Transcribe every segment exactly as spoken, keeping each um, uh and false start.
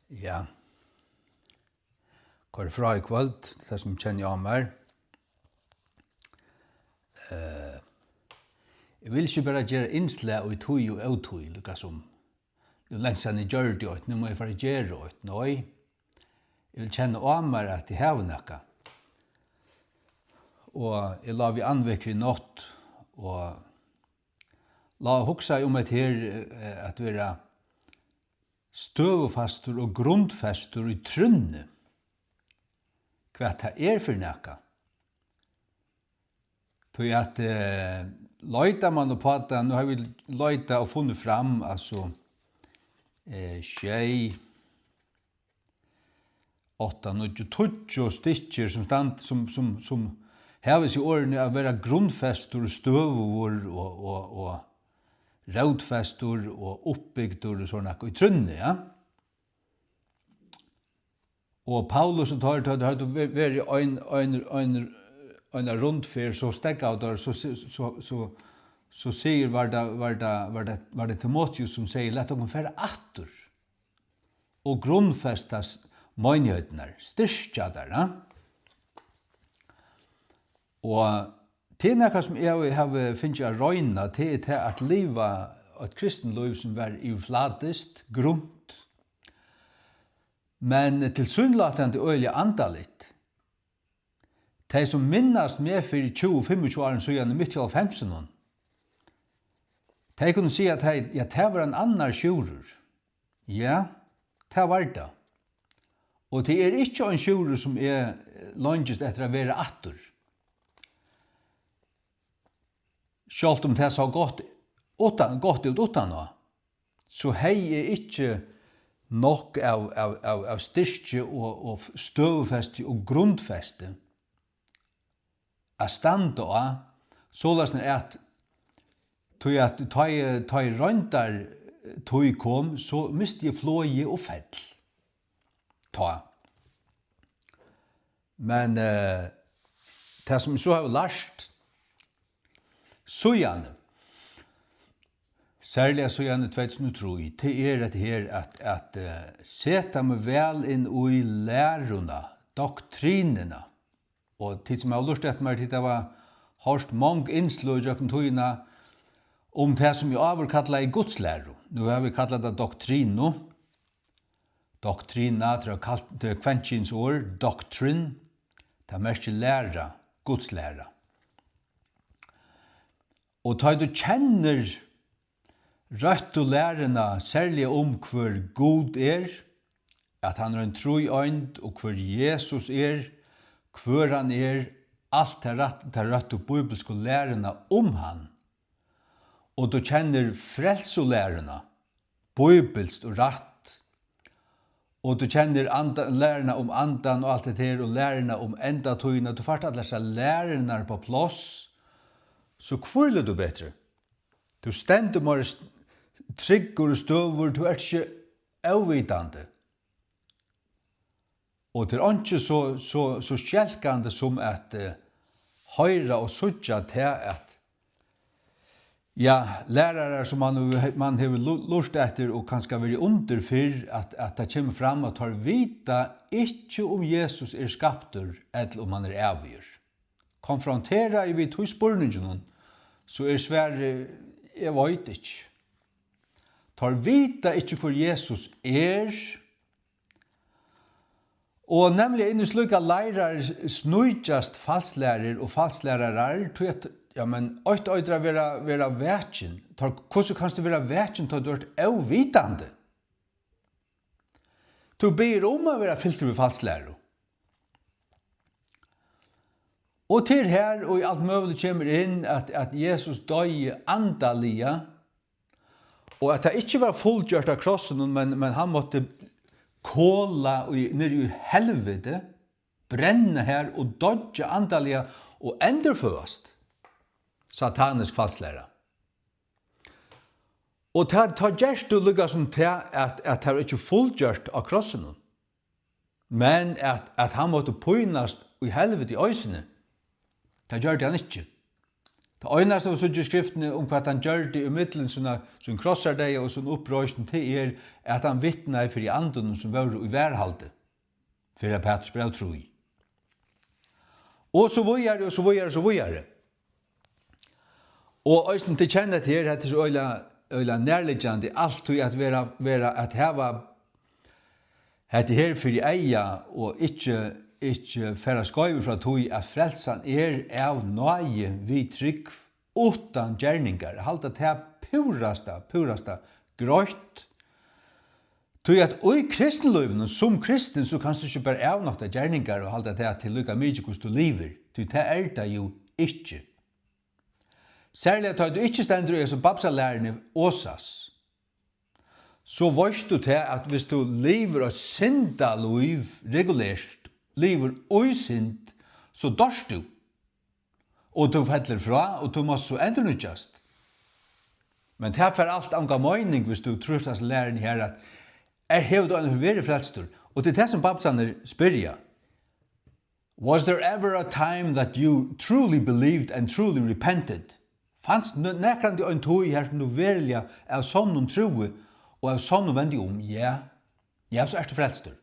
Ja. Koyr frá í kvøld, til tað sum kenni á mær. Eh, eg vil ikki bara gera innslag í tíð og ótíð, líka sum nú langt síðan eg gjørdi eitt, nú má eg fara at gera eitt. Nei, eg vil kenna á mær, at eg havi nakað. Og eg lá við andvekri í nátt, og lá og hugsaði um hetta her, eh, at vera støðufastur og grundfestur í trúnni, hvat tað er fyri nakað. Tí at, eh, leitar mann upp á tað, nú havi eg leitað og funnið fram, altso, eh, sjey, átta, níggju, tíggju stykkir, sum stand-, sum, sum, sum hava hesi orðini at vera grundfestur, støðugur og, og, og rótfestur og uppbygdur og sovorðið nakað í trúnni, ja. Og Paulus og teir, teir høvdu ve-, verið ein, ein, ein, eina rundferð, so steðgaðu teir, so si-, so, so, so sigur, var tað, var tað, var tað, var tað Timoteus, sum segði: "Lat okkum fara aftur og grundfesta s-, meinighetirnar, styrkja tær", ha? Og tað er nakað, sum eg havi, havi fingið at royna, tað er tað at liva eitt kristinlív, sum var yvirflatiskt, grunt, men tilsynelatandi øgiliga andaligt. Tey, sum minnast meg fyri tjúgu, fimmogtjúgu árum síðani, mitt í hálvfemsunum, tey kunnu siga, at tey, ja, tað var ein annar Sjúrður. Ja, tað var tað. Og tað er ikki ein Sjúrður, sum eg, eh, leingist eftir at vera aftur. Sjálvt um tað sá gott uttan, gott út uttaná, so hevði eg ikki nokk av, av, av, av styrki og, og støðufesti og grundfesti at standa á, soleiðis at, tí at tá eg, tá eg royndar, eh, tíð kom, so misti eg flogið og fell. Tá. Men, eh, tað, sum eg so havi lært síðani, serliga síðani tvey túsund og trý, tað er hetta her at, at, eh, seta meg væl inn í læruna, doktrinina. Og tit, sum hava lurtað eftir mær, tit hava hoyrt mong innsløg gjøgnum tíðina um tað, sum eg áður kallaði gudslæru. Nú havi eg kallað tað doktrinu. Doktrina, tað er kalt, tað er kvennkynsorð, doctrine, tað merkir læra, gudslæra. Og tá tú kennir røttu læruna, serliga um hvør Gud er, at hann er ein tríeind, og hvør Jesus er, hvør hann er, alt tað rætt, tað røttu bíbilsku læruna um hann, og tú kennir frelsulæruna, bíbilskt og rætt, og tú kennir anda-, læruna um andan og alt hetta her, og læruna um endatíðina, tú fært allar hesar lærurnar upp á pláss, so hvílir tú betri. Tú stendur meira st-, tryggur og støðugur, tú ert ikki óvitandi. Og tað er einki so, so, so skelkandi sum at, eh, hoyra og síggja tað, at, ja, lærarar, sum mann hevur, mann hevur lu-, lurtað eftir og kanska verið undir fyrr, at, at tað kemur fram, at teir vita ikki, um Jesus er skaptur ella um hann er ævigur. Konfronteraði við tí spurninginum, so er svarið: eg veit ikki. Teir vita ikki, hvør Jesus er, og nemliga inn í slíkar leirar sníkjast falslærur og falslærarar, tí at, ja, men eitt eitur at vera, vera vakin. Teir, hvussu kanst tú vera vakin, tá tú ert óvitandi? Tú biður um at vera fyltur við falslæru. Og til her, og í alt møguligt kemur inn, at, at Jesus doyði andaliga, og at tað ikki var fullgjørt á krossinum, men, men hann mátti kola í, niður í helviti, brenna her og doyggja andaliga og endurføðast. Satanisk falslæra. Og tá, tá gerst tú líka sum tað, at, at tað var ikki fullgjørt á krossinum, men at, at hann mátti pínast í helviti eisini. Tað gjørdi hann ikki. Tað einasta, vit síggja í Skriftini um, hvat hann gjørdi í millum sína, sín krossardeyða og sín uppreisn, tað er, at hann vitnaði fyri andunum, sum vóru í varðhaldi, fyrra Peturs bræv trý. Og so víðari, og so víðari, og so víðari. Og eisini, tit kenna hetta her, hetta er so øgiliga, øgiliga nærliggjandi, altíð at vera, vera at hava hetta her fyri eyga og ikki, ikki fara skeivur frá tí, at frelsan er av náði við trúgv, uttan gerningar. Eg haldi tað púrasta, púrasta greitt. Tí at í kristinlívinum, sum kristin, so kanst tú ikki bara avnokta gerningar og halda tað til líka mikið, hvussu tú livir, tí tað er tað jú ikki. Serliga tá tú ikki stendur í hesum bamsalæruni Osas, so veitst tú tað, at viss tú livir eitt syndalív regulert, livir í synd, so doyrt tú. Og tú fellur frá, og tú mást so endurnýggjast. Men tað fær alt onga meining, viss tú trýrt hasa læruni her, at er, hevur tú einaferð verið frelstur? Og tað er tað, sum bamsarnir spyrja. Was there ever a time that you truly believed and truly repented? Fanst n-, nakrantíð ein tíð, har sum tú veruliga av sonnum trúði og av sonnum vendi um? Ja. Ja, so ert tú frelstur.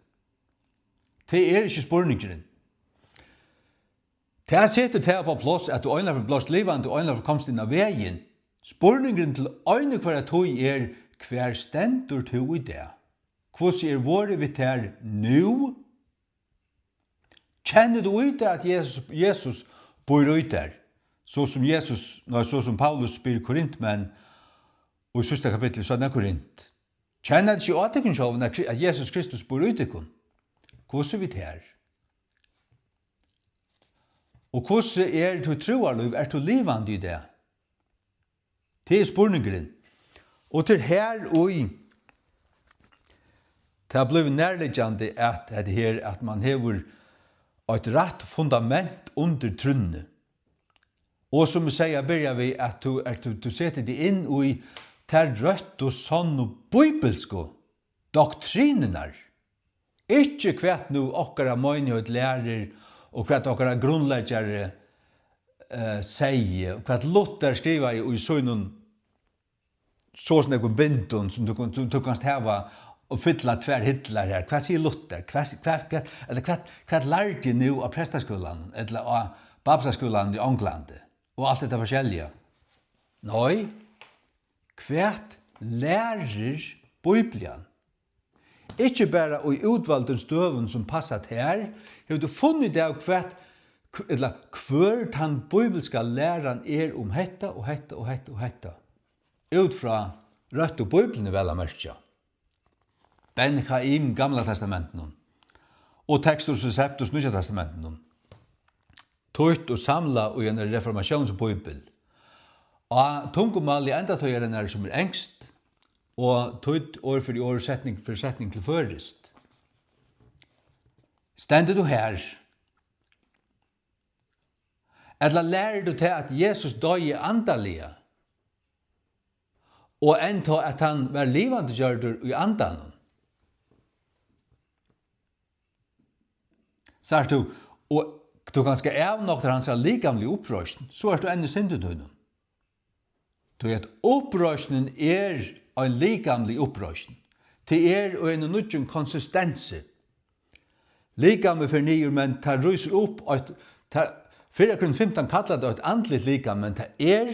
Tað er ikki spurningurin. Tað setur tað upp á pláss, at tú einaferð bleivst livandi og einaferð komst inn á vegin. Spurningurin til eina og hvørja tíð er: Hvar stendur tú í dag? Hvussu er vorðið við tær nú? Kennir tú í tær, at Jesus, Jesus býr í tær? So sum Jesus, nei, so sum Paulus spyr Korintmenn í síðsta kapitli, seinna Korint. Kenna tit ikki á tykkum sjálvum, at Kri-, at Jesus Kristus býr í tykkum? Hvussu við tær? Og hvussu er títt trúarlív? Ert tú livandi í dag? Tað er spurningurin. Og tað er her, í tað blívur nærliggjandi, at hetta her, at mann hevur eitt rætt fundament undir trúnni. Og sum eg segði at byrja við, at tú, at tú, tú setur teg inn í tær røttu, sonnu bíbilsku doktrinurnar. Ikki hvat nú okkara meinigheit lærir, og hvat okkara grundleggjari, eh, segði, og hvat Luther skrivaði í sínum so og so nógvum bindum, sum tú kun-, tú, tú kanst hava og fylla tvær hillar her. Hvat sigur Luther? Hvat, hvat, hvat, ella hvat, hvat lærdi eg nú á prestaskúlanum, ella á baptistaskúlanum í Onglandi? Og alt hetta forskelliga. Nei, hvat lærir Bíblian? Ikki bara í útvaldum støðum sum passa tær, hevur tú funnið av, hvat, hv-, ella hvør tann bíbilska læran er um hetta og hetta og hetta og hetta. Út frá røttu Bíbliuni, væl at merkja. Ben Chaim, Gamla Testamentinum, og Textus Receptus, Nýggja Testamentinum. Týtt og samlað í einari reformatiónsbíbel. Á tungumáli endatíðarinnar, sum er enskt, og týtt orð fyri orð, setning fyri setning til føroyskt. Stendur tú har? Ella lærir tú tað, at Jesus doyði andaliga, og enntá at hann var livandi gjørdur í andanum? Sært tú, og tú kanska avnoktar hansara likamligu uppreisn, so ert tú enn í syndum tínum. Tí at uppreisnin er ein likamlig uppreisn. Tað er í einum nýggjum konsistensi. Likamið fer niður, men tað rísur upp eitt, tað, fyrra Korint fimtan kallar tað eitt andligt likam, men tað er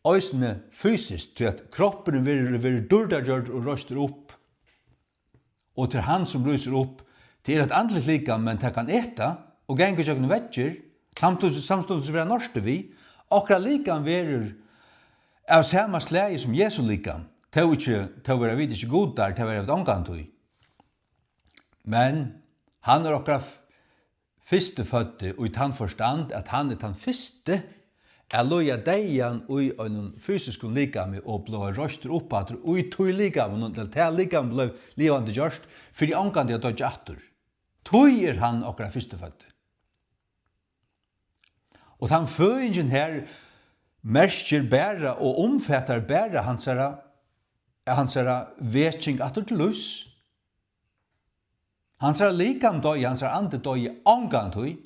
eisini fysiskt, tí at kroppurin verður, verður dýrdargjørdur og reistur upp. Og til hann, sum rísur upp, tað er eitt andligt likam, men tað kann eta og ganga ígjøgnum veggir, samstundis, samstundis vera nortið við. Okkara likam verður av sama slagi sum Jesu likam. Tó ikki, tó verða vit ikki gudar, tað verða vit ongantíð. Men hann er okkara f-, fyrstuføddi í tann forstand, at hann er tann fyrsti at líða deyðan í einum fysiskum likami og blíva reistur upp aftur í tí likaminum, til tað likam bleiv livandi gjørt, fyri ongantíð at doyggja aftur. Tí er hann okkara fyrstuføddi. Og tann føðingin her merkir bara og umfatar bara hansara, hansara veking aftur til lívs. Hansara likam doyði, hansara andi doyði ongantíð.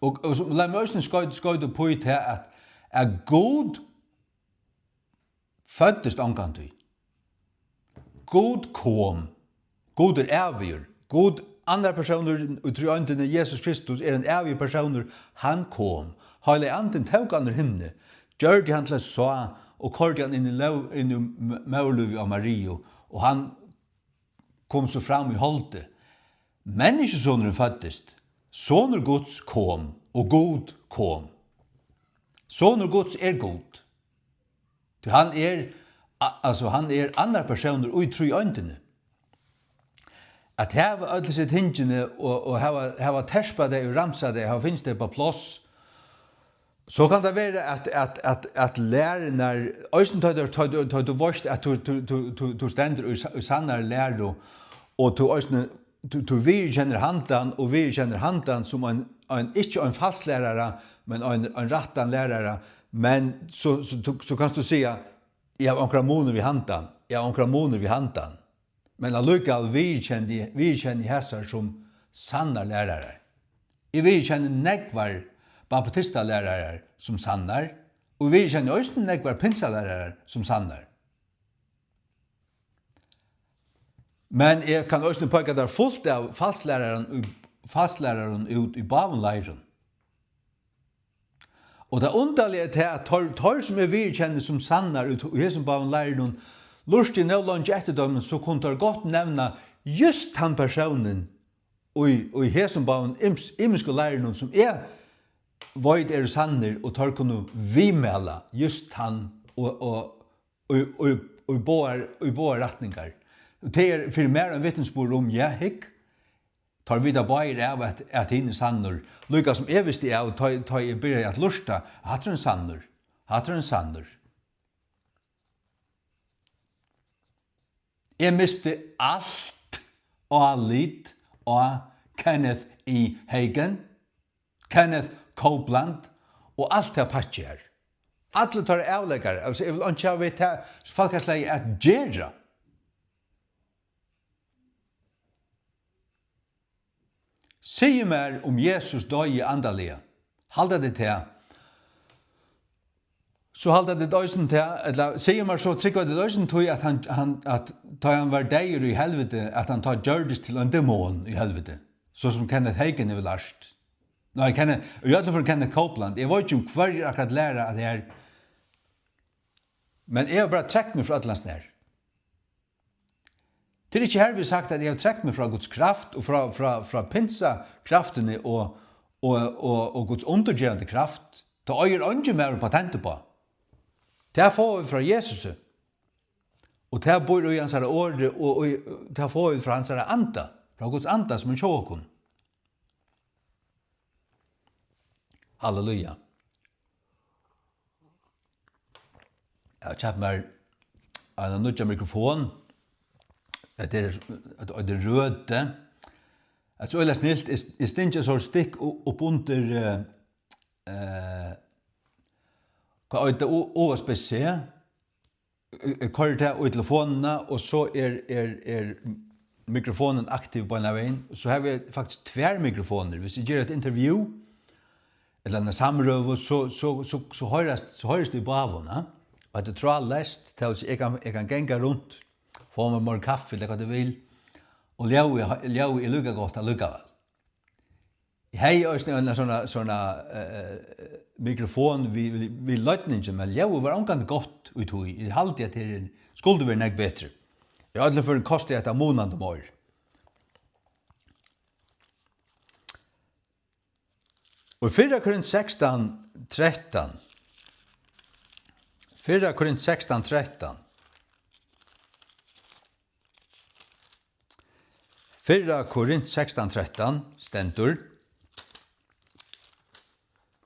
Og, og so, lat meg eisini skoyta, skoyta upp í tað, at, at Gud føddist ongantíð. Gud kom. Gud er ævigur. Gud, annar persónur í tríeindini, Jesus Kristus, er ein ævigur persónur. Hann kom. Heilagi Andin tók hann úr himni, gjørdi hann til eitt sá og koyrdi hann inn í ló-, inn í m-, móðurlívið á Mariu, og hann kom so fram í holdi. Menniskjusonurin føddist. Sonur Guds kom, og Gud kom. Sonur Guds er Gud. Tí hann er, a-, altso, hann er annar persónur í tríeindini. At hava øll hesi tingini og, og hava, hava terpað tey og ramsað tey, hava fingið tey upp á pláss, so kann tað vera, at, at, at, at lærurnar, eisini tá, tá, tá, tá tú veitst, at tú, tú, tú, tú, tú stendur í sa-, í sannari læru, og tú eisini, tú, tú viðurkennir handan og viðurkennir handan sum ein, ein, ikki ein falslærara, men ein, ein rættan lærara, men so, so, tú, so kanst tú siga, eg havi onkran mun við handan, eg havi onkran mun við handan. Men allíkavæl viðurkenni, viðurkenni eg hasar sum sannar lærarar. Eg viðurkenni nógvar baptistalærarar sum sannar, og eg viðurkenni eisini nógvar pinsalærarar sum sannar. Men eg kann eisini peika tær fult av falslærarum í, falslærarum út í báðum leirum. Og tað undarliga er tað, at teir, teir, sum eg viðurkenni sum sannar í, í hesum báðum leirunum, lurti eg nóg leingi eftir teimum, so kunnu teir gott nevna júst tann persónin í, í hesum báðum yms-, ymisku leirunum, sum eg veit eru sannir, og teir kunnu viðmæla júst hann og, og í, í, í báðar, í báðar rætningar. Og tað er fyri mær ein vitnisburður um, ja, hygg, teir vita báðir av, at, at hin er sannur, líka sum eg visti av, tá, tá eg byrjaði at lurta, hatta er ein sannur, hatta er ein sannur. Eg misti alt álit á Kenneth E. Hagin, Kenneth Copeland og alt tað pakkið har. Allir teirra avleggjarar, altso, eg vil einki hava við tað fólkaslagið at gera. Sig mær, um Jesus doyði andaliga. Halda tit tað? So halda tit eisini tað, ella sig mær, so trúgva tit eisini tí, at hann, hann, at tá hann var deyður í helviti, at hann tá gjørdist til ein demon í helviti, so sum Kenneth Hagin hevur lært. Nei, Kenneth, í øllum førum Kenneth Copeland. Eg veit ikki, um hvørjir akkurát læra at tað er, men eg havi bara trekt meg frá øllum hasum her. Tað er ikki hervið sagt, at eg havi trekt meg frá Guds kraft og frá, frá, frá pinsakraftini og, og, og, og Guds undurgerandi kraft. Tað eigur eingin maður patent uppá. Tað fáa vit frá Jesusi. Og tað býr í hansara orði, og, og tað fáa vit frá hansara anda, frá Guds anda, sum er hjá okkum. Halleluja. Eg havi keypt mær eina nýggja mikrofon. Hetta er, hetta er Røde. Hetta er so øgiliga snilt. Eg, eg stingi so stikk u-, upp undir, eh, eh, hvat eitur tað, U-, U S B C. Eg, eg koyri tað í telefonina, og so er, er, er mikrofonin aktiv beinanvegin. So havi eg faktiskt tvær mikrofonir. Hvis eg geri eitt interview, ella eina samrøðu, so, so, so, so hoyrast, so hoyrist í báðum, ja? Og hetta er tráðleyst, tað vil siga, eg kann, eg kann ganga runt, fáa mær meira kaffi, ella hvat tú vil, og ljóðið, ljóðið er líka gott allíkavæl. Eg hevði eisini eina sovorðna, sovorðna, eh, mikrofon við, við, við leidningi, men ljóðið var ongantíð gott í tí. Eg haldi, at her er, skuldi verið nógv betri. Í øllum førum kosti hetta munandi meir. Og fyrra Korint sekstan trettan. Fyrra Korint sekstan trettan. Fyrra Korint sekstan trettan stendur: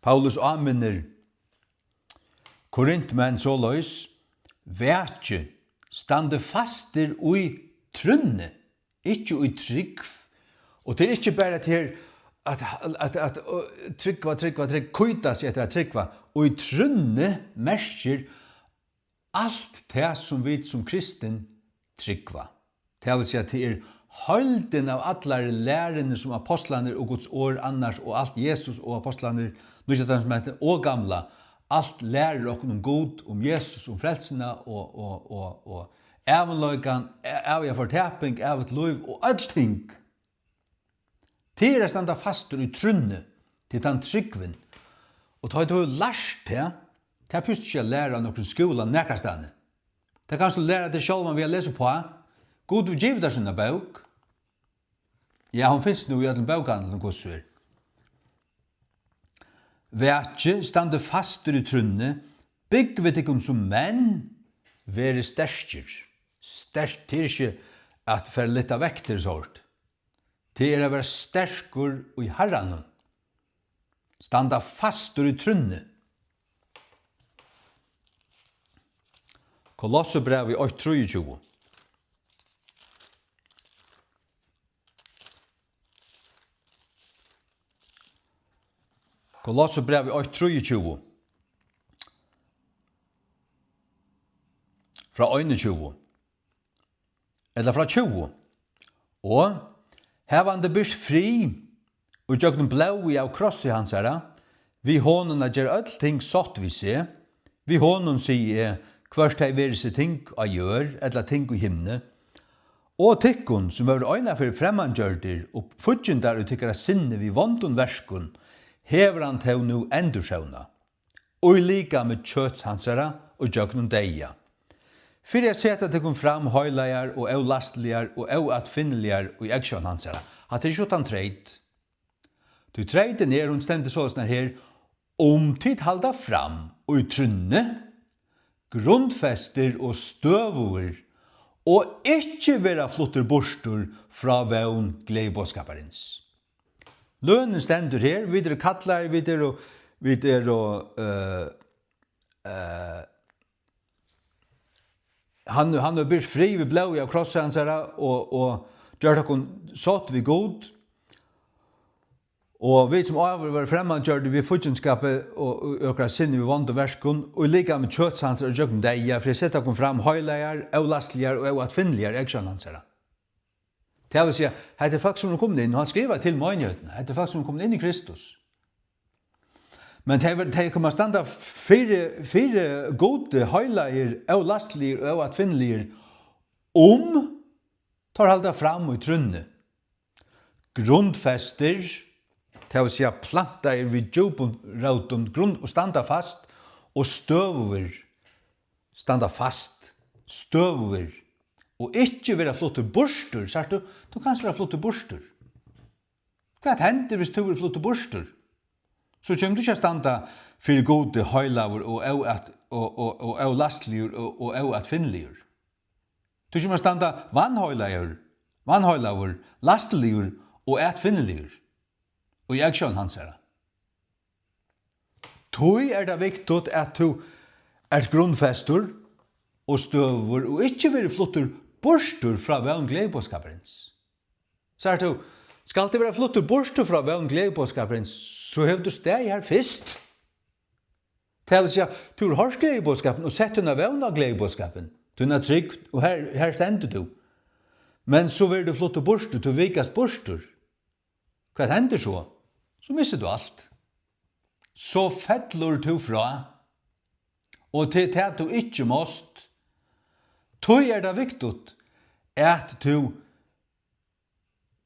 Paulus áminnir Korintmenn soleiðis: Vakið, standið fastir í trúnni, ikki í trúgv. Og tað er ikki bara at her, at, at, at, at, ø, trúgva, trúgva, trúgva, kýta seg eftir at trúgva. Og í trúnni merkir alt tað, sum vit sum kristin trúgva. Tað vil siga, tað er heildin av allari læruni, sum apostlarnir og Guds orð annars, og alt Jesus og apostlarnir, Nýggja Testamenti og Gamla, alt lærir okkum um Gud, um Jesus, um frelsuna og, og, og, og ævinleikan, æ-, æviga fortaping, ævigt lív og øll ting. Tað er at standa fastur í trúnni, tað er tann trúgvin. Og tá tú hevur lært tað, tað býst ikki at læra á nøkrum skúla nakrastaðni. Tað kanst tú læra teg sjálvan við at lesa uppá. Gud hevur givið tær sína bók. Ja, hon finst nú í øllum bókahandlum, hvussu er. Vakið, standið fastur í trúnni, búgvið tykkum sum menn, verið sterkir. Sterkt, tað er ikki at fara lyfta vektir, so at. Tað er at vera sterkur í Harranum. Standa fastur í trúnni. Kolossebrævið eitt trýogtjúgu. Kolossebrævið eitt trýogtjúgu. Frá einogtjúgu. Ella frá tjúgu. Og havandi byrt frið ígjøgnum blóðið av krossi hansara, við honum at gera øll ting sátt við seg, við honum, sigi eg, hvørt tað veri seg ting á jørð ella ting í himni, og tykkum, sum vóru einaferð fremmandgjørdir og fíggindar í tykkara sinni við vondum verkum, hevur hann tó nú endursónað í likami kjøts hansara og gjøgnum deyða, fyri at seta tykkum fram heilagar og ólastligar og óatfinniligar í eygsjón hansara. Hatta er ikki uttan treyt. Tí treytin er, hon stendur soleiðis her: um tit halda fram í trúnni, grundfestir og støðugir, og ikki verða fluttir burtur frá vón gleðiboðskaparins. Lønin stendur her, vit eru kallaðir, vit eru, vit eru, øh, øh, hann, hann hevur byrt frið við blóði av krossi hansara og, og gjørt okkum sátt við Gud. Og vit, sum áður vóru fremmandgjørdir við fíggindskapi og, og okkara sinni við vondum verkum, og í likami kjøts hansara gjøgnum deyða, fyri at seta okkum fram heilagar, ólastligar og óatfinniligar í eygsjón hansara. Tað vil siga, hetta er fólk, sum eru komin inn, og hann skrivar til meinigheitina, hetta er fólk, sum eru komin inn í Kristus. Men tey, tey koma at standa fyri, fyri Gudi, heilagir, ólastligir og óatfinniligir, um teir halda fram í trúnni. Grundfestir, tað vil siga, plantaðir við djúpum rótum, grund, og standa fast, og støðugir, standa fast, støðugir, og ikki verða fluttur burtur. Sært tú, tú kanst verða fluttur burtur. Hvat hendir, hvis tú verður fluttur burtur? So kemur tú ikki at standa fyri Gudi heilagur og óat-, og, og, og ólastligur og, og óatfinniligur. Tú kemur at standa vanheilagur, vanheilagur, lastiligur og atfinniligur í eygsjón hansara. Tí er tað viktigt, at tú ert grundfestur og støðugur og ikki verður fluttur burtur frá vón gleðiboðskaparins. Sært tú, skalt tú vera fluttur burtur frá vón gleðiboðskaparins, so hevur tú staðið har fyrst. Tað vil siga, tú hevur hoyrt gleðiboðskapin og sett tína vón á gleðiboðskapin, tína trúgv, og her, her stendur tú. Men so verður tú fluttur burtur, tú vikast burtur. Hvat hendir so? So missir tú alt. So fellur tú frá, og tað er tað, tú ikki mást. Tí er tað viktigt, at tú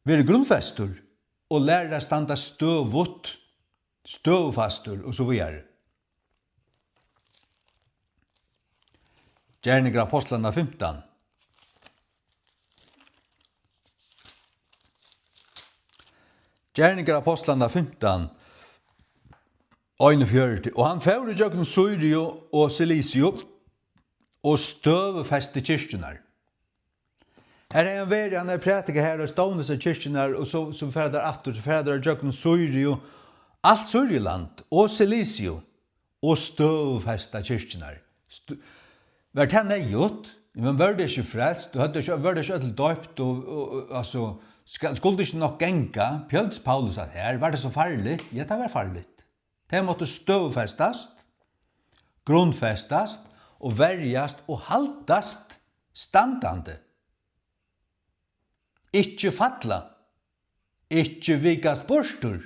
verður grundfestur og lærir at standa støðugt, støðufastur og so víðari. Gerningar Ápostlanna fimtan. Gerningar Ápostlanna fimtan, einogfjøruti. Og hann fór ígjøgnum Sýriu og Silisiu og støðufesti kirkjurnar. Her hevði hann verið, hann hevði prædikað her og stovnað sær kirkjurnar, og so, so fara teir aftur, so fara teir gjøgnum Sýriu, alt Sýriuland og Silisiu, og støðufesta kirkjurnar. Stu-, var tað neyðugt? Men vóru tey ikki frelst? Høvdu tey ikki, vóru tey ikki øll doypt? Og, og, og, altso, skal, skuldi ikki nokk ganga? Pjølgdist Paulus at her? Var tað so farligt? Ja, tað var farligt. Tey máttu støðufestast, grundfestast og verjast og haldast standandi. Ikki falla. Ikki vikast burtur.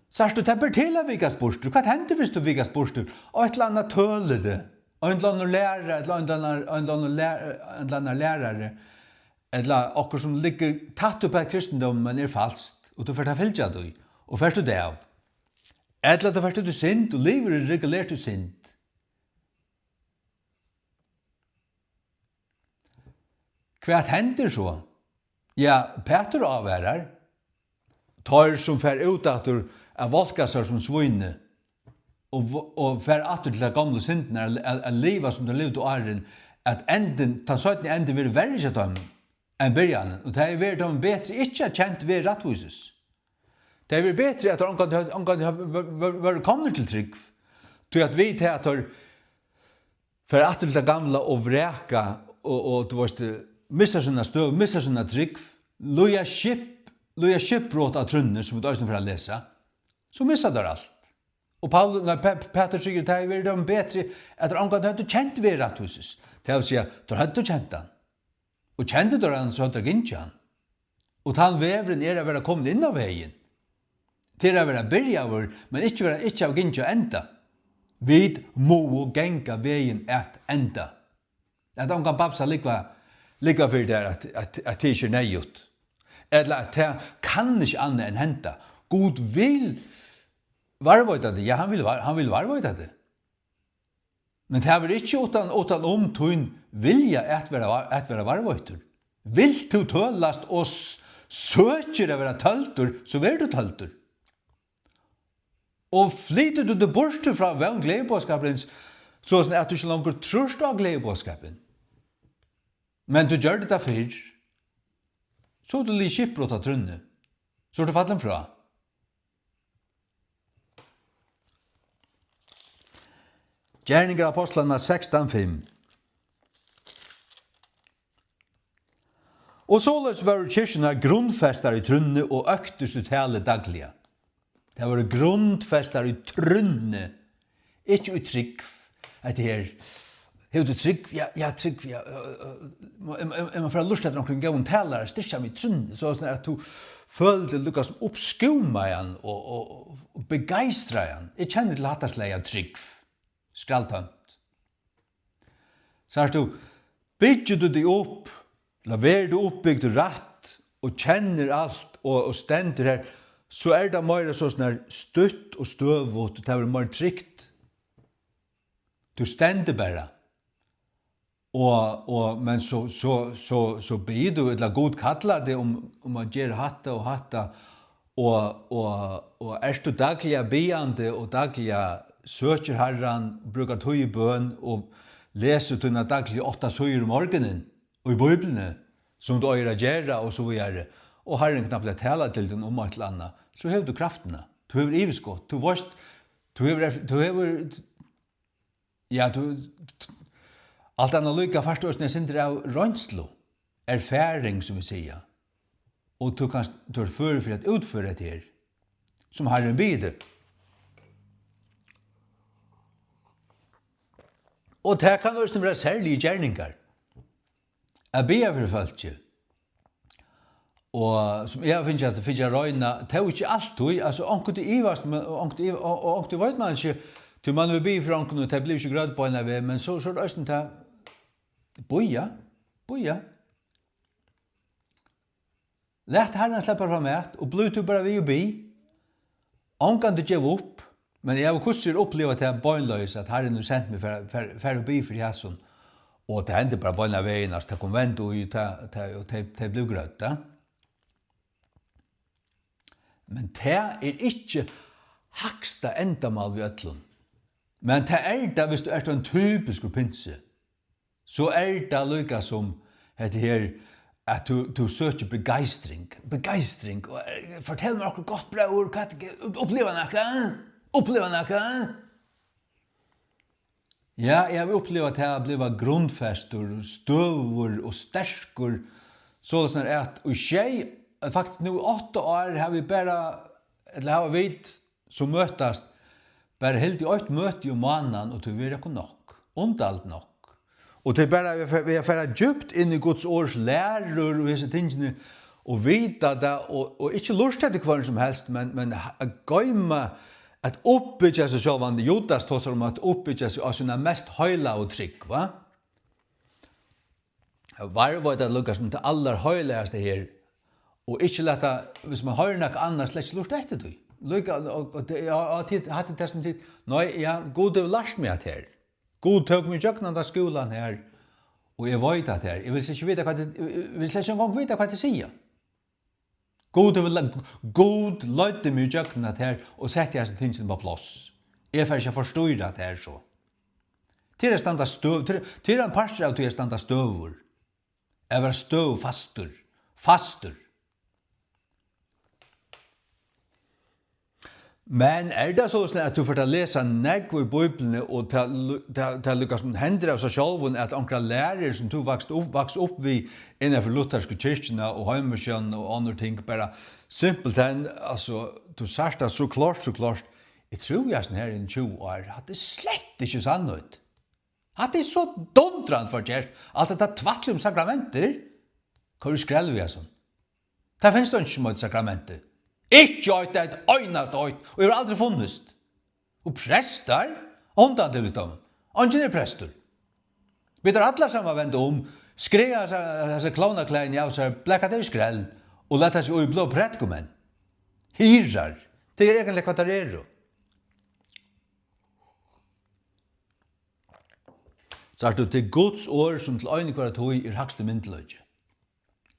Sært tú, tað ber til at vikast burtur. Hvat hendir, hvis tú vikast burtur? Eitt ella annað tølir teg. Ein ella annar læra, ella ein ella annar, ein ella annar læ-, ein ella annar lærari, ella okkurt sum liggur tætt upp at kristindómi, men er falskt, og tú fert at fylgja tí, og fert út av. Ella tú fert út í synd, og livir regulert í synd. Hvat hendir so? Ja, Pætur ávarar, teir sum fara út aftur at volka sær sum svíni og v-, og fara aftur til tær gomlu syndirnar, at, at, at liva sum teir livdu áðrenn, at endin, tann seinni endin verður verri hjá teimum enn byrjanin, og tað hevði verið teimum betri ikki at kent veg rættvísis. Tað hevði verið betri, at teir ongantíð høvdu, ongantíð høvdu, vóru, vóru, vóru komnir til trúgv, tí at við tað, at teir fara aftur til tað gamla og vraka og, og, tú veist, missa sína støðu, missa sína trúgv, líða skip-, líða skipbrot á trúnni, sum vit eisini fara at lesa, so missa teir alt. Og Paul-, nei, Pe-, Pætur sigur, tað hevði verið teimum betri, at teir ongantíð høvdu kent veg rættvísis. Tað vil siga, teir høvdu kent hann. Og kendu teir hann, so høvdu teir gingið hann. Og tann vegurin er at vera komin inn á vegin. Tað er at vera byrjaður, men ikki vera, ikki hava gingið á enda. Vit mugu ganga vegin at enda. At ongan bamsa ligva, ligva fyri tær, at, at, at tað ikki er neyðugt. Ella at tað kann ikki annað enn henda. Gud vil varðveita teg. Ja, hann vil var-, hann vil varðveita teg. Men tað verður ikki uttan, uttan um tín vilja at vera var-, at vera varðveittur. Vilt tú tølast og s-, søkir at vera tøldur, so verður tú tøldur. Og flytur tú teg burtur frá vón gleðiboðskapins, so sum at tú ikki longur trýrt á gleðiboðskapin, men tú gjørdi tað fyrr, so er tú liðið skipbrot á trúnni, so er tú fallin frá. Gerningar Ápostlanna sekstan fimm. Og soleiðis vóru kirkjurnar grundfestar í trúnni og øktust í tali dagliga. Tað vóru grundfestar í trúnni, ikki í trúgv. Hetta her, hevur tú trúgv? Ja, ja, trúgv, ja, øh, øh, má, eg, eg, eg má fara at lurta eftir onkrum góðum talara, styrkja meg í trúnni, so at tú følir teg líka sum uppskúmaðan og, og, og begeistraðan. Eg kenni til hatta slagið av trúgv. Skraldtømt. Sært tú, byggir tú teg upp, ella verður tú uppbygdur rætt og kennir alt og, og stendur her, so er tað meira so snar stutt og støðugt, og tað verður meira trygt. Tú stendur bara. Og, og, men so, so, so, so biður tú, ella Gud kallar teg um, um at gera hatta og hatta, og, og, og ert tú dagliga biðjandi og dagliga søkir Harran, brúkar tíð í bøn og lesur tínar dagligu átta síður um morgunin í Bíbliuni, sum tú eigur at gera og so víðari, og Harrin knappliga talar til tín um eitt ella annað, so hevur tú kraftina, tú hevur yvirskot, tú veitst, tú hevur erf-, tú hevur Ja, tú, alt annað líka fært tú eisini eitt sindur av roynslu, erfaring, sum vit siga, og tú kanst, tú ert førur fyri at útføra hetta her, sum Harrin biður teg. Og tað kann eisini vera serligir gerningar. At biðja fyri fólki. Og sum eg havi fingið at, fingið at royna, tó ikki altíð, altso, onkuntíð ivast, men, og onkuntíð iv-, og, og onkuntíð veit mann ikki, tí mann hevur biðið fyri onkrum, og tað blívur ikki greitt beinan veg, men so, so er tað eisini tað, bíða, bíða. Lat Harran sleppa fram at, og blív tú bara við og bið. Ongantíð geva upp, men eg havi hvussu er upplivað tað beinleiðis, at Harrin hevur sent meg far, far, far og bið fyri hasum, og tað hendi bara beinan vegin, altso, tað kom vend í, tað, tað, og tey, tey blivu grødd, ja. Men tað er ikki hægsta endamál við øllum. Men tað er tað, viss tú ert ein typiskur pinsi. So er tað líka sum hetta her, at tú, tú søkir begeistring. Begeistring. Og, eh, fortel mær okkurt gott, bróðir. Hvat, uppliva nakað? Uppliva nakað? Ja, eg havi upplivað tað at bliva grundfestur, støðugur og sterkur. Soleiðis at í sjey, faktiskt nú í átta ár, havi eg bara, ella hava vit, sum møtast, bara hildið eitt møti um mánaðin, og tí verður okkum nokk, undarligt nokk. Og tað er bara við at fara, við at fara djúpt inn í Guds orðs lærur og hesi tingini, og vita tað, og, og ikki lurta eftir hvørjum sum helst, men, men ha-, at goyma, at uppbyggja seg sjálvan. Judas tosar um at uppbyggja seg á sína mest heilagu trúgv, va? Varðveita líka sum tað allarheilagasta her, og ikki lata, hvis man hoyrir nakað annað, slett ikki lurta eftir tí. Líka, og, og, og, ja, ja, tit, hatta er tað sum tit, nei, ja, Gud hevur lært meg at her. Gud tók meg gjøgnum handa skúlan her, og eg veit at her, eg vil ikki vita, hvat tit, eg vil slett ikki eingong vita, hvat tit siga. Gud hevur la-, Gud leiddi meg gjøgnum at her og setti hasi tingini upp á pláss. Eg fari ikki at forstýra at her so. Til at standa støv-, til, til ein partur av tí at standa støður. At vera støðufastur. Fastur. Men er tað soleiðis, at tú fert at lesa nógv í Bíbliuni, og tað lu-, tað, tað líkasum hendir av seg sjálvum, at onkrar lærur, sum tú vaks upp, vaks upp við innan fyri luthersku kirkjuna og Heimasjón og onnur ting, bara simpelthen, altso, tú sært tað so klárt, so klárt. Eg trúði, at her í tjúgu ár, hatta er slett ikki sannheit. Hatta er so dundrandi forkert. Alt hetta tvætlið um sakramentir. Koyr í skrell við hasum. Tað finst einki sum eitur sakramenti. Ikki eitt, eitt einasta eitt. Og hevur aldri funnist. Og prestar? Undan til teimum. Eingin er prestur. Vit eru allar saman venda um. Skræða hasa, hasa klovnaklæðini av sær, blaka tey í skrell. Og lata seg í blóð prædikumenn. Hirðar. Tað er eigentliga hvat teir eru. Sært tú, tað er Guds orð, sum til ein og hvørja tíð er hægsti myndugleiki.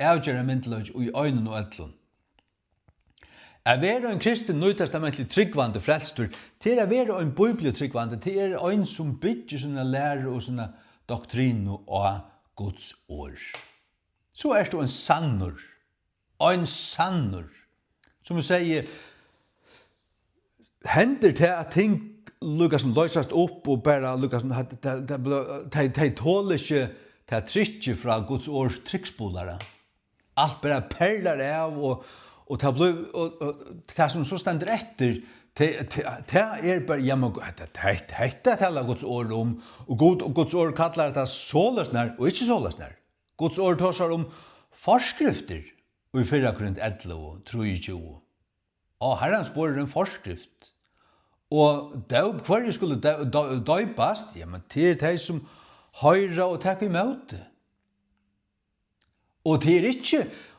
Avgerðarmyndugleiki í einum og øllum. At vera ein kristin nýtestamentlig trúgvandi frelstur, tað er at vera ein bíbliutrúgvandi, tað er ein, sum byggir sína læru og sína doktrinu á Guds orð. So ert tú ein sannur. Ein sannur. Sum eg sigi, hendir tað, at ting líkasum loysast upp og bara líkasum, at tað, tað, tað, tey, tey tola ikki tað trykkið frá Guds orðs trykkspullara. Alt bara perlar av, og, og tað blívur, og, og tað sum so stendur eftir, tað, tað, tað er bara, ja, men hetta, hetta, hetta talar Guds orð um, og Gud, og Guds orð kallar tað soleiðisnar og ikki soleiðisnar. Guds orð tosar um forskriftir í fyrra Korint ellivu, trýogtjúgu. Á, Harrans borð er ein forskrift. Og dóp, hvørji skulu dó-, dó-, doypast? Ja, men tað er tey, sum hoyra og taka ímóti. Og tað er ikki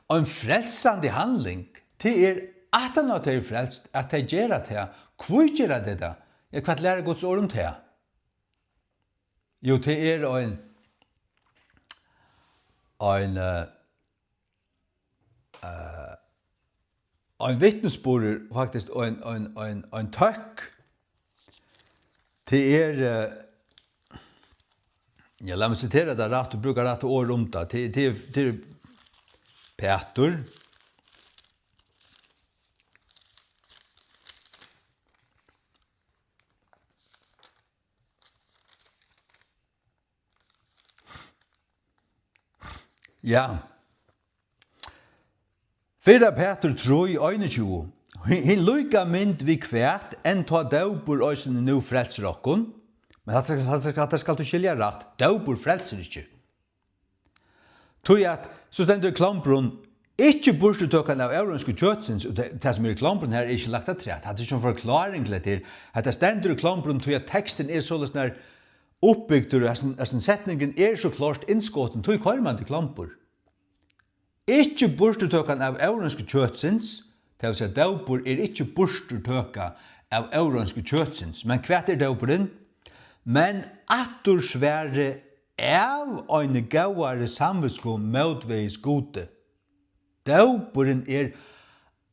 ein frelsandi handling. Tað er, aftan á tey eru frelst, at tey gera tað. Hví gera tey tað? Ja, hvat lærir Guds orð um tað? Jú, tað er ein, ein, eh, eh, ein vitnisburður, faktiskt ein, ein, ein, ein tøkk. Tað er, eh, ja, lat meg sitera tað rætt og brúka rætt orð um tað. Tað, tað, tað er Pætur. Ja. Fyrra Pætur trý einogtjúgu. Hin, hin líka mynd við hvat, enn tá dópur eisini nú frelsir okkum. Men hatta, hatta, hatta skalt tú skilja rætt. Dópur frelsir ikki. Tí at, so stendur í Klambrun, ikki burturtøkan av óreinsku kjøtsins, og tað, tað sum er í Klambrun her, er ikki lagt afturat. Hatta er ikki ein forkláring til hetta her. Hetta stendur í Klambrun, tí at teksturin er soleiðis nær uppbygdur, og hesin, hesin setningurin er so klárt innskotin, tí koyrir mann til Klambur. Ikki burturtøkan av óreinsku kjøtsins, tað vil siga, dópur er ikki burturtøka av óreinsku kjøtsins. Men hvat er dópurin? Men aftursvarið av eini góðari samvitsku mótvegis Gudi. Dópurin er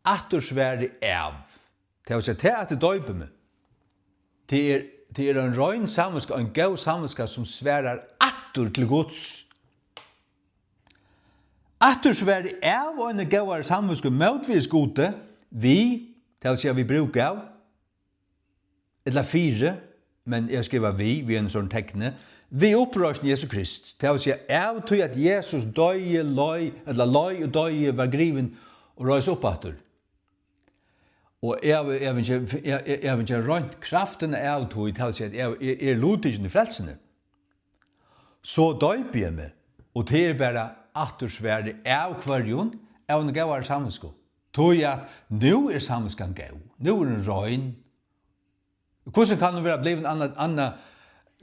aftursvarið av. Tað vil siga, tað at eg doypi meg, tað er, tað er ein rein samvitska, ein góð samvitska, sum svarar aftur til Guds. Aftursvarið av eini góðari samvitsku mótvegis Gudi, við, tað vil siga, við brúk av, ella fyri, men eg skrivi við, við einum sovorðnum tekni, við uppreisn Jesu Krist, tað vil siga, av tí at Jesus doyði, leið, ella leið og doyði, var grivin og reis upp aftur. Og eg havi, eg havi ikki, eg, eg, eg havi ikki roynt kraftina av tí, tað vil siga, at eg, eg er luttikin í frelsuni. So doypi eg meg, og tað er bara aftursvarið av hvørjum? Av eini góðari samvitsku. Tí at nú er samvitskan góð, nú er hon rein. Hvussu kann hon vera blivin annað, annað,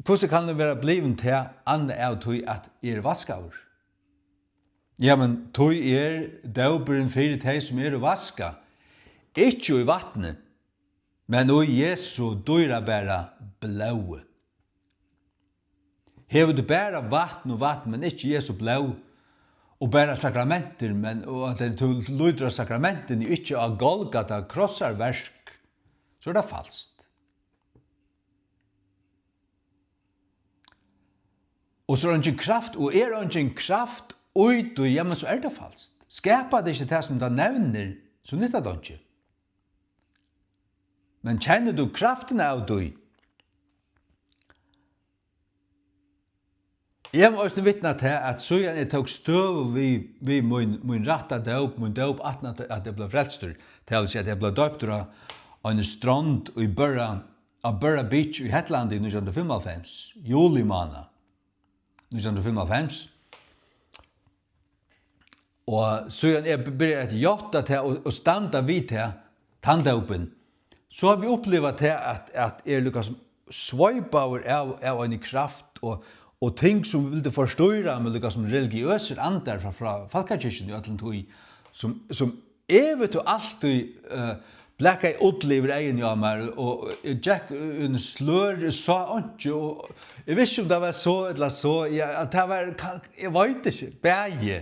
hvussu kann hon vera blivin tað annað av tí at eg eri vaskaður? Jamen, tí er dópurin fyri tey, sum eru vaskað, ikki í vatni, men í Jesu dýrabara blóði. Hevur tú bara vatn og vatn, men ikki Jesu blóð, og bara sakramentir, men, og at tú lítur á sakramentini, ikki á Golgata krossarverk, so er tað falskt. Og so er eingin kraft, og er eingin kraft í tí, jamen, so er tað falskt. Skapar tað ikki tað, sum tað nevnir, so nyttar tað einki. Men kennir tú kraftina av tí? Eg má eisini vitna tað, at síðan eg tók støðu við, við mín, mín rætta dóp, mín dóp aftan at, at eg bleiv frelstur, tað vil siga, at eg bleiv doyptur á eini strond í Børra, á Børra Beach í Hetlandi í nítjan hundrað og fimmoghálvfems, juli mánað nítjan hundrað og fimmoghálvfems. Og síðan eg byrjaði at játta tað og, og standa við tað, tann dópin, so havi eg upplivað tað, at, at eg líkasum sveipaður av, av eini kraft og, og ting, sum vildi forstýra meg, líkasum religiøsir andar frá, frá fólkakirkjuni í øllum tíð, sum, sum evigt og altíð, eh, blakaði ull yvir eyguni á mær, og eg gekk í eini slør, eg sá einki, og eg visti, um tað var so ella so, ja, at tað var, ka-, eg veit ikki, bæði.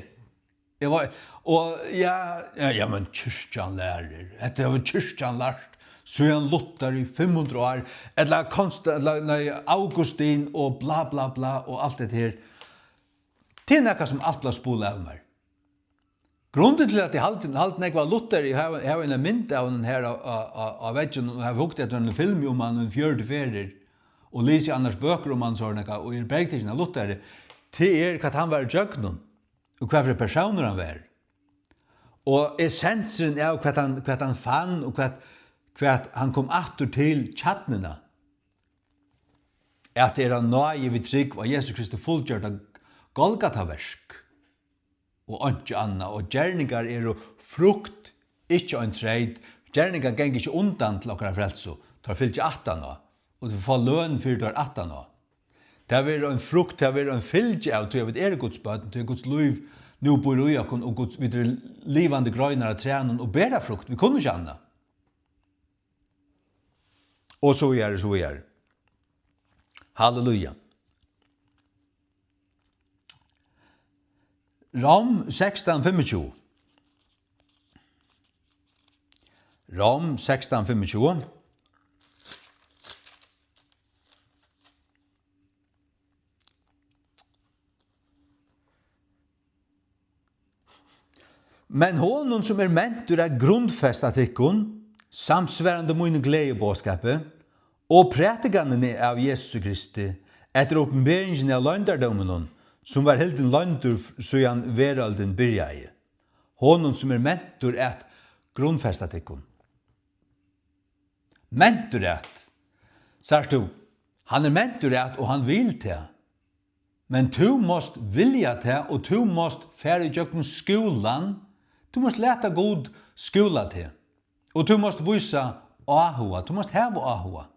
Eg var, og ja, ja, ja, men kirkjan lærir, hetta hevur kirkjan lært síðan Luther í fimm hundrað ár, ella Konst-, ella, nei, Augustin og bla, bla, bla, og alt hetta her. Tað er nakað, sum alt bleiv spulað av mær. Grundin til, at eg haldi, haldi nógv av Luther, eg havi, eg havi eina mynd av honum her á, á, á, á vegginum, og havi hugt eftir einum filmi um hann í fjøruti ferðir, og lisið annars bøkur um hann, so er nakað, og er bergtikin av Luther, tað er, hvat hann var ígjøgnum, og hvat fyri persónur hann var. Og essensurin av, hvat hann, hvat hann fann, og hvat, hvat hann kom aftur til, kjarnuna, at tað er av náði við trúgv á Jesu Kristi fullgjørda Golgataverk. Og einki annað. Og gerningar eru frukt, ikki ein treyt. Gerningar ganga ikki undan til okkara frelsu. Teir fylgja aftan á. Og vit fáa løn fyri teir aftan á. Tað verður ein frukt, tað verður ein fylgi av tí, at vit eru Guds børn, tí Guds lív nú býr í okkum, og Guds, vit eru livandi greinar av trænum og bera frukt. Vit kunnu ikki annað. Og so víðari, so víðari. Halleluja. Rom sekstan fimmogtjúgu. Rom sekstan fimmogtjúgu. Men honum, sum er mentur at grundfesta tykkum, samsvarandi mínum gleðiboðskapi, og prædikanini av Jesusi Kristi, eftir opinberingini av loyndardóminum, sum var hildin loyndur, síðan verøldin byrjaði. Honum, sum er mentur at grundfesta tykkum. Mentur at. Sært tú, hann er mentur at, og hann vil tað. Men tú mást vilja tað, og tú mást fara ígjøgnum skúlan. Tú mást lata Gud skúla teg. Og tú mást vísa áhuga, tú mást hava áhuga.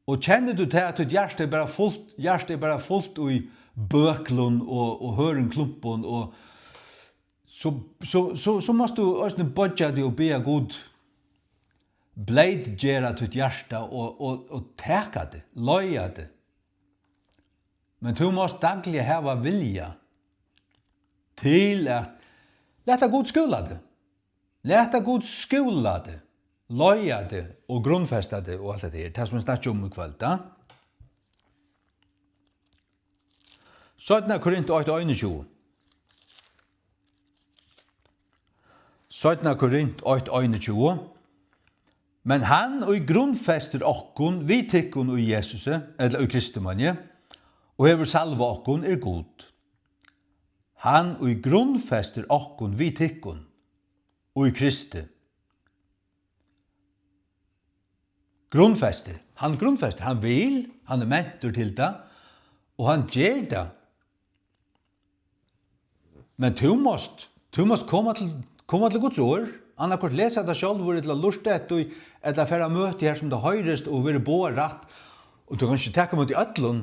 Og kennir tú tað, at títt hjarta er bara fult, hjartað er bara fult í bøklum og, og hørðum klumpum, og so, so, so, so mást tú eisini boyggja teg og biðja Gud bleytgera títt hjarta og, og, og taka teg, leiða teg. Men tú mást dagliga hava vilja til at lata Gud skúla teg. Lata Gud skúla teg, leiða teg og grundfesta teg og alt hetta her. Tað, sum vit snakka um í kvøld, tá. Seinna Korint eitt einogtjúgu. Seinna Korint eitt einogtjúgu. Men hann, ið grundfestir okkum við tykkum í Jesusi, ella í Kristi, meini eg, og hevur salvað okkum, er Gud. Hann, ið grundfestir okkum við tykkum í Kristi. Grundfestir. Hann grundfestir. Hann vil, hann er mentur til tað. Og hann ger tað. Men tú mást, tú mást koma til, koma til Guds orð, annaðhvørt lesa tað sjálvur, ella lurta eftir tí, ella fara á møti har sum tað hoyrist og verður boðað rætt. Og tú kanst ikki taka ímóti øllum.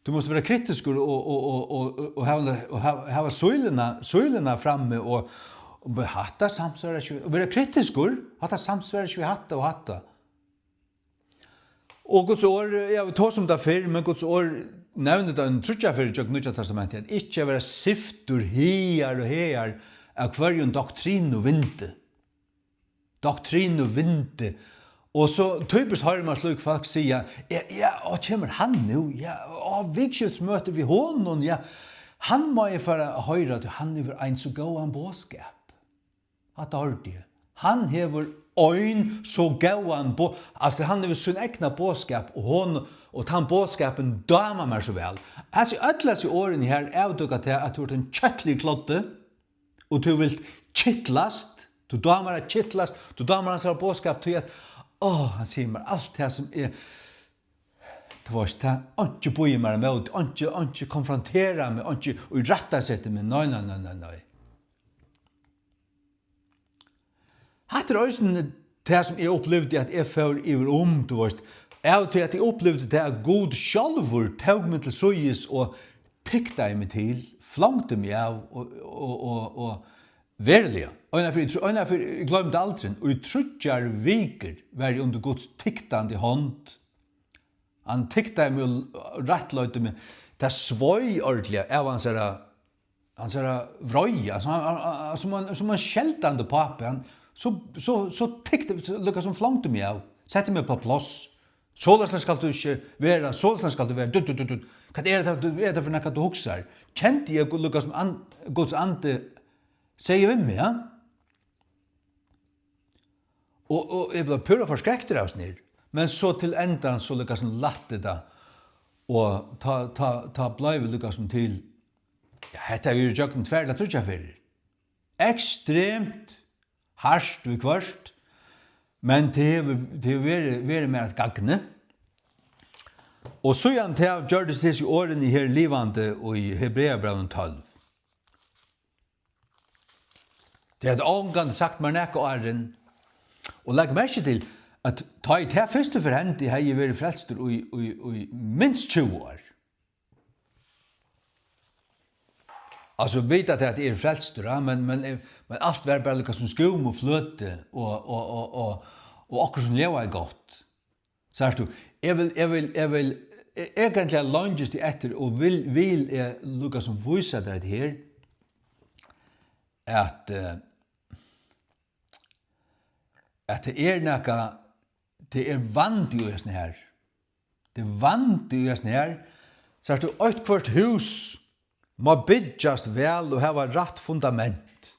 Tú mást vera kritiskur og, og, og, og, og hava, og hava, hava síluna, síluna frammi og, og be-, hatta samsvarar ikki við, og vera kritiskur, hatta samsvarar ikki við hatta og hatta. Og Guds orð, eg havi tosað um tað fyrr, men Guds orð nevnir tað eini tríggjar ferðir gjøgnum Nýggja Testamentið, at ikki at vera syftur higar og hagar av hvørjum doktrinuvindi. Doktrinuvindi. Og so typiskt hoyrir mann slík fólk siga, ja, ja, og kemur hann nú? Ja, og vikuskiftismøti við honum, ja, hann má eg fara at hoyra, tí hann hevur ein so góðan boðskap. Hatta hoyrdi eg. Hann hevur ein so góðan bo-, altso, hann hevur sín egna boðskap, og hon, og tann boðskapin dámar mær so væl. Hasi, øll hasi orðini her avdúka tað, at tú ert ein kjøtligur kloddi, og tú vilt kitlast, tú dámar at kitlast, tú dámar hansara boðskap, tí at, áh, hann sigur mær alt tað sum er, tú veist, tað, einki býður mær ímóti, einki, einki konfronterar meg, einki írættisetir meg, nei, nei, nei, nei, nei. Hatta er eisini tað, sum eg upplivdi, at eg fór yvir um, tú veist, av tí at eg upplivdi tað, at Gud sjálvur tók meg til síðis og tiktaði meg til, flongdi meg av og, og, og, og veruliga, eina ferð, eina ferð, eg gloymdi aldrin, í tríggjar vikur var eg undir Guds tiktandi hond. Hann tiktaði meg og rættleiddi meg. Tað sveið ordiliga av hansara, hansara vreiði. Altso, hann, hann, hann, sum ein, sum ein skeldandi pápi, hann, so, so, so tikti, so líka sum flongdi meg av, setti meg upp á pláss. Soleiðis skalt tú ikki vera, soleiðis skalt tú vera, dutt, dutt, dutt, dutt. Hvat er tað, er tað fyri nakað, tú hugsar? Kendi eg líka sum an-, Guds andi segði við meg, ja? Og, og eg bleiv púra forskrektur av sum her. Men so til endan, so líka sum lætti tað, og tá, tá, tá bleiv eg líka sum til, ja, hetta er jo gjøgnum tvær ella tríggjar ferðir. Ekstremt hart viðhvørt, men tað hevur, tað hevur verið, verið mær at gagni. Og síðan tað gjørdist hesi orðini her livandi í Hebreabrævinum tólv. Tað hevði ongantíð sagt mær nakað áðrenn. Og legg merki til, at tá ið tað fyrstu ferð hendi, hevði eg verið frelstur í, í, í minst tjúgu ár. Altso, vita tað, at eg eri frelstur, ja, men, men, men alt var bara líka sum skúm og fløti og, og, og, og, og okkurt sum ljóðaði gott. Sært tú, eg vil, eg vil, eg vil, e-, eigentliga leingist eg eftir og vil, vil eg líka sum vísa tær hetta her, at, eh, at tað er nakað, tað er vandi í hesum her. Tað er vandi í hesum her. Sært tú, eitt hvørt hús má byggjast væl og hava rætt fundament.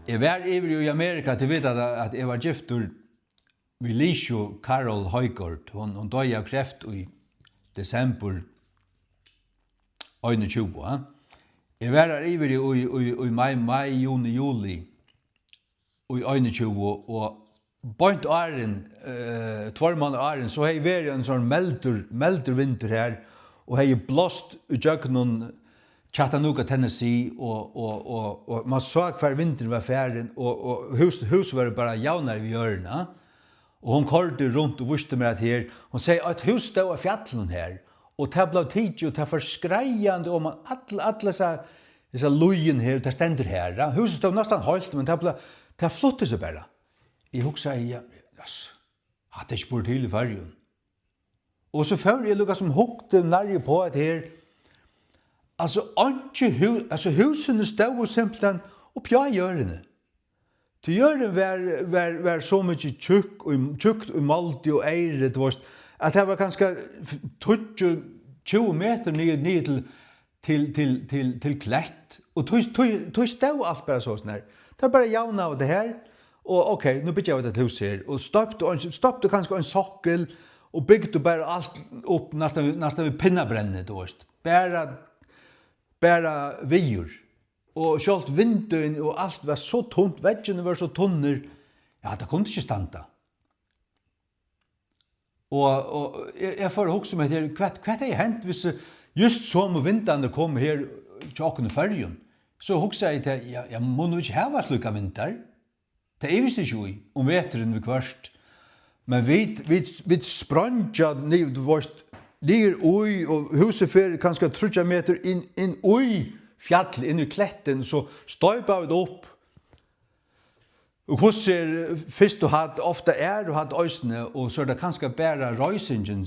Eg var yvir í Amerika, tit vita tað, at eg var giftur við Lisju Carol Højgaard. Hon, hon doyði av kreft í desembur einogtjúgu, ha? Eg var har yvir í, í, í, í mai, mai, juni, juli í einogtjúgu, og beint áðrenn, eh, tveir mánaðir áðrenn, so hevði verið ein sånn meldur, meldur vindur her, og hevði blást í gjøgnum Chattanooga, Tennessee, og, og, og, og man sá, hvar vindurin var farin, og, og hús, hús var bara javnari við jørðina. Og hon koyrdi runt og vísti mær, at her, hon segði, eitt hús stóð á fjallinum her, og tað bleiv tikið, og tað fór skreiðandi oman all, alla hesa, hesa líðin her, og tað stendur her, ja. Húsið stóð næstan heilt, men tað bleiv, tað flutti seg bara. Eg hugsaði, ja, altso, hatta er ikki burtur til í Føroyum. Og so fór eg líka sum hugdi nærri upp á, at her, altso, einki hú-, altso, húsini stóðu simpelthen uppi á jørðini. Tí jørðin var, var, var so mikið tjúkk og, tjúkt í moldi og eyri, tú veist, at tað var kanska f-, tíggju, tjúgu metur niður, niður til, til, til, til, til klett. Og tí, tí, tí stóð alt bara so sånn her. Tað bara javnaðu tað her, og ok, nú byggja vit eitt hús her. Og stoyptu ein, stoyptu kanska ein sokkel, og bygdu bara alt upp næstan við, næstan við pinnabrenni, tú veist. Bara, bara viður. Og sjálvt vinduini og alt var so tunt, veggirnir vóru so tunnir, ja, tað kundi ikki standa. Og, og eg, eg fór at hugsa um hetta her, hvat, hvat hevði hent, hvis, eh, júst somu vindarnir komu her hjá okkum í Føroyum? So hugsaði eg til, ja, ja, munnu vit ikki hava slíkar vindar? Tað ivist eg ikki í, um veturin viðhvørt. Men vit, vit, vit spreingja niður, tú veist, niður í, og húsið fer kanska tríggjar metrar inn, inn í fjallið, inn í klettin, so stoypa vit upp. Og hvussu er fyrstu hædd, ofta aðru hædd eisini, og so er tað kanska bara reisingin,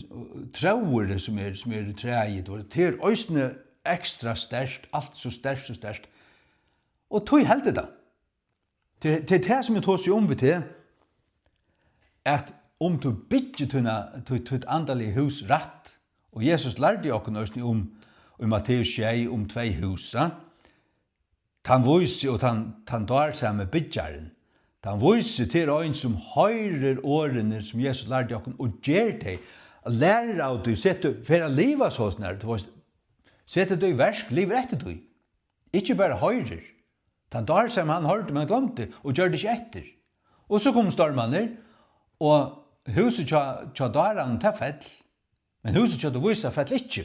træið, sum er, sum er træið, og tað er eisini ekstra sterkt, alt so sterkt, so sterkt. Og tí heldur tað. Tað, tað er tað, sum eg tosi um við teg, at um tú byggir tína, tí, títt andaliga hús rætt, og Jesus lærdi okkum eisini um í Matteus sjey um tvey hús, ja? Tann vísi og tann, tann dársami byggjarin. Tann vísi, tað er ein, sum hoyrir orðini, sum Jesus lærdi okkum, og ger tey. Lærir av tí, setur, fer at liva soleiðis, tú veist, setur tað í verk, livir eftir tí. Ikki bara hoyrir. Tann dársami, hann hoyrdi, men gloymdi og gjørdi ikki eftir. Og so komu stormarnir, og húsið hjá, hjá dáranum, tað fell. Men húsið hjá tí vísa fell ikki.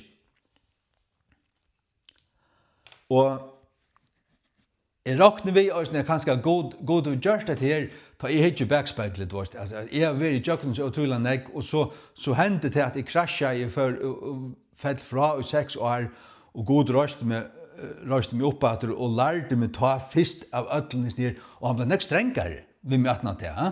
Og eg rokni við eisini, at kanska Gud, Gud hevur gjørt hetta her, tá eg hyggi í bakspeglið, tú veist, altso, eg havi verið ígjøgnum so ótrúliga nógv, og so, so hendi tað, at eg krasjaði, eg fór, og, og fell frá í seks ár, og Gud reisti meg, eh, reisti meg upp aftur og lærdi meg tá fyrst av øllum hesum her, og hann bleiv nógv strangari við meg aftan á tað, ha?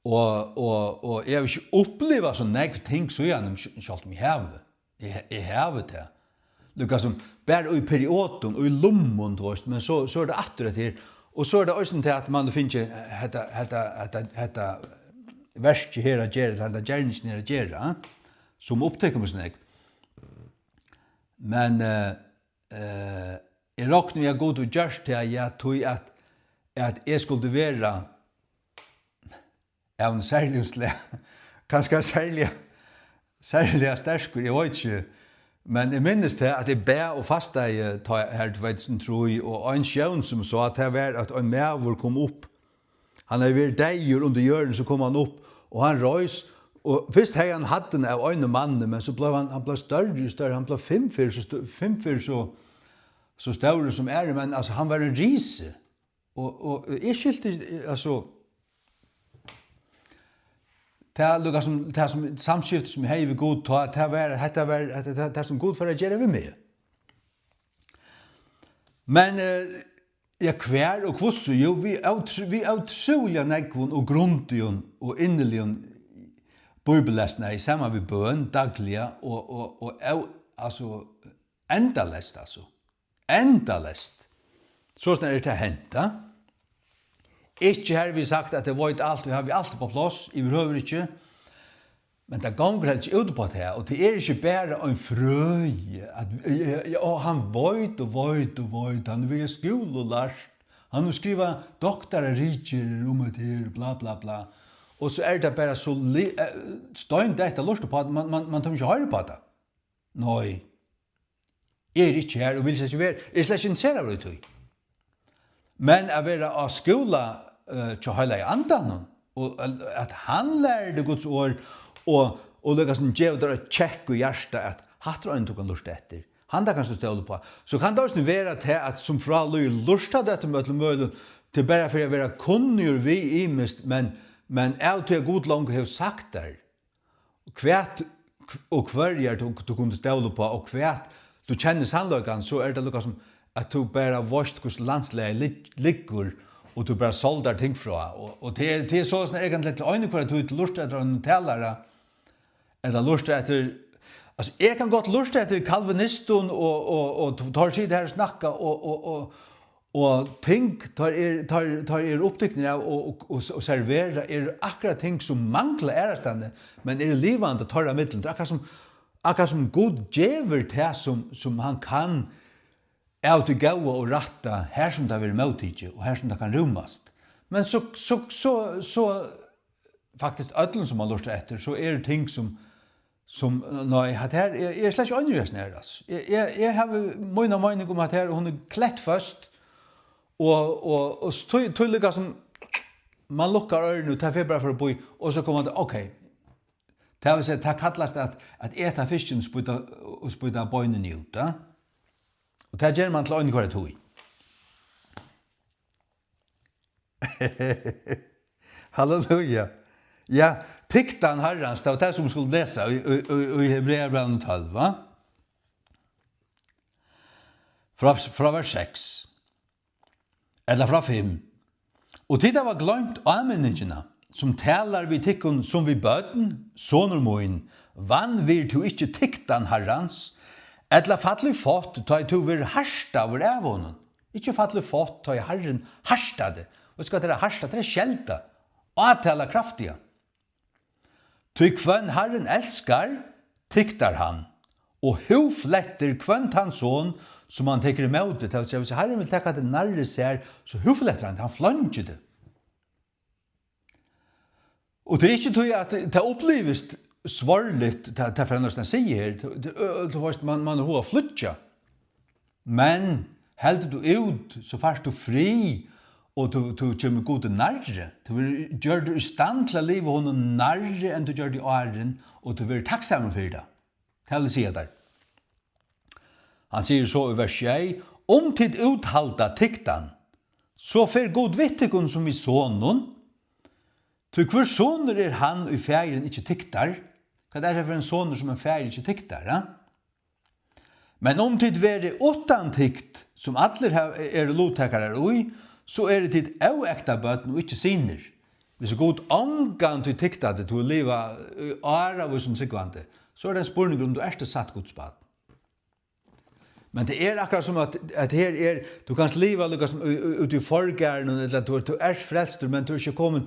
Og, og, og eg havi ikki upplivað so nógv ting síðani, sj-, sjálvt um eg havi. Eg, eg havi tað. Líka sum bara í periodum, í lummum, tú veist, men so, so er tað aftur hetta her. Og so er tað eisini tað, at mann hevur fingið hetta, hetta, hetta, hetta verkið her at gera, ella henda gerningin her at gera, sum upptekur meg so nógv. Men, eh, eh, eg rokni við, at Gud hevur gjørt tað, ja, tí at, at eg skuldi vera av einum serligum slag, kanska serliga, serliga sterkur, eg veit ikki, men eg minnist tað, at eg bað og fastaði tá her tvey túsund og trý, og ein sjón sum sá, tað var, at ein maður kom upp, hann hevði verið deyður undir jørðini, so kom hann upp, og hann reis, og fyrst hevði hann hæddina av einum manni, men so bleiv hann, hann bleiv størri og størri, hann bleiv fimm ferðir so stø-, fimm ferðir so, so stórur sum aðrir, men, altso, hann var ein risi. Og, og eg skilti, altso, tað, líka sum, tað sum, samskifti sum eg hevði við Gud tá, tað var, hetta var, hetta, tað, tað sum Gud fór at gera við meg. Men, eh, ja, hvar og hvussu? Jú, við ótr-, við ótrúliga nógvum og grundigum og inniligum bíbellesnaði, saman við bøn dagliga og, og, og, og, altso, endaleyst, altso. Endaleyst. Soleiðis er tað hent, ja. Ikki hervið sagt, at eg veit alt, og havi alt upp á pláss, yvirhøvur ikki. Men tað gongur heldur ikki út upp á tað, og tað er ikki bara ein frøði, at, ja, ja, og hann veit og veit og veit, hann hevur verið í skúla og lært, hann hevur skrivað doktararitgerðir um hetta her, bla, bla, bla. Og so er tað bara so li-, eh, steindeytt at lurta upp á, man, man, man tímir ikki at hoyra upp á tað. Nei. Eg eri ikki har og vil slett ikki vera, eg eri slett ikki interesseraður í tí. Men at vera á skúla, eh, hjá Heilaga Andanum, og at, at hann lærdi Guds orð, og, og líka sum geva tær eitt kekk í hjartað, at hatta er ein, tú kann lurta eftir. Hann tað kanst tú stóla upp á. So kann tað eisini vera tað, at sum frá líður, lurtar tú eftir øllum møguligum, tað er bara fyri at vera kunnigur við ymiskt, men, men av tí at Gud longu hevur sagt tær, hvat og hvørjar tú, tú kundi stóla upp á, og hvat tú kennir sannleikan, so er tað líka sum, at tú bara veitst, hvussu landslagið lig-, liggur, og tú bara soldar ting frá. Og, og tað er, tað er soleiðis, at eg kann til eina og hvørja tíð lurta eftir einum talara, ella lurta eftir, altso, eg kann gott lurta eftir kalvinistum og, og, og, og teir sita her og snakka og, og, og, og ting, teir er, teir, teir eru upptiknir av og, og, og, og servera, eru akkurát ting, sum mangla aðrastaðni, men eru livandi teirra millum. Tað er akkurát sum, akkurát sum Gud gevur tað, sum, sum hann kann, av tí góða og rætta, har sum tað verður móttikið, og har sum tað kann rúmast. Men so, so, so, so, faktiskt øllum, sum man lurtar eftir, so eru ting, sum, sum, nei, hatta her, eg, eg eri slett ikki einur í hesum her, altso. Eg, eg, eg havi mína meining um hatta her, og hon er klettføst, og, og, og s-, tí, tí líka sum man lukkar oyruni, og tað fer bara forbi, og so koma tey, ok, Tað vil siga, tað kallast at, at eta fiskin og spýta, og spýta beinini út, ja? Og tað ger mann til eina hvørja tíð. Halleluja. Ja, tyktan Harrans, tað var tað, sum skuldi lesa í, í, í, í Hebreabrævinum tólv, va? Frá, frá vers seks. Ella frá fimm. Og tit hava gloymt áminningina, sum talar við tykkum sum við børn: Sonur mín, vanvirð tú ikki tyktan Harrans, ella fall í fátt, tá ið tú verður hartaður av honum. Ikki fall í fátt, tá ið Harrin hartar teg. Veitst tú, hvat tað er at harta? Tað er at skelda. Átala kraftiga. Tí hvønn Harrin elskar, tyktar hann, og húðflettir hvønn tann son, sum hann tekur ímóti. Tað vil siga, hvis Harrin vil taka teg nærri sær, so húðflettir hann, hann fleingir teg. Og tað er ikki tí, at tað upplivist svárligt, tað, tað fer hann næstan at siga her, tú, tú, tú veitst, mann, mann hevur hug at flýggja. Men heldur tú út, so fært tú frið, og tú, tú kemur Gudi nærri. Tú verður gjørdur í stand til at liva honum nærri, enn tú gjørdi áðrenn, og tú verður takksamur fyri tað. Tað vil siga tær. Hann sigur so í vers sjey: Um tit úthalda tyktan, so fer Gud við tykkum sum við sonum, tí hvør sonur er hann, ið faðirin ikki tyktar? Hvat er tað fyri ein sonur, sum ein faðir ikki tyktar, ha? Men um tit verið uttan tykt, sum allir hava, eru luttakarar í, so eru tit óektað børn og ikki synir. Hvis Gud ongantíð tyktaði teg, tú hevur livað í áravís sum trúgvandi, so er tað ein spurningur, um tú ert eitt satt Guds barn. Men tað er akkurát sum at, at her er, tú kanst liva líka sum í, í, úti í forgarðinum, ella at tú, tú ert frelstur, men tú ert ikki komin,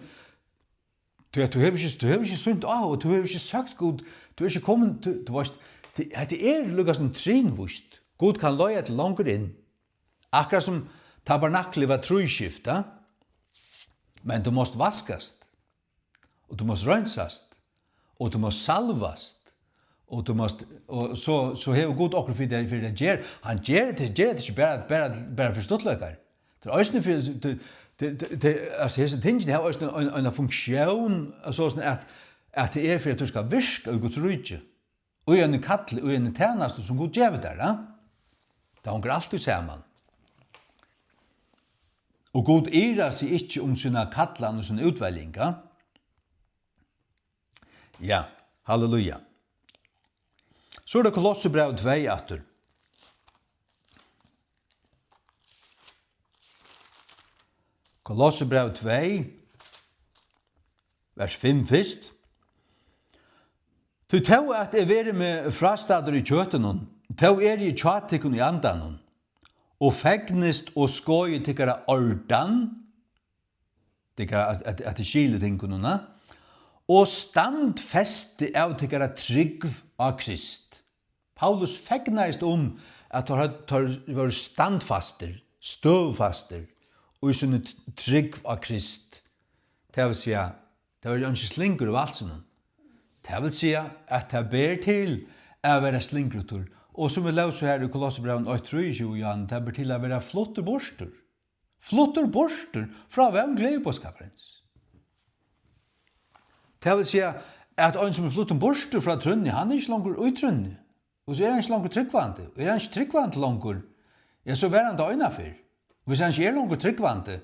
tú, tú hevur ikki, tú hevur ikki sýnt áhuga, tú hevur ikki søkt Gud, tú ert ikki komin, tú, tú veitst, tað, hetta er líka sum trinvíst. Gud kann leiða teg longur inn. Akkurát sum tabernaklið var trískift, men tú mást vaskast, og tú mást reinsast, og tú mást salvast, og tú mást, og so, so hevur Gud okkurt fyri teg, fyri at gera. Hann ger tað, ger tað ikki bara, bara, bara fyri stuttleikar. Tað er eisini fyri, tað, tað, tað, tað, altso, hesi tingini hava eisini ein, eina funktión, so at, at tað er fyri, at tú skal virka í Guds ríki. Í einum kalli, í eini tænastu, sum Gud gevur tær, ja? Tað hongur altíð saman. Og Gud ivrar seg ikki um sína kallan og sína útveljing, ja? Ja, halleluja. So er tað Kolossebræv tvey aftur. Kolossebræv tvey, vers fimm fyrst. Tí tó at eg veri meg frástaddur í kjøtinum, tó eri eg hjá tykkum í andanum, og fegnist og skoði tykkara ordan, tykkara at, at, at skilu tingunum, og standfesti av tykkara trúgv á Krist. Paulus fegnaðist um, at teir høvdu, teir vóru standfastir, støðufastir í síni t-, trúgv á Krist. Tað vil siga, tað var eingin slingur í valsinum. Tað vil siga, at tað ber til at vera slingrutur. Og sum vit lósu her í Kolossebrævinum eitt trýogtjúgu, Jan, tað ber til at vera fluttur burtur. Fluttur burtur frá vón gleðiboðskaparins. Tað vil siga, at ein, sum er fluttur burtur frá trúnni, hann er ikki longur í trúnni. Og so er hann ikki longur trúgvandi. Og er hann ikki trúgvandi longur, ja, so var hann tað einaferð. Hvis hann ikki er longur trúgvandi,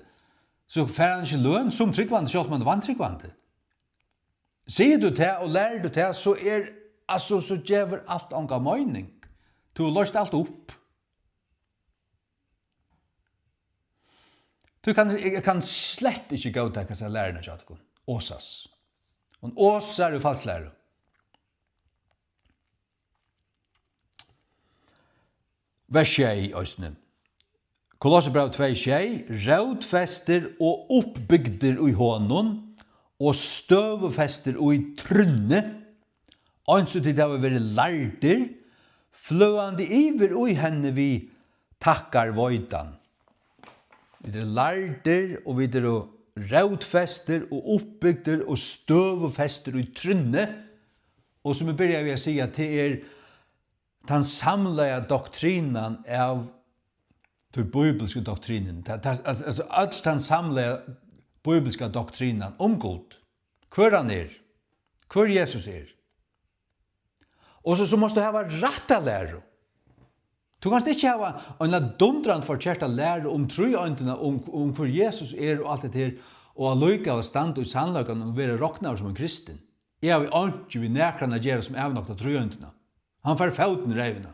so fær hann ikki løn sum trúgvandi, sjálvt um hann er vantrúgvandi. Sigur tú tað og lærir tú tað, so er, altso, so gevur alt onga meining. Tú hevur loyst alt upp. Tú kann, eg kann slett ikki góðtaka hasa læruna hjá tykkum. Osas. Hon osar í falsklæru. Vers sjey eisini. Kolossebræv tvey sjey: Rótfestir og uppbygdir í honum og støðufestir í trúnni, eins og tit hava verið lærdir, fløðandi yvir í henni við takkarveitan. Vit eru lærdir, og vit eru rótfestir og uppbygdir og støðufestir í trúnni. Og sum eg byrjaði við at siga, tað er tann samlaða doktrinan av tí bíbilsku doktrinini. Ta, ta, al-, altso, øll tann samlaða bíbilska doktrinan um Gud. Hvør hann er, hvør Jesus er, Og so, so mást tú hava rætta læru. Tú kanst ikki hava eina dundrandi forkerta læru um tríeindina, um, um hvør Jesus er og alt hetta her, og allíkavæl standa í sannleikanum og vera roknaður sum ein kristin. Eg havi einki við nakran at gera sum avnoktar tríeindina. Hann fær fótin í reyvina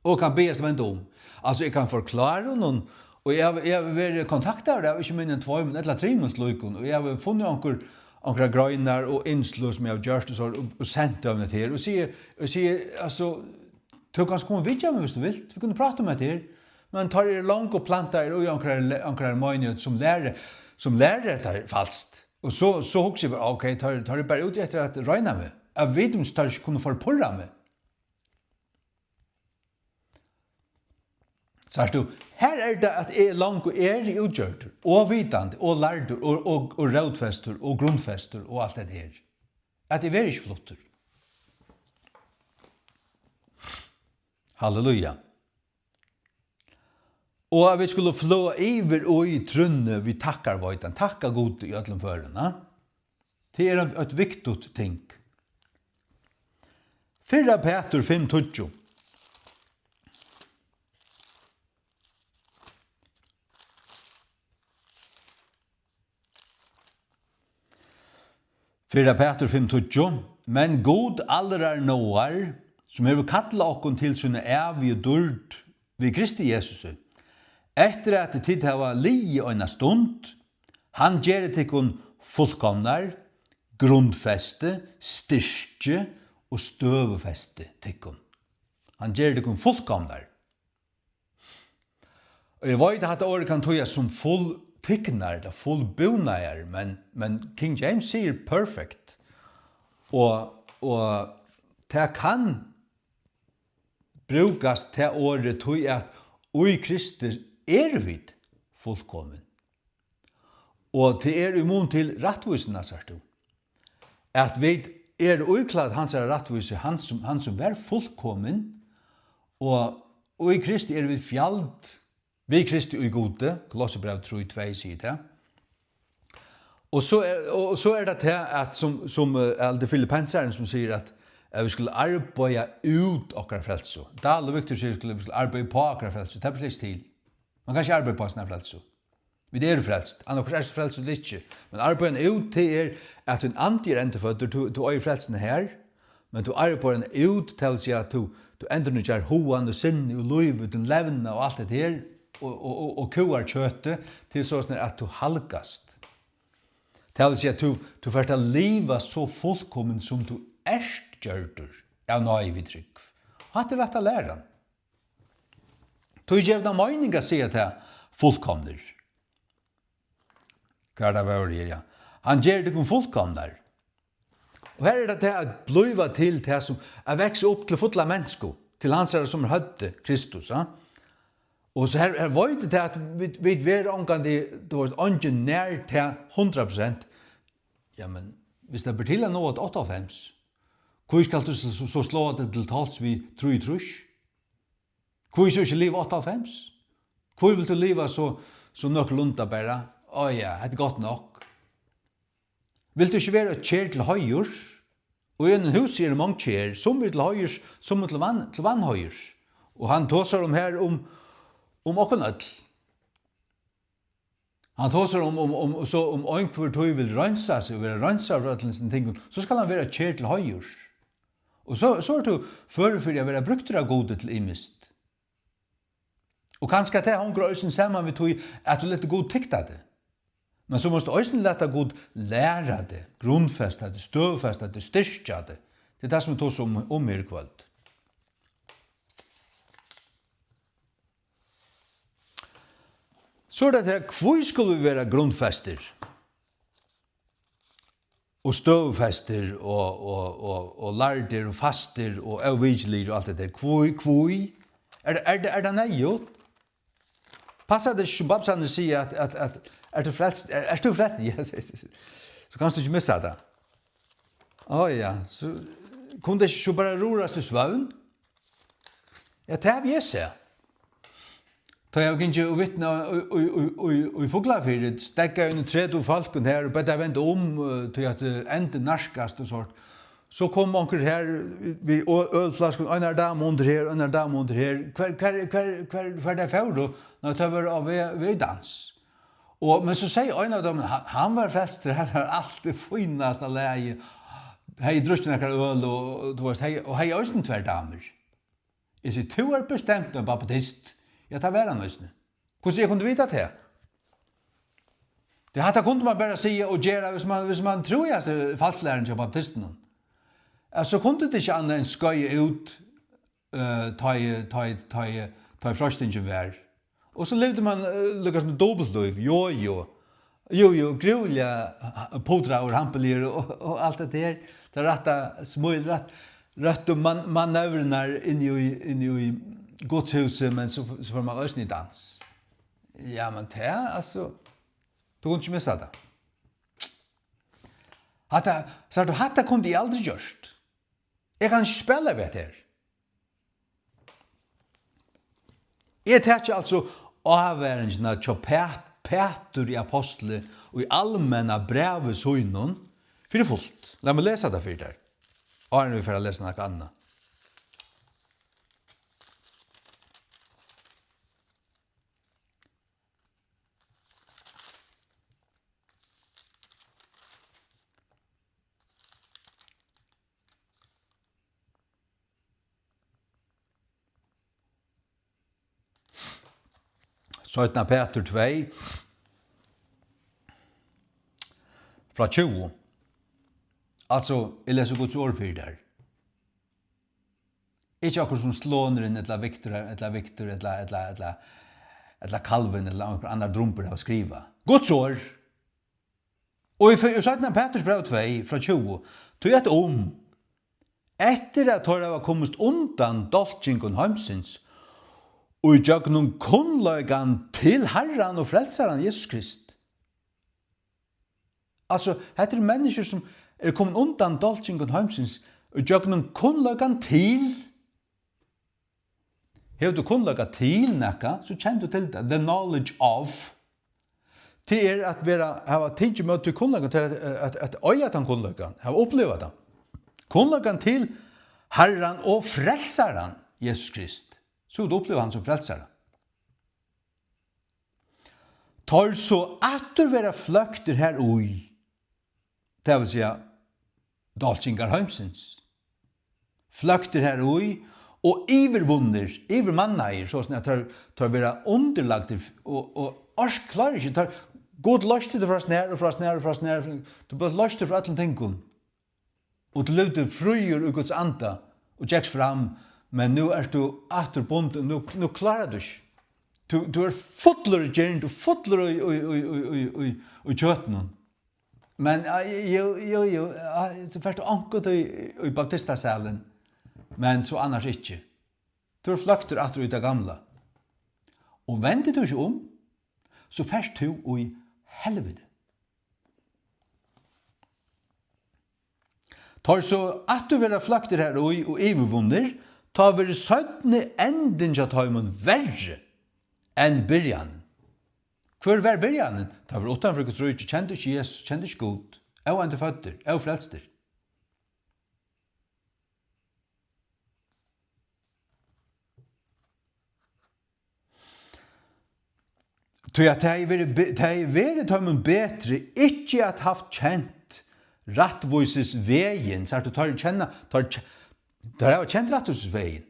og kann biðjast venda um. Altso, eg kann forklára honum, og eg havi, eg havi verið kontaktaður av ikki minni enn tveimum ella trimum slíkum, og eg havi funnið onkur, onkrar greinar og innsløg sum eg havi gjørt og so, og, og sent teimum hetta her, og sigi, og sigi, altso, tú kanst koma og vitja meg, viss tú vilt. Vit kunnu práta um hetta her. Men teir eru longu plantaðir í onkrari le-, onkrari meinigheit sum læri, sum lærir hetta her falskt. Og so, so hugsi eg bara, ok, teir, teir eru bara úti eftir at royna meg. At vita um teir ikki kunnu forpurra meg. Sært tú, her er tað, at eg longu eri útgjørdur, og vitandi, og lærdur, og, og, og rótfestur, og grundfestur, og alt hetta her. At eg verði ikki fluttur. Halleluja. Og at vit skulu fløða yvir í trúnni við takkarveitan, takka Gud í øllum førum, ha? Tað er ein, eitt vigtigt ting. Fyrra Pætur fimm tíggju. Fyrra Pætur fimm tíggju: Men Gud allrar náðar, sum hevur kallað okkum til sína ævigu dýrd við Kristi Jesusi, eftir at tit hava liðið eina stund, hann geri tykkum fullkomnar, grundfesti, styrki og støðufesti tykkum. Hann geri tykkum fullkomnar. Og eg veit, at hatta orðið kann týðast sum fulltiknar ella fullbúnaðar, men, men King James sigur perfect. Og, og tað kann brúkast, tað orðið, tí at í Kristi eru vit fullkomin. Og tað er í mun til rættvísina, sært tú, at vit eru íklædd hansara rættvísi, hann sum, hann sum var fullkomin, og, og í Kristi eru vit fjald við Kristi í Gudi, Kolossebræv trý tvey sigur tað. Og so er, og, og so er tað tað, at sum, sum, eh, er tað Filippensarin, sum sigur, at, at vit skulu arbeiða út okkara frelsu. Dahl og Victor sigur, vit skulu, vit skulu arbeiða upp á okkara frelsu. Tað ber slett ikki til. Man kann ikki arbeiða upp á sína frelsu. Vit eru frelst. Annaðhvørt ert tú frelst ella ikki. Men arbeiðan út, tað er, at tín andi er endurføddur, tú, tú eigur frelsuna her, men tú arbeiðir hana út, tað vil siga, at tú, tú endurnýggjar hugan og sinnið og lívið, tín levnað og alt hetta her, og, og, og, og kúgar kjøtið, til soleiðis at tú halgast. Tað vil siga, at tú, tú fert at liva so fullkomin, sum tú ert gjørdur av náði við trúgv. Hatta er rætta læran. Tí gevur tað meining at siga tað fullkomnir. Hvar tað vóru her, ja. Hann ger tykkum fullkomnar. Og her er tað tað at blíva til tað sum, at vaksa upp til fulla mensku, til hansara sum er høvdið, Kristus, ja. Og so her, her veit eg tað at vit, vit verða ongantíð, tú veist, eingin nær tað hundrað prosent. Ja, men viss tað ber til at náa til áttaoghálvfems, hví skalt tú so, so, so sláa teg til tols við trýogtrýss? Hví so ikki liva áttaoghálvfems? Hví vilt tú liva so, so nøkulunda bara? Á ja, hetta er gott nokk. Vilt tú ikki vera eitt ker til heiðurs? Og í einum húsi eru mong ker, sum eru til heiðurs, sum eru til van-, til vanheiðurs. Og hann tosar um her um, um okkum øll. Hann tosar um, um, um, so um einhvør tí vil reinsa seg og vera reinsaður frá øllum hesum tingum, so skal hann vera ker til heiðurs. Og so, so ert tú førur fyri at vera brúktur av Gudi til ymiskt. Og kanska tað hongur eisini saman við tí, at tú letur Gud tykta teg. Men so mást tú eisini lata Gud læra teg, grundfesta teg, støðfesta teg, styrkja teg. Tað er tað, sum vit tosa um, um her í kvøld. So er tað her, hví skulu vit vera grundfestir og støðufestir og, og, og, og lærdir og fastir og óvikeligir og alt det der? Hví, hví? Er, er, er tað neyðugt? Passar tað ikki, sum bamsarnir siga, at, at, at, ert tú frelst? Er, ert tú frelst? Ja, so kanst tú ikki missa tað. Á ja, so kunnu tey ikki so bara rúrast í svøvn? Ja, tað havi eg sæð. Tá eg havi gingið og vitnað í, í, í, í, í Fuglafirði, steðgaði inn í tretivu fólkum har og bað teir venda um, eh, tí at, eh, endin nærkast og sort. So kom onkur her við ø-, ølfløskum, ein dama undir her, ein dama undir her. Hvar, hvar, hvar, hvar, hvar tey fóru? Nei, tey vóru á veg, veg í dans. Og, men so segði ein av teimum, hann, hann var frelstur, hann var alt í fínasta lagi. Hevði drukkið nakrar øl og, og, tú veist, hevði, og hevði eisini tvær damur. Eg sigi, tú ert bestemt ein baptist. Ja, tað var hann eisini. Hvussu eg kundi vita tað? Tí hatta kundi man bara siga og gera, hvis man, hvis man trúði hasi falslæran hjá baptistunum. At so kundi tað ikki annað enn skoyða út, eh, tá ið, tá ið, tá ið, tá ið freistingin var. Og so livdi man, eh, líka sum dupultlív. Jo, jo. Jo, jo, grúvliga putraður, hampiligur og, og alt hetta her. Tað rætta smíl, rætt, røttu man-, manøvrurnar inn í, inn í Guds húsi, men so, so fór man eisini í dans. Ja, men tað, altso, tú kundi ikki missa tað. Hatta, sært tú, hatta kundi eg aldri gjørt. Eg kann ikki spæla við hetta her. Eg taki altso ávaringina hjá Pæt-, Pæturi apostli í almenna brævi sínum fyri fult. Lat meg lesa tað fyri tær, áðrenn vit fara at lesa nakað annað. Seinna Pætur tvey, frá tjúgu. Altso, eg lesi Guds orð fyri tær. Ikki akkurát sum Slonurin ella Viktor, ella Viktor, ella, ella, ella, ella Calvin, ella onkur annar drumbur hava skrivað. Guds orð! Og í fy-, í seinna Pæturs bræv tvey frá tjúgu, tí at um, eftir at teir hava komist undan dálkingum heimsins, og ígjøgnum kunnleikan til Harran og Frelsaran Jesus Krist. Altso, hetta eru menniskjur, sum eru komin undan dálkingum heimsins, ígjøgnum kunnleikan til. Hevur tú kunnleika til nakað, so kennir tú til tað. The knowledge of. Tað er at vera, hava tikið ímóti kunnleikan, tað er at, at, at eiga tann kunnleikan, hava upplivað tað. Kunnleikan til Harran og Frelsaran, Jesus Krist. So hevur tú upplivað hann sum frelsara. Teir so aftur verða fløktir har í, tað vil siga, dálkingar heimsins. Fløktir har í og yvirvunnir, yvirmannaðir, so at teir, teir verða undirlagdir og, og ork-, klára ikki, teir, Gud loysti teg frá snar og frá snar og frá snar, tú bleivst loystur frá øllum tingum. Og tú livdi fríur í Guds anda og gekst fram, men nú ert tú aftur bundin, nú, nú klárar tú ikki. Tú, tú ert fullur í girnd og fullur í, í, í kjøtinum. Men, ah, jú, jú, jú, ah, so fert tú onkuntíð í, í baptistasalin, men so annars ikki. Tú ert fløktur aftur í tað gamla. Og vendir tú ikki um, so fert tú í helviti. Teir so aftur verða fløktir har í og yvirvunnir, tá verður seinni endin hjá teimum verri enn byrjanin. Hvør var byrjanin? Teir vóru uttanfyri Guds ríki, kendu ikki Jesus, kendu ikki Gud, óendurføddir, ófrelstir. Tí at tað hevði verið be-, tað hevði verið teimum betri ikki at havt kent rættvísisvegin, sært tú, teir kenna, teir ke-, teir hava kent rættvísisvegin,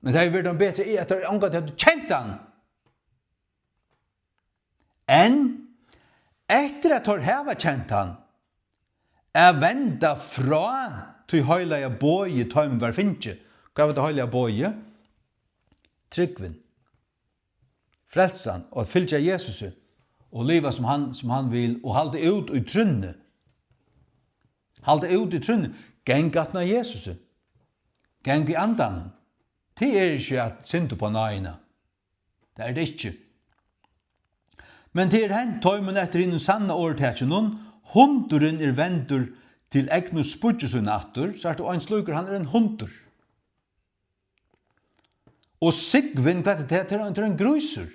men tað hevði verið teimum betri, at teir ongantíð høvdu kent hann. Enn eftir at teir hava kent hann, at venda frá tí heilaga boði, teimum var fingið. Hvat var tað heilaga boðið? Trúgvin, frelsan, og at fylgja Jesusi og liva sum hann, sum hann vil, og halda út í trúnni. Halda út í trúnni. Gang aftan á Jesusi. Gang í andanum. Tað er ikki at synda upp á náðina. Tað er tað ikki. Men tað er hent teimum eftir hinum sanna orðtakinum, hundurin er vendur til egnu spýggju sína aftur, sært tú, ein slíkur, hann er ein hundur. Og súgvin, hvat er tað? Tað er ein, tað er ein grísur.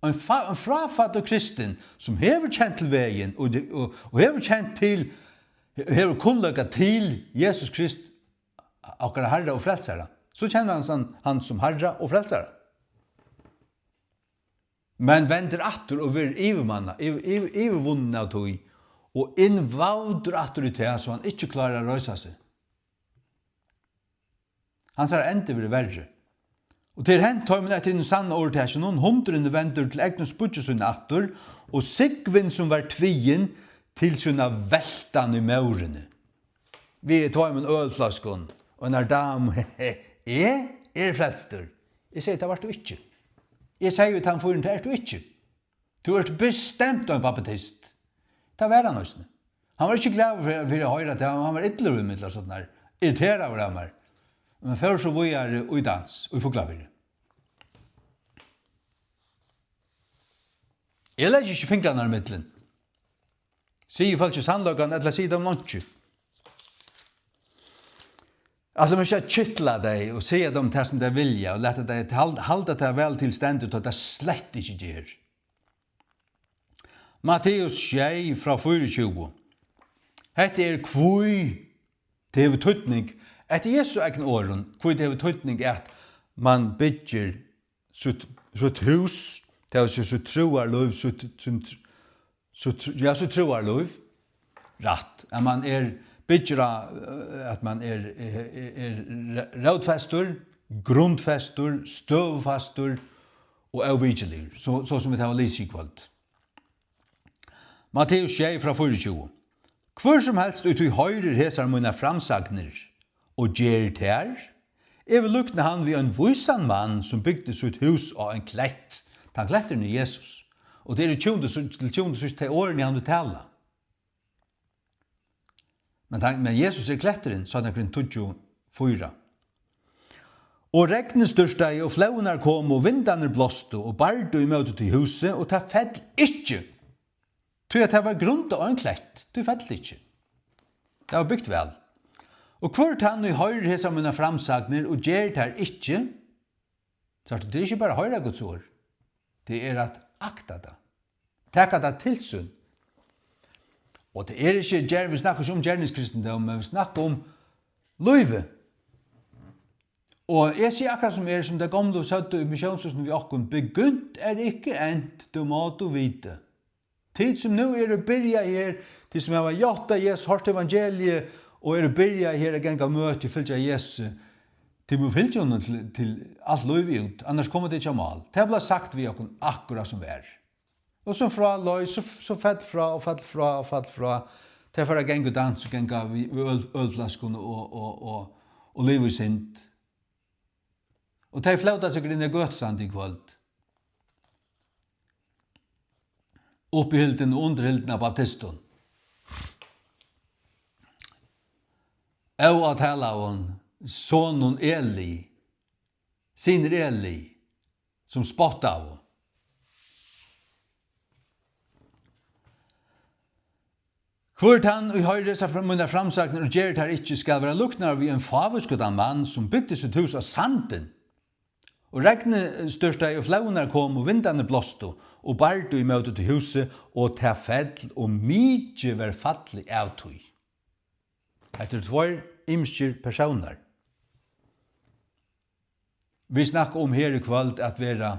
Ein fa-, ein fráfallin kristin, sum hevur kent til vegin og, og, og hevur kent til, hevur kunnleika til Jesus Krist, okkara Harra og Frelsara, so kennir hann hann, hann sum Harra og Frelsara. Men vendir aftur og verður yvirmanna-, yvir-, yvir-, yvirvunnin av tí, og innvævdur aftur í tað, so hann ikki klárar at reisa seg. Hansara endi verður verri. Og tað er hent teimum eftir hinum sanna orðtakinum: Hundurin er vendur til egnu spýggju sína aftur, og súgvin, sum var tvigin, til sína veltan í mórini. Við tveimum ølfløskum og einari damu. Eg eri frelstur. Eg segði: Tað vart tú ikki. Eg segði við tann fýrin: Tað ert tú ikki. Tú ert bestemt ein baptist. Tað var hann eisini. Hann var ikki glaður fyri, fyri at hoyra tað, hann var illur við meg, ella sovorðið, irriteraður av mær. Men fór so víðari í dans í Fuglafirði. Eg leggi ikki fingrarnar ímillum. Sigi fólki sannleikan, ella sigi teimum einki? Altso, men ikki at kitla tey og siga teimum tað, sum tey vilja, og lata tey hal-, halda, tað væl til stendur, tá tað slett ikki ger. Matteus sjey frá fýraogtjúgu. Hetta er, hví tað hevur týdning, eftir Jesu egnu orðum, hví tað hevur týdning, at mann byggir sítt, sítt hús, tað vil siga, sítt trúarlív, sítt, sín tr-, sítt tr-, ja, sítt trúarlív, rætt, at mann er, byggir á, eh, at mann er, er, er, er rótfestur, grundfestur, støðufastur og óvikiligur, so, so sum vit hava lisið í kvøld. Matteus sjey frá fýraogtjúgu. Hvør sum helst, ið tí hoyrir hesar mínar framsagnir og ger tær, eg vil líkna hann við ein vísan mann, sum bygdi sítt hús á ein klett. Tann kletturin er Jesus. Og tað er í tjúgundu, til tjúgundu síðst tey orðini, hann vil tala. Men tann, men Jesus er kletturin, Seinna Korint tíggju fýra. Og regnið stúrtaði, og flóðirnar komu, og vindarnir blástu, og bardu ímóti tí húsi, og tað fell ikki, tí at tað var grundað á ein klett, tí fell ikki. Tað var bygt væl. Og hvør tann, ið hoyrir hesar mínar framsagnir og ger tær ikki, sært tú, tað er ikki bara at hoyra Guds orð, tað er at akta tað, taka tað til sín. Og tað er ikki ger-, vit snakka ikki um gerningskristindóm, men vit snakka um lívið. Og eg sigi akkurát sum er, sum tey gomlu søgdu í missiónshúsinum við okkum: Begynt er ikke endt, det må du vite. Tit, sum nú eru byrjað her, tit, sum hava játtað Jesus, hoyrt evangeliið og eru byrjað her at ganga møti, fylgja Jesusi, tit mugu fylgja honum til, til alt lívið út, annars koma tit ikki á mál. Tað bleiv sagt við okkum akkurát sum var. Og sum frá leið, so, so fall frá og fall frá og fall frá. Tey fara at ganga í dans og ganga við, við øl, ølfløskum og, og, og, og liva í synd. Og tey flóta sikkurt inn í gøtusand í kvøld. Uppihildin og undirhildin av baptistum. Óátalaðum sonum Eli, synir Eli, sum spottaðu. Hvør tann, ið hoyrir hesar fram-, mínar framsagnir og ger tær ikki, skal vera líknaður við ein fávitskudan mann, sum bygdi sítt hús á sandin. Og regnið stúrtaði, og flóðirnar komu, og vindarnir blástu og bardu ímóti tí húsi, og tað fell, og mikið var fallið av tí. Hetta eru tveir ymskir persónar. Vit snakka um her í kvøld at vera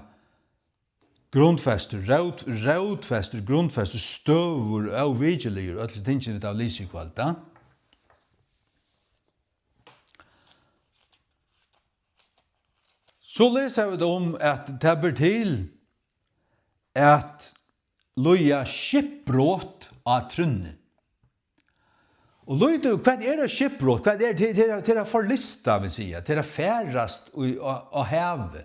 grundfestur, rót-, rótfestur, grundfestur, støðugur, óvikiligur, øll tingini, vit hava lisið í kvøld, ja? So lesa vit um, at tað ber til at líða skipbrot á trúnni. Og lítið, hvat er eitt skipbrot? Hvat er, tað, tað er, tað er at forlista, vil siga, tað er at ferðast í, á, á havi.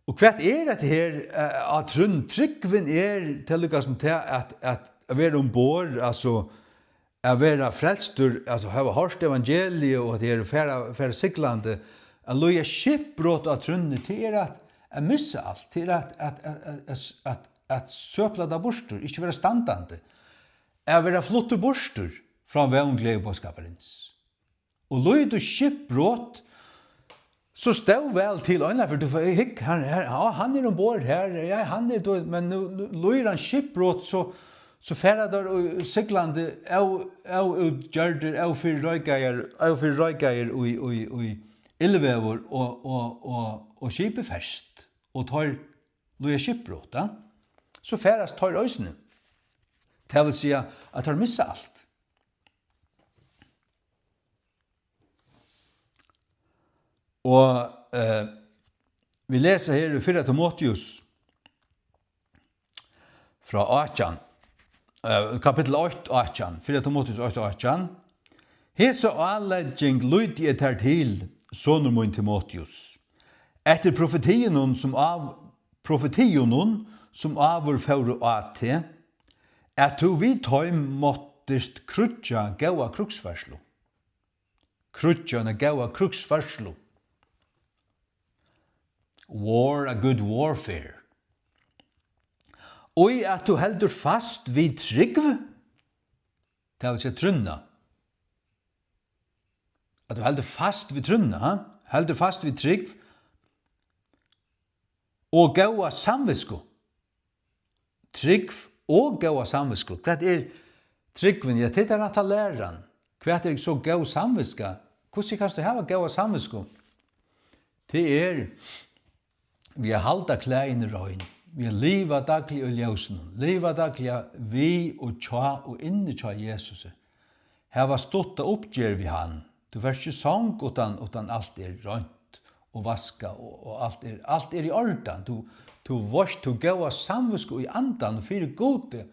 Og hvat er hetta her, eh, á trúnni? Trúgvin er, tað er líka sum tað at, at, at vera umborð, altso, at vera frelstur, at hava hoyrt evangeliið og at her fara, fara siglandi, at líða skipbrot á trúnni, tað er at, at missa alt, tað er at, at, at søpla tað burtur, ikki vera standandi, at vera fluttur burtur frá vón gleðiboðskaparins. Og líður skipbrot, so stóð væl til einaferð, tú fæ-, hygg, hann, hann, á, hann er umborð her, ja, hann er, tú, men nú, nú líður hann skipbrot, so, So fara teir í, siglandi, ó-, óútgjørdir, ófyrireikaðir, ófyrireikaðir í, í, í illveður og, og, og, og skipið ferst, og teir líða skipbrot, ja? So ferðast teir eisini. Tað vil siga, at teir missa alt. Og, eh, vit lesa her í fyrra Timoteus frá átjan, eh, kapittul eitt, átjan, fyrra Timoteus eitt, átjan. Hesa álegging líti eg tær til, sonur mín Timoteus, eftir profetiunum, sum av-, profetiunum, sum áður fóru á teg, at tú við teim máttist kríggja góða krígsførslu. Kríggja eina góða krígsførslu. War, a good warfare. Og at tú heldur fast við trúgv, tað vil siga trúnna. At tú heldur fast við trúnna, ha? Heldur fast við trúgv og góða samvitsku. Trúgv og góða samvitsku. Hvat er trúgvin? Ja, tað er rætta læran. Hvat er so góð samvitska? Hvussu kanst tú hava góða samvitsku? Tað er við at halda klæðini rein, við at liva dagliga í ljósinum, liva dagliga við og hjá og inni hjá Jesusi. Hava stutta uppgerð við hann. Tú fert ikki í song uttan, uttan alt er reint og vaskað og, og alt er, alt er í ordan. Tú, tú veitst, tú góða samvitsku í andan og fyri Gudi,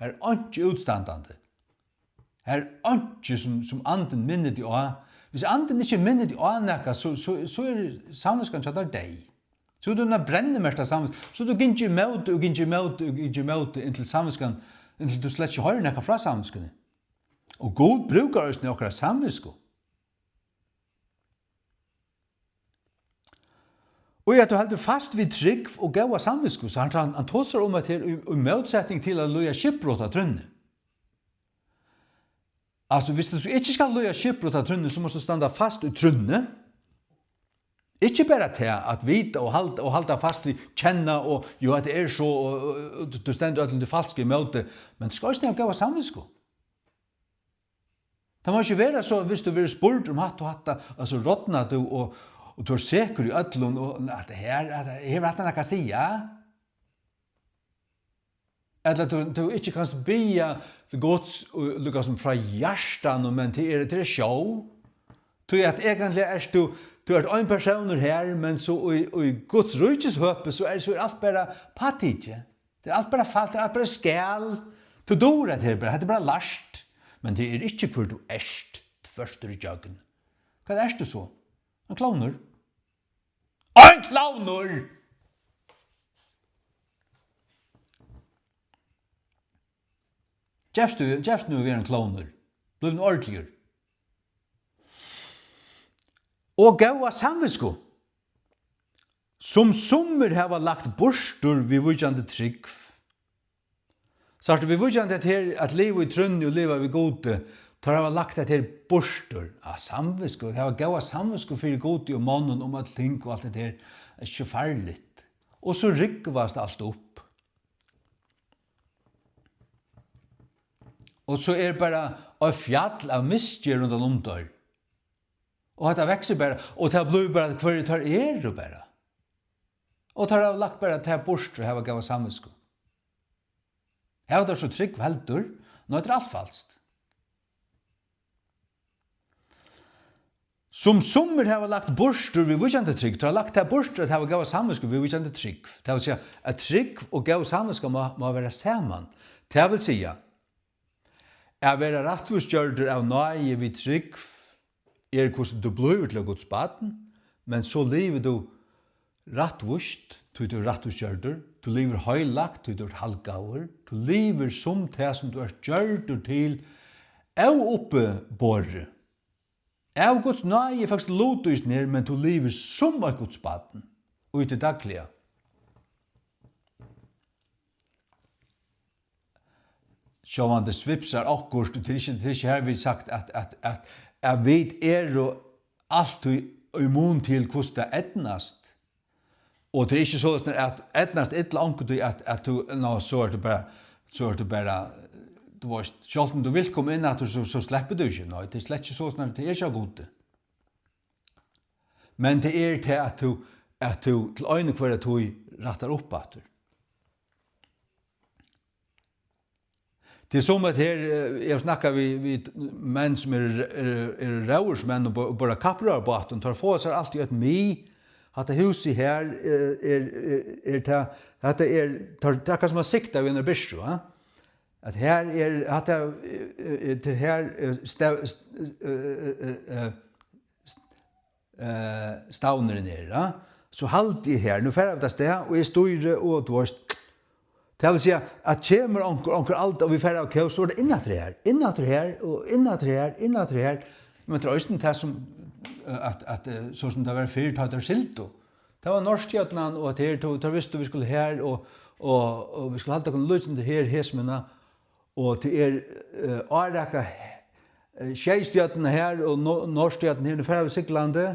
har er einki útstandandi. Har er einki, sum, sum andin minnir teg á. Hvis andin ikki minnir teg á nakað, so, so, so er samvitskan hjá tær deyð. So er tú eina brennimerkta samvitsku. So er tú gingið ímóti og gingið ímóti og gingið ímóti, inntil samvitskan, inntil tú slett ikki hoyrir nakað frá samvitskuni. Og Gud brúkar eisini okkara samvitsku. Og at tú heldur fast við trúgv og góða samvitsku, so hann, hann, hann tosar um at her í, í mótsetning til at líða skipbrot á trúnni. Altso, hvis tú ikki skal líða skipbrot á trúnni, so mást tú standa fast í trúnni. Ikki bara tað at vita og halda, og halda fast við kenna og, jú, at tað er so, og, og, og tú stendur øllum til falsk ímóti, men tú skal eisini hava góða samvitsku. Tað má ikki vera so, hvis tú verður spurdur um hatta og hatta, og so rodnar tú, og, og tú ert sekur í øllum, og at her, at hevur hatta nakað at siga? Ella tú, tú ikki kanst biðja til Guds, og líka sum frá hjartanum, men tað er, tað er show. Tí at eigentliga ert tú, tú ert ein persónur her, men so í, í Guds ríkis høpi, so er, so er alt bara påtikið. Tað er alt bara falt, tað er alt bara skæl. Tú dugir at tað er bara, hetta er bara lært. Men tað er ikki hvør tú ert, tvørtur ígjøgnum. Hvat ert tú so? Ein klovnur? Ein klovnur! Gevst tú, gevst nú at vera ein klovnur. Blív nú ordiligur. Og góða samvitsku, sum summir hava lagt burtur viðvíkjandi trúgv. Sært tú, viðvíkjandi at her, at liva í trúnni og liva við Gudi, teir hava lagt hetta her burtur. Á, samvitsku, hava góða samvitsku fyri Gudi og monnum um øll ting og alt hetta her, er ikki farligt. Og so rúgvast alt upp. Og so er bara eitt fjall av misgerð rundan um teir. Og hetta veksur bara, og tað blívur bara, hvørji teir eru bara. Og teir hava lagt bara tað burtur, hava góða samvitsku. Hava teir so trúgv heldur? Nei, tað er alt falskt. Sum summir hava lagt burtur viðvíkjandi trúgv, teir hava lagt tað burtur at hava góða samvitsku viðvíkjandi trúgv. Tað vil siga, at trúgv og góð samvitska má, má vera saman. Tað vil siga, at vera rættvísgjørdur av náði við trúgv er, hvussu tú blívur til Guds barn, men so livir tú rættvíst, tí tú ert rættvísgjørdur, tú livir heilagt, tí tú ert halgaður, tú livir sum tað, sum tú ert gjørdur til, óuppiborið. Av Guds náði fækst lutvísni her, men tú livir sum eitt Guds barn í tí dagliga. Sjálvandi svipsar okkurt, og tað er ikki, tað er ikki her vit sagt, at, at, at, at vit eru altíð í mun til, hvussu tað eydnast. Og tað er ikki soleiðis, at eydnast illa onkuntíð, at, at tú, ná, so ert tú bara, so ert tú bara, tú veist, sjálvt um tú vilt koma inn aftur, so, so sleppur tú ikki. Nei, tað er slett ikki soleiðis, tað er ikki av Gudi. Men tað er tað, at tú, at tú til eina og hvørja tíð rættar upp aftur. Tað er sum at her, eh, eg havi snakkað við, við menn sum eru, eru, eru róðursmenn og bo-, og borða kappróðrarbátin, teir fáa sær altíð eitt mið. Hatta húsið her, eh, er, er, er tað, hatta er, teir, tað er kanska man siktar við eina byrsu, ha? At her er, hatta, eh, eh, til her, eh, stav-, st-, eh, eh, eh, eh, st-, eh, stavnurin er, ja? So haldi eg her, nú fara vit avstað, og eg stýri, og tú veist, tað vil siga, at kemur onkur, onkur alda, og vit fara av kós, so er tað inn aftur her, inn aftur her, og inn aftur her, inn aftur her. Men tað er eisini tað sum, eh, at, at, eh, so sum tað var fyrr, tá teir sigldu. Tað var Norðstjørnan, og at her, tá, tá vistu, vit skulu her, og, og, og vit skulu halda okkum lítið her, hesum, og tað er, eh, áraka, eh, sjeystjørnuna her, og no-, Norðstjørnuna her, nú fara vit siglandi,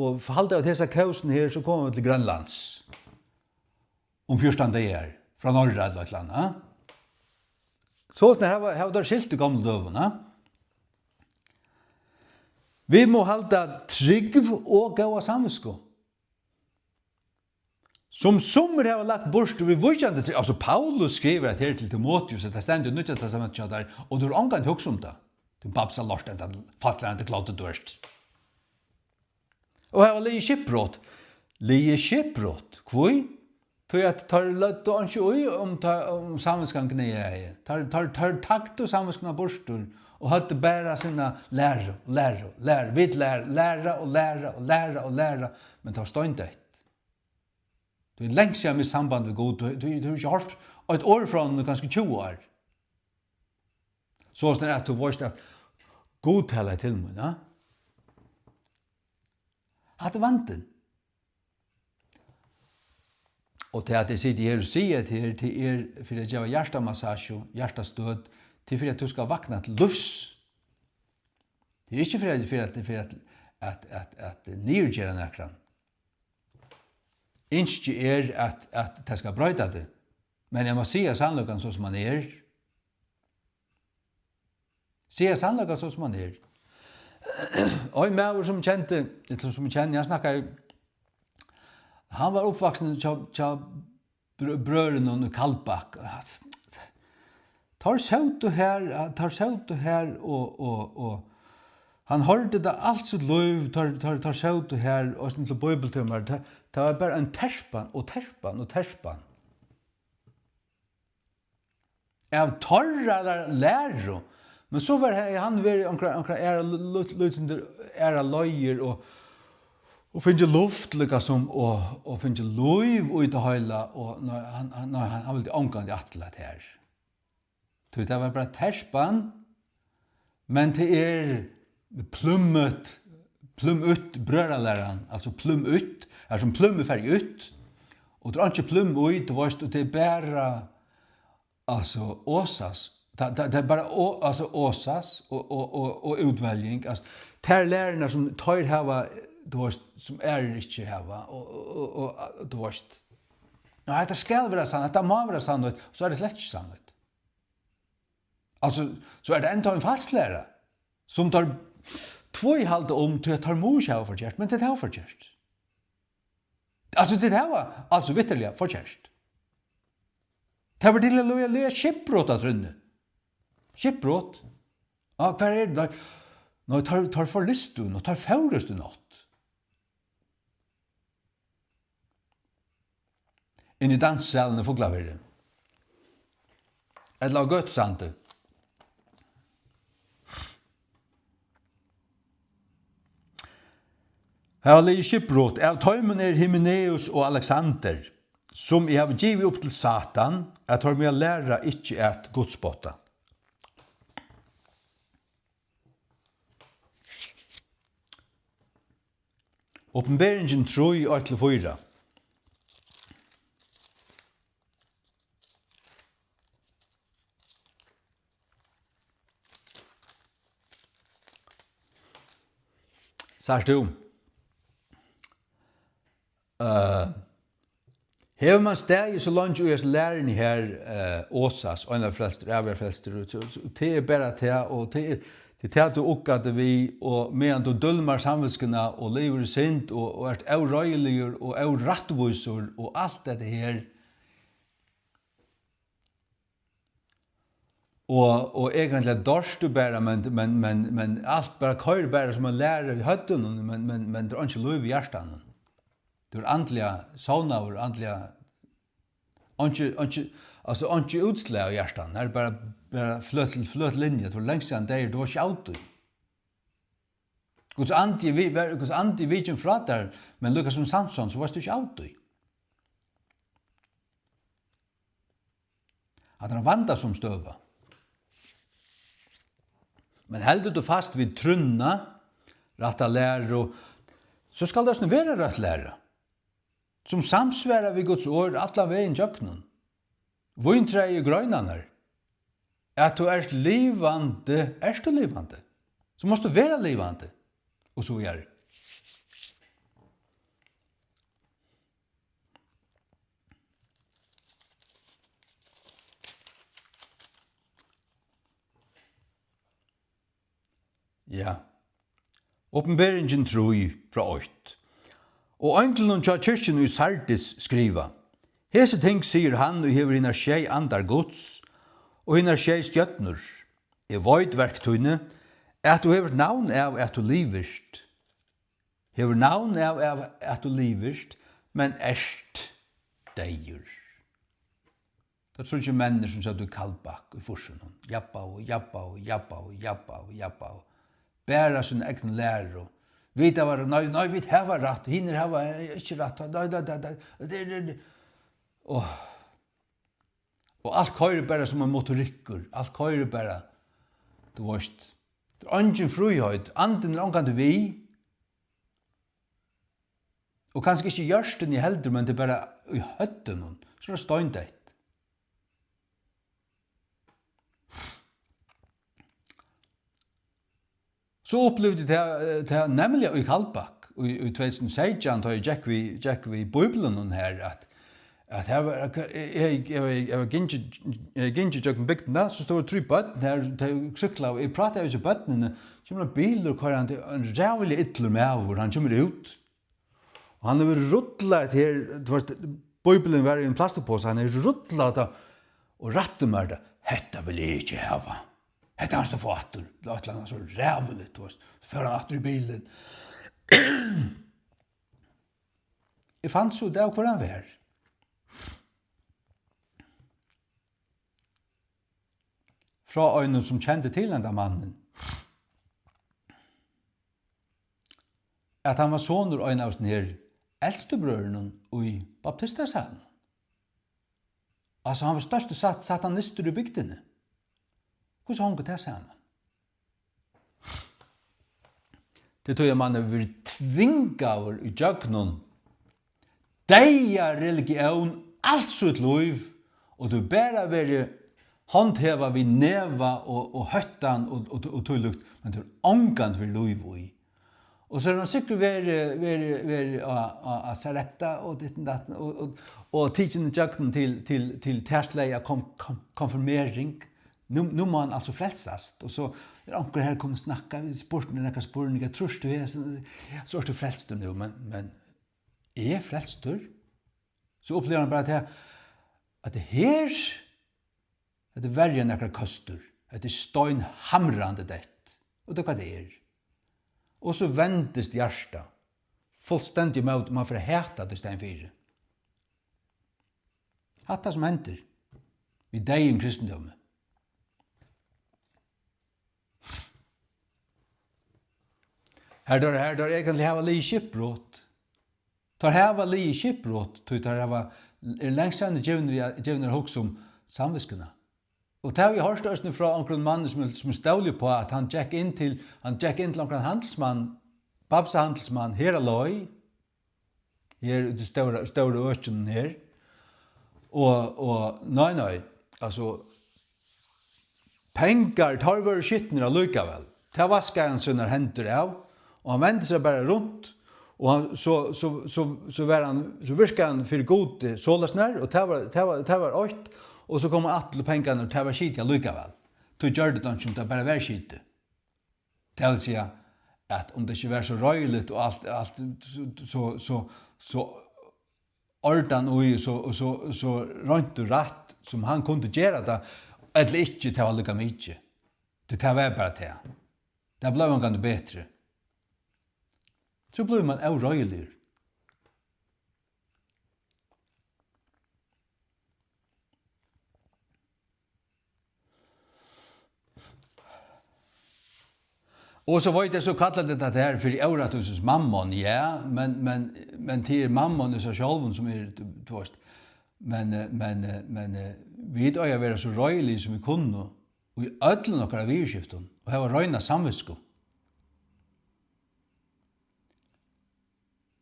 og halda at hesa kósina her, so koma vit til Grønlands um fjúrtan dagar, frá norra ella eitt ella annað, ha? Soleiðis hava, hava teir siglt í gomlu døgum, ha? Vit mugu halda trúgv og góða samvitsku, sum summir hava lagt burtur við víkjandi trúgv. Altso, Paulus skrivar at her til Timoteus, at tað stendur í Nýggja Testamentið hjá tær, og tú hevur ongantíð hugsað um tað. Tú babsa lort, enda falsklærandi kloddur tú ert. Og hava ligið skipbrot. Ligið skipbrot. Hví? Tí at teir løgdu einki í, um ta, um samvitskan gnaðaði. Teir, teir, teir tagdu samvitskuna burtur og høvdu bara sína læru, læru, læru. Vit læra, læra og læra og læra og læra, men tað var steindeytt. Tú er langt síðan mist samband við Gud. Tú, tú, tú hevur ikki hoyrt eitt orð frá honum í kanska tjúgu ár. Soleiðis er at tú veitst at Gud talar til mín, ja? Hatta er vandin. Og tað at eg siti her og sigi at her, tað er fyri at geva hjartamassasju, hjartastøð, tað er fyri at tú skal vakna til lívs. Tað er ikki fyri at, fyri at, fyri at, at, at, at niðurgera nakran. Ynskið er, at, at tað skal broyta teg. Men eg má siga sannleikan, so sum hann er. Siga sannleikan, so sum hann er. Ein maður, sum kendi, ella sum eg kenni, hann snakkaði, hann var uppvaksin hjá, hjá brø-, brøðrunum í Kaldbak. Teir sótu her, teir sótu her og, og, og hann hoyrdi tað alt sítt lív, teir, teir, teir sótu her og eisini til bíbliutímar. Tað, tað var bara ein terpan og terpan og terpan av teirra læru. Men so var he-, hann verið onkra, onkra aðra, lít-, lítið sindur aðrar leiðir og, og fingið luft líkasum og, og fingið lív í tað heila og nei, hann, hann, nei, hann, hann vildi ongantíð afturlata her. Tí tað var bara terpan, men tað er plumut, plumut brøðralæran, altso plumut, har sum plum er farið út, og tað er einki plum í, tú veist, og tað er bara, altso, osas, tað, tað, tað er bara o-, altso, osas og, og, og, og útveljing, altso, tær lærurnar sum teir hava, tú veist, sum aðrir ikki hava, og, og, og, og, tú veist. Ja, hetta skal vera sannheit, hetta má vera sannheit, so er tað slett ikki sannheit. Altso, so er tað enntá ein falsk læra, sum teir tvíhalda um, tí at teir mugu ikki hava forkert, men tit hava forkert. Altso, tit hava, altso, vitterliga forkert. Tað var til at laga, laga skipbrot á trúnni. Skipbrot? Ja, hvar er tað? Nei, nei, teir, teir forlistu, og teir fórust í nátt. Inn í dansisalin í Fuglafirði. Ella á Gøtusandi. Hava ligið skipbrot, av teimum er Hymenaeus og Alexander, sum eg havi givið upp til Satan, at teir mega læra ikki at gudspotta. Opinberingin trý, eitt til fýra. Sært tú? Eh, Hevur mann staðið so leingi í hesi læruni her, eh, osas, einarfrelstur, ævarfrelstur, og, og, og tað er bara tað, og tað er, tað er tað, tú uggar teg við, og meðan tú dulmar samvitskuna og livir í synd og, og ert óreiðiligur og órættvísur og alt hetta her, og, og eigentliga doyrt tú bara, men, men, men, men alt bara koyrir bara sum ein læra í høvdinum, men, men, men tað er einki lív í hjartanum. Tú ert andliga sovnaður, andliga, einki, einki, altso, einki útslag í hjartanum. Har er bara, bara fløt, fløt linja. Tú ert langt síðan deyður, tú vart ikki av tí. Guds andi, vi-, ver-, Guds andi er vikin frá tær, men líka sum Samson, so vart tú ikki av tí. Hatta er ein vandasom støða. Men heldur tú fast við trúnna, rætta læru, so skal tað eisini vera rætt læra, sum samsvarar við Guds orð allan vegin gjøgnum. Víntræið og greinarnar. At tú ert livandi, ert tú livandi, so mást tú vera livandi, og so víðari. Ja. Opinberingin trý frá eitt. Og einglinum hjá kirkjuni í Sardis skriva: Hesi ting sigur hann, ið hevur hinar sjey andar Guds og hinar sjey stjørnur. Eg veit verk tíni, at tú hevur navn av, at tú livist. Hevur navn av, av, at tú livist, men ert deyður. Teir tríggir menninir, sum sótu í Kaldbak í fýrsunum, jabbaðu, jabbaðu, jabbaðu, jabbaðu, jabbaðu. Bara sína egnu læru. Vit hava, nei, nei, vit hava rætt, hinir hava, eh, ikki rætt, nei, nei, nei, nei, tað er, tað er, og, og alt koyrir bara sum ein motorikkur, alt koyrir bara, tú veist, tað er eingin fríheit, andin er ongantíð við. Og kanska ikki í hjørtuni heldur, men tað er bara í høvdinum, so er tað steindeytt. So upplivdi eg tað, eh, tað nemliga í Kaldbak í, í tvey túsund og seytjan, tá eg gekk við, gekk við Bíbliunum her, at, at her var, eg, eg, eg, eg var gingið, eg gingi gjøgnum bygdina, so stóðu trý børn her, tey súkklaðu, eg prátaði við hesi børnini, kemur ein bilur koyrandi, ein ræðuliga illur maður, hann kemur út. Og hann hevur rullað her, tú veist, Bíblian var í ein plastikkposa, hann hevur rullað tað og rætti mær tað. Hetta vil eg ikki hava. Hetta kanst tú fáa aftur. Tað var eitt ella annað so ræðuligt, tú veist. So fór hann aftur í bilin. Eg fann so út av, hvør hann var. Frá einum, sum kendi til henda mannin, at hann var sonur ein av hesum her elstu brøðrunum í baptistasalinum. Altso, hann var størsti sat-, satanistur í bygdini. Hvussu hongur tað saman? Tað er tí, at mann hevur verið tvingaður ígjøgnum deyða religión alt sítt lív, og tú bara verið handhevað við neva og, og hóttan og, og, og tílíkt, men tú hevur ongantíð verið lív í. Og so hevur hann sikkurt verið, verið, verið á, á, á Sarepta og ditt og datt og, og, og tikin ígjøgnum til, til, til tað slagið av kom-, kom-, konfirmering. Nú, nú má hann altso frelsast, og so er onkur her komin og snakka, spurt meg nakrar spurningar, trýrt tú her, so, so ert tú frelstur nú, men, men er eg frelstur? So upplivir hann bara tað, at tað her, hetta er verri enn nakrar køstur, hetta er steinhamrandi deytt, og tað er hvat tað er. Og so vendist hjartað fullstendiga ímóti, man fer at hata tað í staðin fyri. Hatta sum hendir við deyðum kristindómi. Har teir, har teir eigentliga hava ligið skipbrot. Teir hava ligið skipbrot, tí teir hava, er langt síðan givnir, givnir at hugsa um samvitskuna. Og tað havi eg hoyrt eisini frá onkrum manni, sum, sum eg stóli upp á, at hann gekk inn til, hann gekk inn til onkran handilsmann, Bamsa handilsmann, her á leið, her úti í stóra, stóra økinum her. Og, og, nei, nei, altso, pengar, teir vóru skitnir allíkavæl. Tað vaskaði hann sínar hendur av, og hann vendi seg bara runt, Og hann, so, so, so, so var hann, so virkaði hann fyri Gudi soleiðis nær, og tað var, tað var, tað var eitt, og so kom hann aftur til pengarnar, og tað var skitið allíkavæl. Tí gjørdi tað einki, um tað bara var skitið. Tað vil siga, at um tað ikki var so reiligt og alt, alt, so, so, so, so ordan í, so, og so, so reint og rætt, sum hann kundi gera tað, ella ikki, tað var líka mikið. Tí tað var bara tað. Tað bleiv ongantíð betri. So blívur mann óreiðiligur. Og so veit eg, so kallar tey tað her fyri órættvísis mammon, ja, men, men, men tað er mammon í sær sjálvum, sum er, tú, tú veist, men, eh, men, eh, men, eh, vit eiga at vera so reiðilig, sum vit kunnu, í øllum okkara viðurskiftum, og hava reina samvitsku.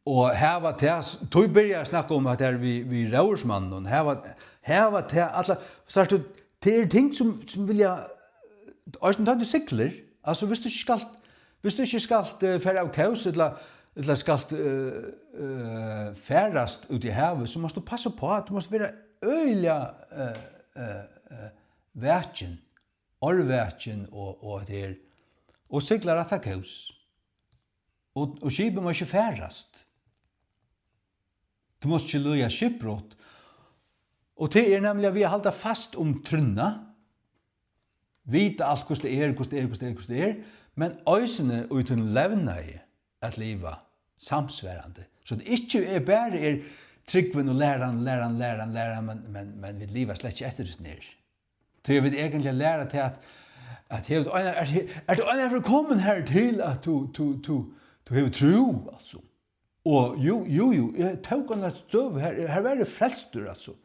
Og hava tað, tí byrjaði at snakka um at tað er við, við róðursmanninum, hava, hava tað, alla, sært tú, tað eru ting sum, sum vilja, eisini tá tú siglir, altso, viss tú ikki skalt, viss tú ikki skalt, eh, fara av kós, ella, ella skalt, eh, eh, ferðast út í havið, so mást tú passa uppá, tú mást vera øgiliga, eh, eh, eh, vakin, árvakin og, og at tað er, og sigla rætt av kós. Og, og skipið má ikki ferðast. Tú mást ikki líða skipbrot. Og tað er nemliga við at halda fast um trúnna, vita alt, hvussu tað er, hvussu tað er, hvussu tað er, hvussu tað er, men eisini í tínum levnaði at liva samsvarandi. So tað ikki er bara er trúgvin og læran, læran, læran, læran, men, men, men vit liva slett ikki eftir hesum her. Tí vit eigentliga læra tað at, at hevur tú eina, ert, ert tú eina ferð komin her til at tú, tú, tú, tú hevur trú, altso. Og jú, jú, jú, eg tók eina støðu her, her var eg frelstur, altso.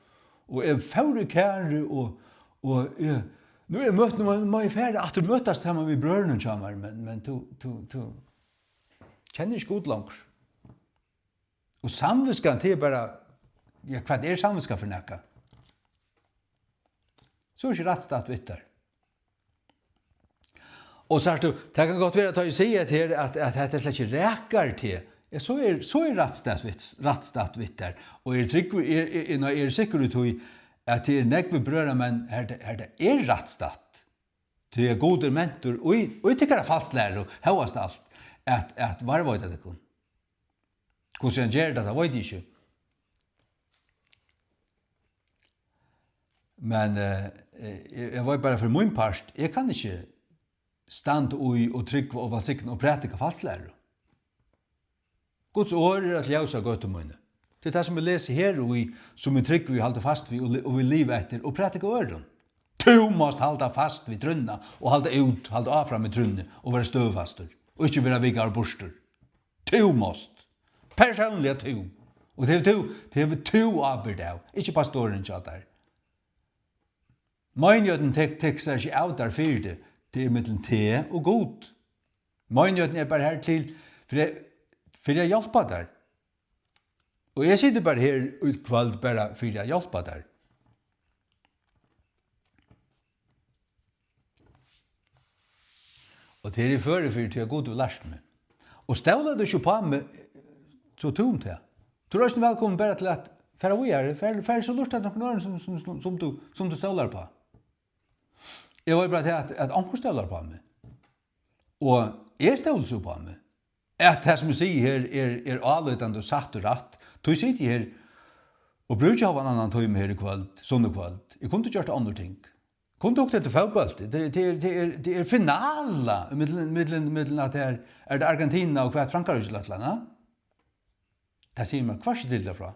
Og eg fór í Karið og, og eg, nú er møtt, nú má, má eg fara aftur møtast saman við brøðrunum hjá mær, men, men tú, tú, tú kennir ikki Gud longur. Og samvitskan, tað er bara, ja, hvat er samvitskan fyri nakað? So er ikki rættstatt við tær. Og sært tú, tað kann gott vera, at tá eg sigi at her, at, at hetta slett ikki rakar teg, ja, so er, so er rættstatt við, rættstatt við tær. Og eg trúgvi, eg, eg, eg, eg eri sikkur í tí, at tað er nógvir brøðramenn, har tað, har tað er rættstatt. Tí at Gud er mentur í, í tykkara falslæru, hóast alt, at, at varðveita tykkum. Hvussu hann ger tað, tað veit eg ikki. Men, eh, eg, eg veit bara fyri mín part, eg kann ikki standa í og trúgva og vælsigna og prædika falslæru. Guds orð er eitt ljós á gøtu míni. Tað er tað, sum eg lesi her og í, sum eg trúgvi og haldi fast við og li-, og vil liva eftir og prædika øðrum. Tú mást halda fast við trúnna og halda út, halda áfram í trúnni og vera støðufastur og ikki vera vikaður burtur. Tú mást. Persónliga tú. Og tað hevur tú, tað hevur tú ábyrgd av, ikki pastorin hjá tær. Meinighetin tek-, tekur sær ikki av tær fyri teg. Tað er millum teg og Gud. Meinighetin er bara her til fyri, fyri at hjálpa tær. Og eg siti bara her í kvøld bara fyri at hjálpa tær. Og tað eri eg førur fyri, tí at Gud hevur lært meg. Og stólar tú ikki upp á meg, so tú um tað. Tú ert eisini vælkomin bara til at fara víðari. Far, far so lurta eftir onkrum øðrum, sum, sum, sum, sum tú, sum tú stólar upp á. Eg veit bara tað, at, at onkur stólar upp á meg. Og eg stóli so upp á meg. At tað, sum eg sigi her, er, er álítandi og satt og rætt, tí siti eg her og brúki hálvan annan tíma her í kvøld, sunnukvøld. Eg kundi gjørt onnur ting. Kundi hugt eftir fótbólti. Tað, tað er, tað er, tað er finala millum, millum, millum at tað er, er tað Argentina og hvat, Frankaríki ella eitt ella annað. Tað sigur mær hvørki til ella frá.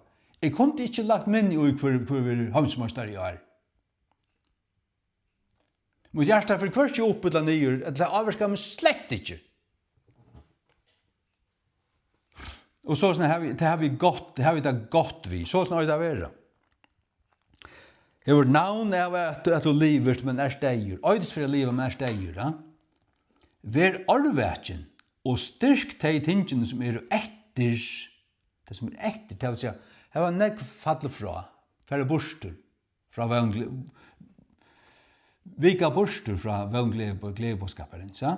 Eg kundi ikki lagt minni í, hvør, hvør verður heimsmeistari í ár. Mítt hjarta fer hvørki upp ella niður, ella ávirkar meg slett ikki. Og soleiðis havi, tað havi gott, tað havi tað gott við. Soleiðis eigur tað at vera. Hevur navn av at, at tú livir, men ert deyður. Eiðist fyri at liva, men ert deyður, ja? Ver árvakin og styrk tey tingini, sum eru eftir. Tað, sum er eftir, tað vil siga, har var nógv fallið frá, farið burtur frá vón-, vika burtur frá vón gleði-, gleðiboðskaparins, ja?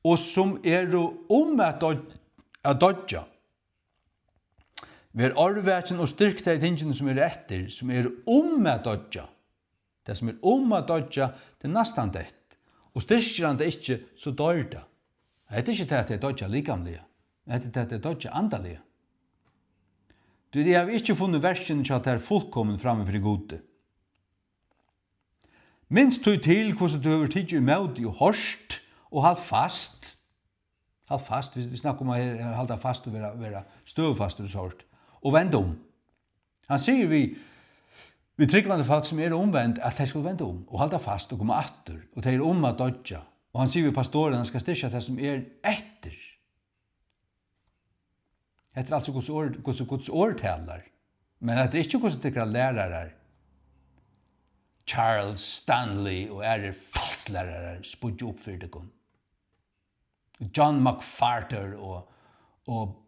Og sum eru um at doy-, at doyggja. Ver árvakin og styrk tey tingini, sum eru eftir, sum eru um at doyggja. Tað, sum er um at doyggja, tað er næstan deytt. Og styrkir hann tað ikki, so doyr tað. Hetta er ikki tað, at tey doyggja likamliga. Hetta er tað, at tey doyggja andaliga. Tí eg havi ikki funnið verkini hjá tær fullkomin frammi fyri Gudi. Minst tí til, hvussu tú hevur tikið ímóti og hoyrt, og halt fast. Halt fast, vit, vit snakka um at her, halda fast og vera, vera støðufastur og sovorðið. Og vend um. Hann sigur við, við trúgvandi fólk, sum eru umvend, at tey skulu venda um og halda fast og koma aftur, og tey eru um at doyggja. Og hann sigur við pastorin, hann skal styrkja tað, sum er eftir. Hetta er altso Guds orð, Guds, Guds orð talar. Men hetta er ikki, hvussu tykkara lærarar, Charles Stanley og aðrir falsklærarar, spýggja upp fyri tykkum. John MacArthur og, og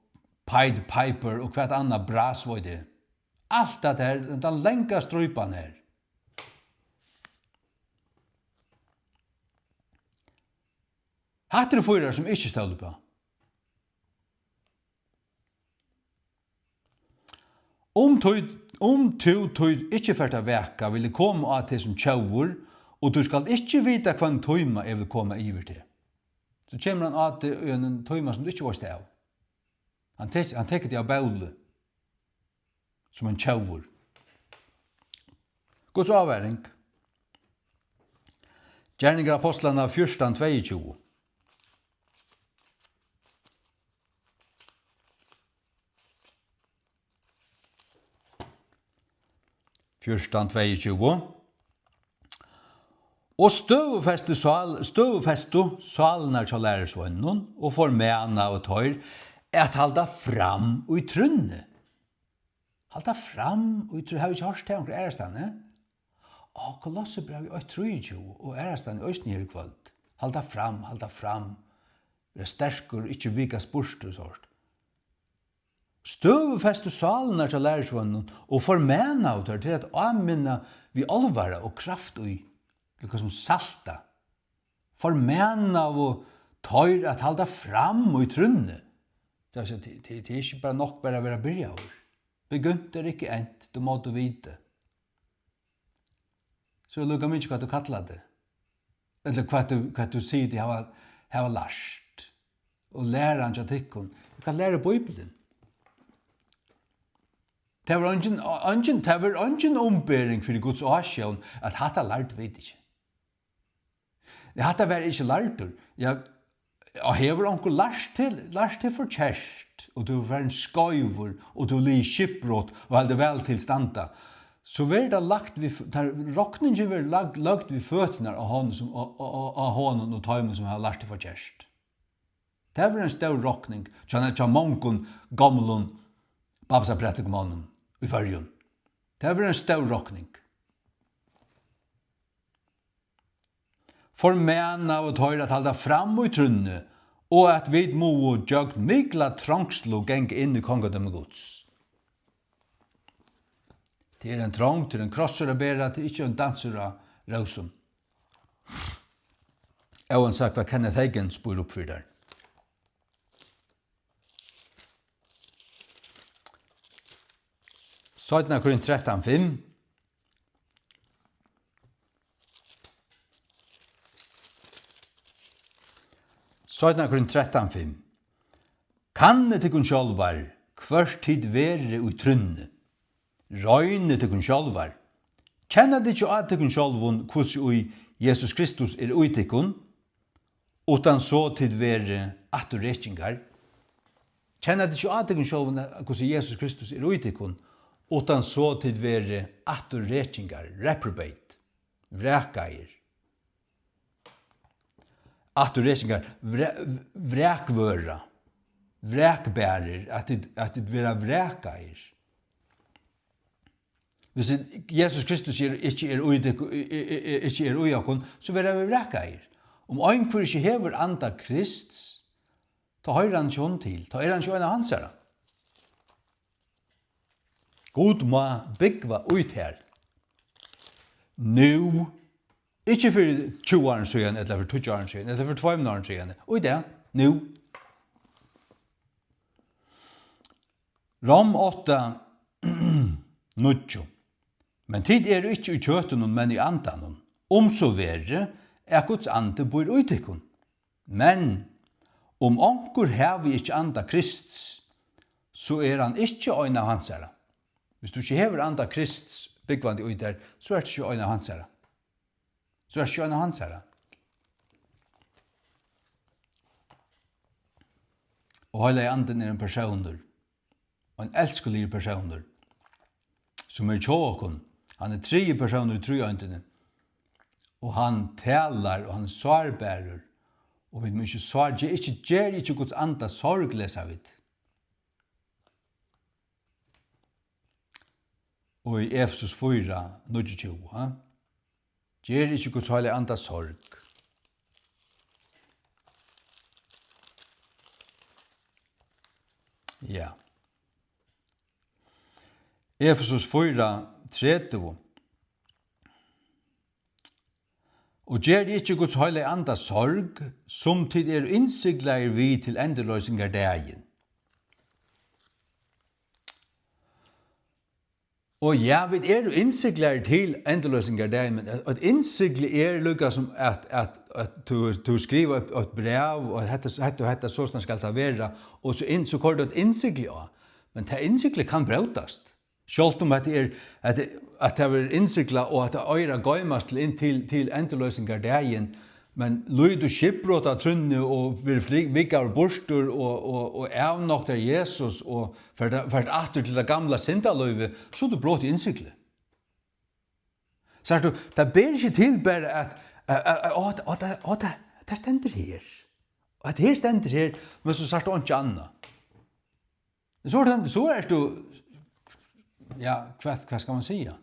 Pied Piper og hvat annað bras, veit eg. Alt tað her, tann langa strípan her. Hatta eru fýrar, sum ikki stóla upp á. Um tí, um tú tí ikki fert at vaka, vil eg koma á teg sum tjóvur, og tú skalt ikki vita, hvønn tíma eg vil koma yvir teg. So kemur hann á teg í ein tíma, sum tú ikki veitst av. Hann tek-, hann tekur teg av bóli, sum ein tjóvur. Guds ávaring. Gerningar Ápostlanna fjúrtan tveyogtjúgu. Fjúrtan tveyogtjúgu. Og støðufestu sál-, støðufestu sálirnar hjá lærisveinunum og formaðu teir at halda fram í trúnni. Halda fram í trúnni. Hava vit ikki hoyrt tað onkur aðrastaðni? Á, Kolossebrævið eitt trýogtjúgu og aðrastaðni eisini her í kvøld. Halda fram, halda fram. Vera sterkur, ikki vikast burtur, sovorðið. Støðufestu sálirnar hjá lærisveinunum og formaðu teir til at áminna við álvara og kraft í, til hvat sum salta. Formaðu teir at halda fram í trúnni. Tað vil siga, tað, tað, tað er ikki bara nokk bara at vera byrjaður. Begyndt er ikke endt, det må du vite. So er líka mikið, hvat tú kallar teg, ella hvat tú, hvat tú sigur teg hava, hava lært, og læran hjá tykkum. Hvat lærir Bíblian? Tað var eingin, eingin, tað var eingin umbering fyri Guds ásjón, at hatta lærdu vit ikki. Nei, hatta var eg ikki lærdur. Ja, og hevur onkur lært teg, lært teg forkert, og tú ert farin skeivur, og tú hevur ligið skipbrot, og heldur væl til standa, so verður tað lagt við f-, tað, rokningin verður lagd, løgd við føturnar á honum sum, á, á, á, á honum og teimum, sum hava lært teg forkert. Tað verður ein stór rokning hjá, hjá mongum gomlum baptistaprædikumonnum í Føroyum. Tað verður ein stór rokning. Formaðu teir at halda fram í trúnni, og at vit mugu gjøgn mikla trongslu ganga inn í kongadømi Guds. Tað er ein trongd, tað er ein krossur at bera, tað er ikki ein dansur á rósum. Óansæð hvat Kenneth Hagin spýr upp fyri tær. Seinna Korint trettan fimm. Seinna Korint trettan fimm. Kannið tykkum sjálvar, hvørt tit verið í trúnni. Roynið tykkum sjálvar. Kenna tit ikki á tykkum sjálvum, hvussu í Jesus Kristus er í tykkum, uttan so tit verið afturrekingar? Kenna tit ikki á tykkum sjálvum, hvussu Jesus Kristus er í tykkum, uttan so tit verið afturrekingar, reprobate, vrakaðir? Afturrekingar, vra-, vrakvøra, vrakbarir, at tit, at tit verða vrakaðir. Hvis Jesus Kristus er, ikki er í tyk-, i-, i-, i-, ikki er í okkum, so verða vit vrakaðir. Um einhvør ikki hevur anda Krists, tá hoyrir hann ikki honum til, tá er hann ikki ein av hansara. Gud má búgva í tær. Nú, ikki fyri tjúgu árum síðan, ella fyri tíggju árum síðan, ella fyri tveimum árum síðan. Í dag, nú. Rom átta, níggju. Men tit eru ikki í kjøtinum, men í andanum, um so verið, at Guds andi býr í tykkum. Men um onkur havi ikki anda Krists, so er hann ikki ein av hansara. Hvis tú ikki hevur anda Krists búgvandi í tær, so ert tú ikki ein av hansara. So ert tú ikki ein av hansara. Og Heilagi Andin er ein persónur, ein elskuligur persónur, sum er hjá okkum. Hann er triði persónur í tríeindini. Og hann talar, og hann er sárbarur. Og vit mugu ikki sár-, ger ikki, ger ikki Guds anda sorg, lesa vit. Og í Efesus fýra, níggjuogtjúgu, ha? Ger ikki Guds Heilaga Anda sorg. Ja. Efesus fýra, tretivu. Og ger ikki Guds Heilaga Anda sorg, sum tit eru innsiglaðir við til endurloysingardagin. Og ja, vit eru innsiglaðir til endurloysingardagin, men eitt innsigli er líka sum at, at, at tú, tú skrivar eitt, eitt bræv, og hetta, hetta og hetta, sostatt skal tað vera, og so inn, so koyrir tú eitt innsigli á. Men tað innsigli kann brótast. Sjálvt um hetta er, at, at tað verður innsiglað, og at tað eigur at goymast til, inn til, til endurloysingardagin, men lít tú skipbrot á trúnni og verður fli-, vikaður burtur og, og, og avnoktar Jesus og fert, fert aftur til tað gamla syndalívið, so er tú brotið innsigli. Sært tú, tað ber ikki til bara at, at, at, at, at, at, at, at tað stendur her. Og at her stendur her, men so sært tú einki annað. Men so er tað, so ert tú, ja, hvat, hvat skal man siga?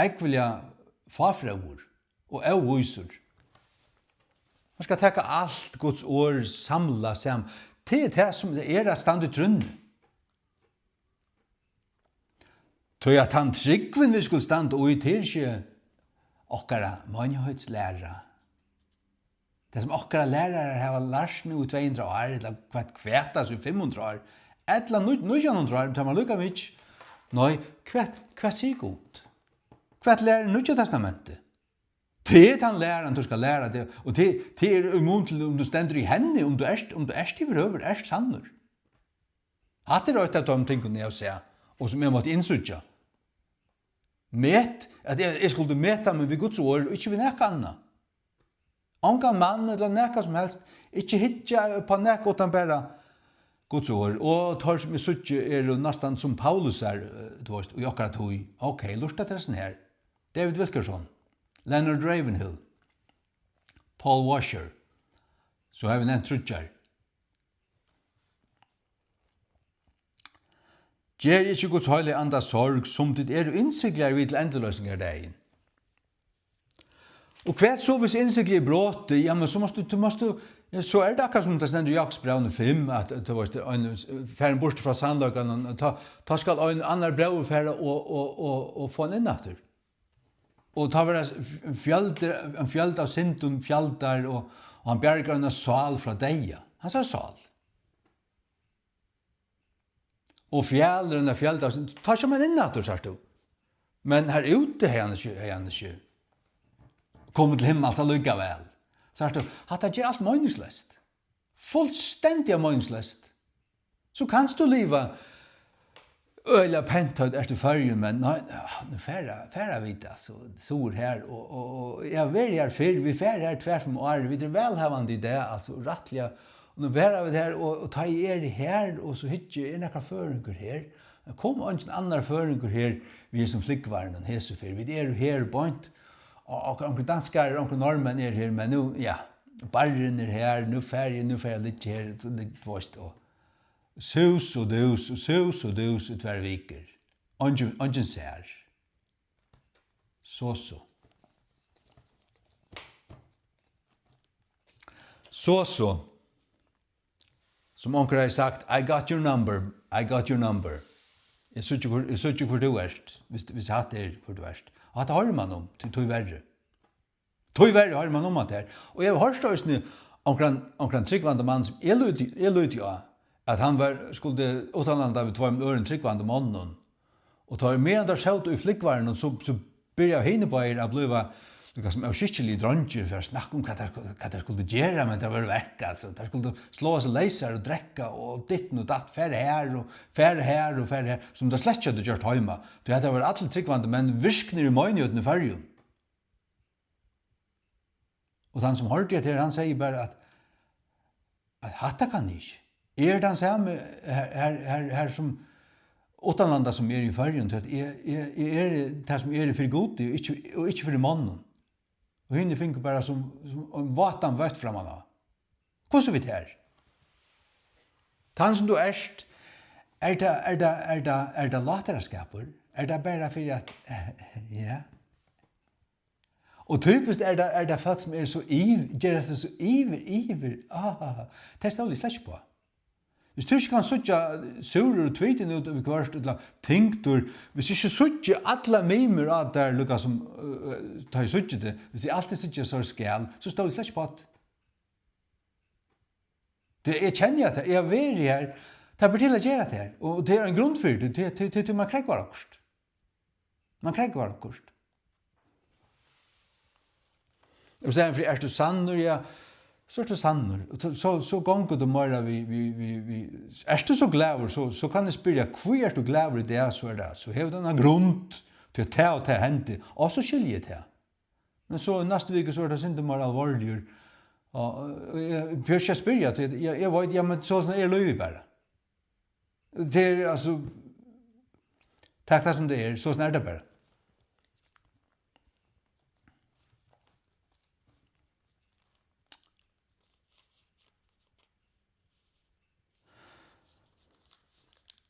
Ógvuliga fáfróður og óvísur. Man skal taka alt Guds orð, samla saman. Tað er tað, sum er at standa í trúnni. Tí at tann trúgvin, vit skulu standa í, tað er ikki okkara meinigheitslæra. Tað, sum okkara lærarar hava lært nú í tvey hundrað ár, ella hvat, hvat tað so er, fimm hundrað ár, ella nú-, nítjan hundrað ár, tað er líka mikið. Nei, hvat, hvat sigur Gud? Hvat lærir Nýggja Testamentið? Tað er tann læran, tú skal læra teg, og tað, tað er í mun til, um tú stendur í henni, um tú ert, um tú ert yvirhøvur, ert sannur. Hatta er eitt av teimum tingunum, eg havi sæð, og sum eg mátti innsíggja. Met, at eg, eg skuldi meta meg við Guds orð, og ikki við nakað annað. Ongan mann ella nakað sum helst, ikki hyggja upp á nakað uttan bara Guds orð. Og teir sum eg síggi eru næstan sum Paulusar, eh, tú veist, í okkara tíð. Ok, lurta til hesum her. David Wilkerson, Leonard Ravenhill, Paul Washer. So havi eg nevnt tríggjar. Ger ikki Guds Heilaga Anda sorg, sum tit eru innsiglaðir við til endurloysingardagin. Og hvat so, hvis innsiglið er brotið? Ja, men so mást tú, tú mást tú, ja, so er tað akkurát sum tað stendur í Jakobsbrævinum fimm, at, at, tú veist, ein, farin burtur frá sannleikanum, tá, tá skal ein annar bróðir fara og, og, og, og fáa hann inn aftur. Og tá verða f-, fjøldir, ein fjøldi av syndum fjaldar, og, og hann bjargar eina sál frá deyða. Hansara sál. Og fjalir eina fjøldi av syndum. Tá kemur hann inn aftur, sært tú. Men har úti hevði hann ikki, hevði hann ikki komið til himmals allíkavæl. Sært tú, hatta ger alt meiningsleyst. Fullstendiga meiningsleyst. So kanst tú liva øgiliga pent, tá ert í Føroyum, men nei, nú fara, fara vit, altso, suður har, og, og, og eg havi verið har fyrr, vit fara har tvær, fimm ár, vit eru vælhavandi í dag, altso, rættiliga, og nú fara vit har, og, og tá eg eri har, og so hyggi eg, er nakar føroyingur her? Kom eingin annar føroyingur her við hesum flúgvaranum hesa ferð? Vit eru her beint, og, og onkrir danskarar, onkrir norðmenn eru her, men nú, ja, barrin er her, nú fari eg, nú fari eg at liggja her, tú, tú veist, og sus og dus, og sus og dus í tvær vikur. Eingin, eingin sær. So, so. So, so. Sum onkur hevði sagt, "I got your number, I got your number." Eg síggi, hvør, eg síggi, hvør tú ert, hvis, hvis hatta er, hvør tú ert. Og hatta hoyrir mann um, tí, tíverri. Tíverri hoyrir mann um hatta her. Og eg havi hoyrt eisini onkran, onkran trúgvandi mann, sum eg líti, eg líti á, at hann var, skuldi uttanlanda við tveimum øðrum trúgvandi monnum. Og tá meðan teir sótu í flúgvaranum, so, so byrjaðu hinir báðir at blíva líka sum óskikkiligir dreingir, fyri at snakka um, hvat teir, hvat teir skuldu gera, men teir vóru vekk, altso. Teir skuldu sláa seg leysar og drekka og ditten og datt, fara har og fara har og fara har, sum teir slett ikki høvdu gjørt heima. Tí at teir vóru allir trúgvandi menn, virknir í meinigheitini í Føroyum. Og tann, sum hoyrdi hetta her, hann segði bara, at, at hatta kann eg ikki. Eg eri tann sami her, her, her, her sum uttanlanda, sum eg eri í Føroyum, tí at eg, eg, eg eri tað, sum eg eri fyri Gudi og ikki, og ikki fyri monnum. Og hinir fingu bara sum, sum ein vátan vøtt framman á. Hvussu við tær? Tann, sum tú ert, er tað, er tað, er tað, er tað látaraskapur? Er tað bara fyri at, ja. Og typiskt er tað, er tað fólk, sum eru so yv-, gera seg so yvir, yvir, ah, tað stóli eg slett ikki uppá. Viss tú ikki kanst síggja súrur og tvítin út viðhvørt, ella tyngdur, viss eg ikki síggi allar mimur á tær, líka sum, øh, øh, tá eg síggi teg, viss eg altíð síggi so skal, so stóli eg slett ikki uppá tað. Tí eg kenni at eg havi verið har, tað ber til at gera tað her, og tað er ein grund fyri tí, tí, tí, tí, tí man krógvar okkurt. Man krógvar okkurt. Og staðin fyri, "Ert tú sannur?" Ja, so ert tú sannur. Og so, so, so gongur tú meira við, við, við, við, "Ert tú so glaður?" So, so kann eg spyrja, "Hví ert tú glaður í dag?" So er tað, so hevur tað eina grund, tí at tað og tað hendi. Og so skilji eg tað. Men so í næstu viku, so er tað sindur meira alvorligur. Og, og eg, eg, eg spyrja, tí eg, eg veit, ja, men so, so er lívið bara. Tað er, altso, tak tað sum tað er, so er tað bara.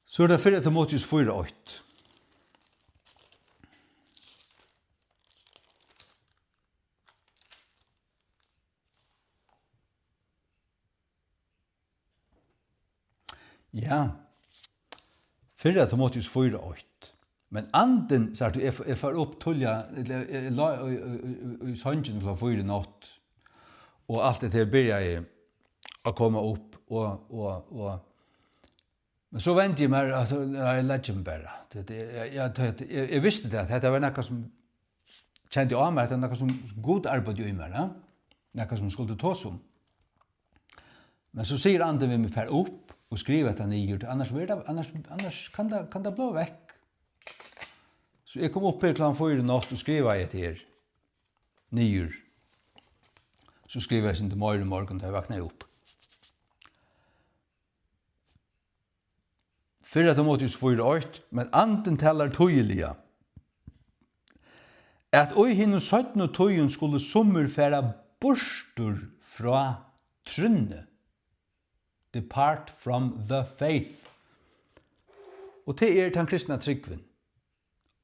So er tað fyrra Timoteus fýra eitt. Ja. Fyrra Timoteus fýra eitt. Men andin, sært tú, eg, eg fór upp tíðliga, ella eg lá í, í, í, í, í songini klokkan fýra í nátt, og alt hetta her byrjaði at koma upp, og, og, og, men so vendi eg mær, at, ja, eg leggi meg bara. Tí at eg, eg, eg, eg, eg visti tað, at hetta var nakað sum kendi á mær, at tað er nakað sum Gud arbeiddi í mær, ja? Nakað sum skuldi tosa um. Men so sigur andin við meg, "Far upp og skriv hetta niður, annars verður tað, annars, annars kann tað, kann tað blíva vekk." So eg kom upp her klokkan fýra í nátt og skrivaði hetta her niður. So skrivaði eg sindur meira í morgun, tá eg vaknaði upp. Fyrra Timoteus fýra eitt, men andin talar týðiliga, at í hinum seinnu tíðum skulu summir fara burtur frá trúnni. Depart from the faith. Og tað er tann kristna trúgvin.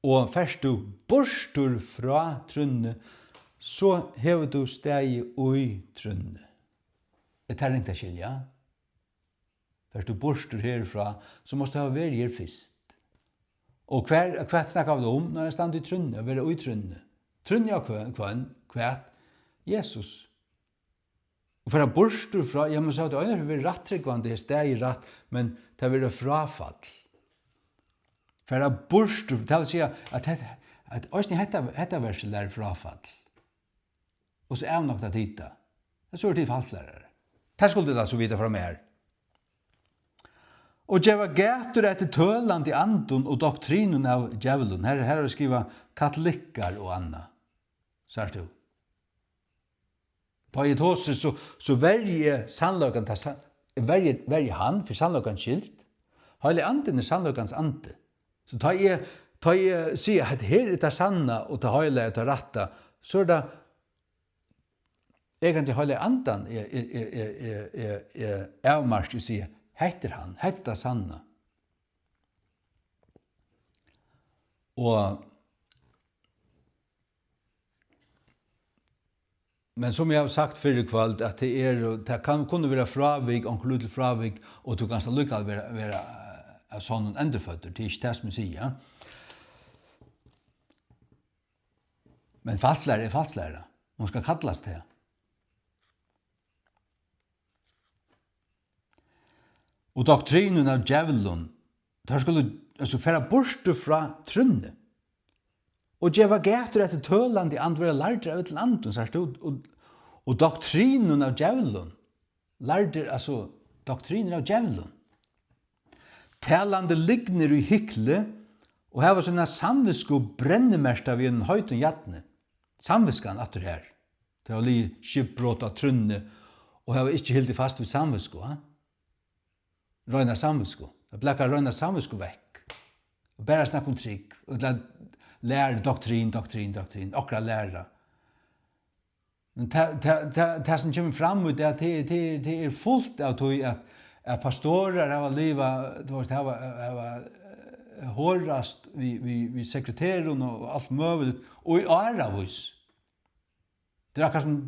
Og fert tú burtur frá trúnni, so hevur tú staðið í trúnni. Er tað ringt at skilja? Fert tú burtur herfrá, so mást tú hava verið her fyrst. Og hvar, hvat snakkar vit um? Nei, eg standi í trúnni, at vera í trúnni. Trúnni á hvønn, hvønn, hvat? Jesus. Og fara burtur frá, ja, men so hevur tað einaferð verið rættrúgvandi, hevur staðið rætt, men tað verður fráfall. Fara burtur, tað vil siga, at hetta, at eisini hetta, hetta versið lærir fráfall. Og so avnokta tit tað. Men so eru tit falsklærarar. Tað skuldu tit altso vita frá mær. Og geva gætur eftir tølandi andum og doktrinum av djevlum. Her, her er skrivað katolikkar og annað. Sært tú? Tá eg tosi, so, so verji eg sannleikan, tá sa-, verji, verji hann fyri sannleikans skyld. Heilagi Andin er sannleikans andi. So tá eg, tá eg sigi, at her er tað sanna og tað heilaga og tað rætta, so er tað eigentliga Heilagi Andan, eg, eg, eg avmarki og sigi, hetta er hann, hetta er tað sanna. Og Men sum eg havi sagt fyrr í kvøld, at tað er, tað kann, kunnu vera frávik, onkur lítil frávik, og tú kanst allíkavæl vera, vera, eh, av sonnum endurføddur. Tað er ikki tað, sum eg sigi, ja. Men falsklæra er falsklæra. Hon skal kallast tað. og doktrinum av djevlum. Teir skulu, altso, fara burtur frá trúnni og geva gætur eftir tølandi and, vera lærdir av illum andum, sært tú, og, og doktrinum av djevlum, lærdir, altso, doktrinir av djevlum, talandi lygnir í hykli, og hava sína samvitsku brennimerkta við einum heitum jarni. Samvitskan aftur her. Tey hava ligið skipbrot á trúnni og hava ikki hildið fast við samvitsku, ha? Reina samvitsku. At blaka reina samvitsku vekk. Og bara snakka um trúgv. Og la-, læra doktrin, doktrin, doktrin. Okra læra. Men tað, tað, tað, tað sum kemur fram í dag, tað, tað, tað er fult av tí, at, at pastorar hava livað, tú veist, hava, hava, eh, horast við, við, við sekreterum og alt møguligt, og í áravís. Tað er akkurát sum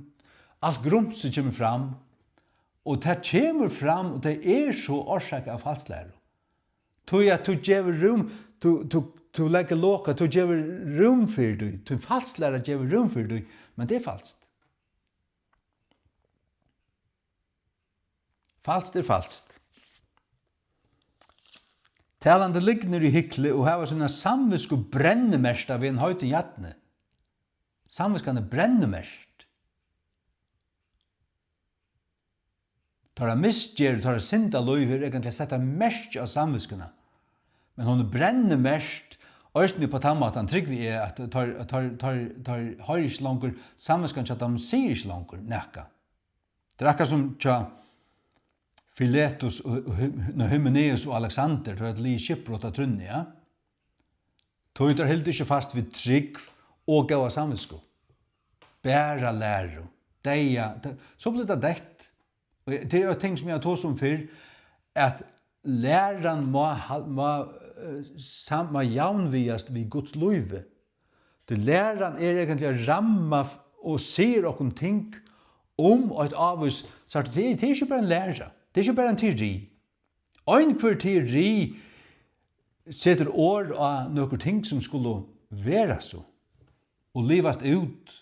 alt grumsið kemur fram, og tað kemur fram, og tað er so orsakað av falsklæru. Tí at tú gevur rúm, tú, tú, tú leggur lok á, tú gevur rúm fyri tí, tí falsklæra gevur rúm fyri tí, men tað er falskt. Falskt er falskt. Talandi lygnir í hykli og hava sína samvitsku brennimerkta við einum heitum jarni. Samvitskan er brennimerkt. Teirra misgerð, teirra syndalív hevur eigentliga sett eitt merki á samvitskuna. Men hon er brennimerkt, eisini upp á tann mátan trúgvi eg, at teir, teir, teir, teir hoyra ikki longur, samvitskan hjá teimum sigur ikki longur nakað. Tað er akkurát sum hjá Filetus og, og Hy-, nei, Hymenaeus og Alexander, teir høvdu ligið skipbrot á trúnni, ja. Tí teir hildu ikki fast við trúgv og góða samvitsku. Bara læru. Deyða. Tað, so bleiv tað deytt. Og tað er eitt ting, sum eg havi tosað um fyrr, at læran má hal-, má, eh, sam-, má javnvigast við Guds lívi. Tí læran er eigentliga ramma f-, og sigur okkum ting um eitt ávís, sært tú, tað er, tað er ikki bara ein læra, tað er ikki bara ein teori. Einhvør teori setur orð á nøkur ting, sum skulu vera so, og livast út,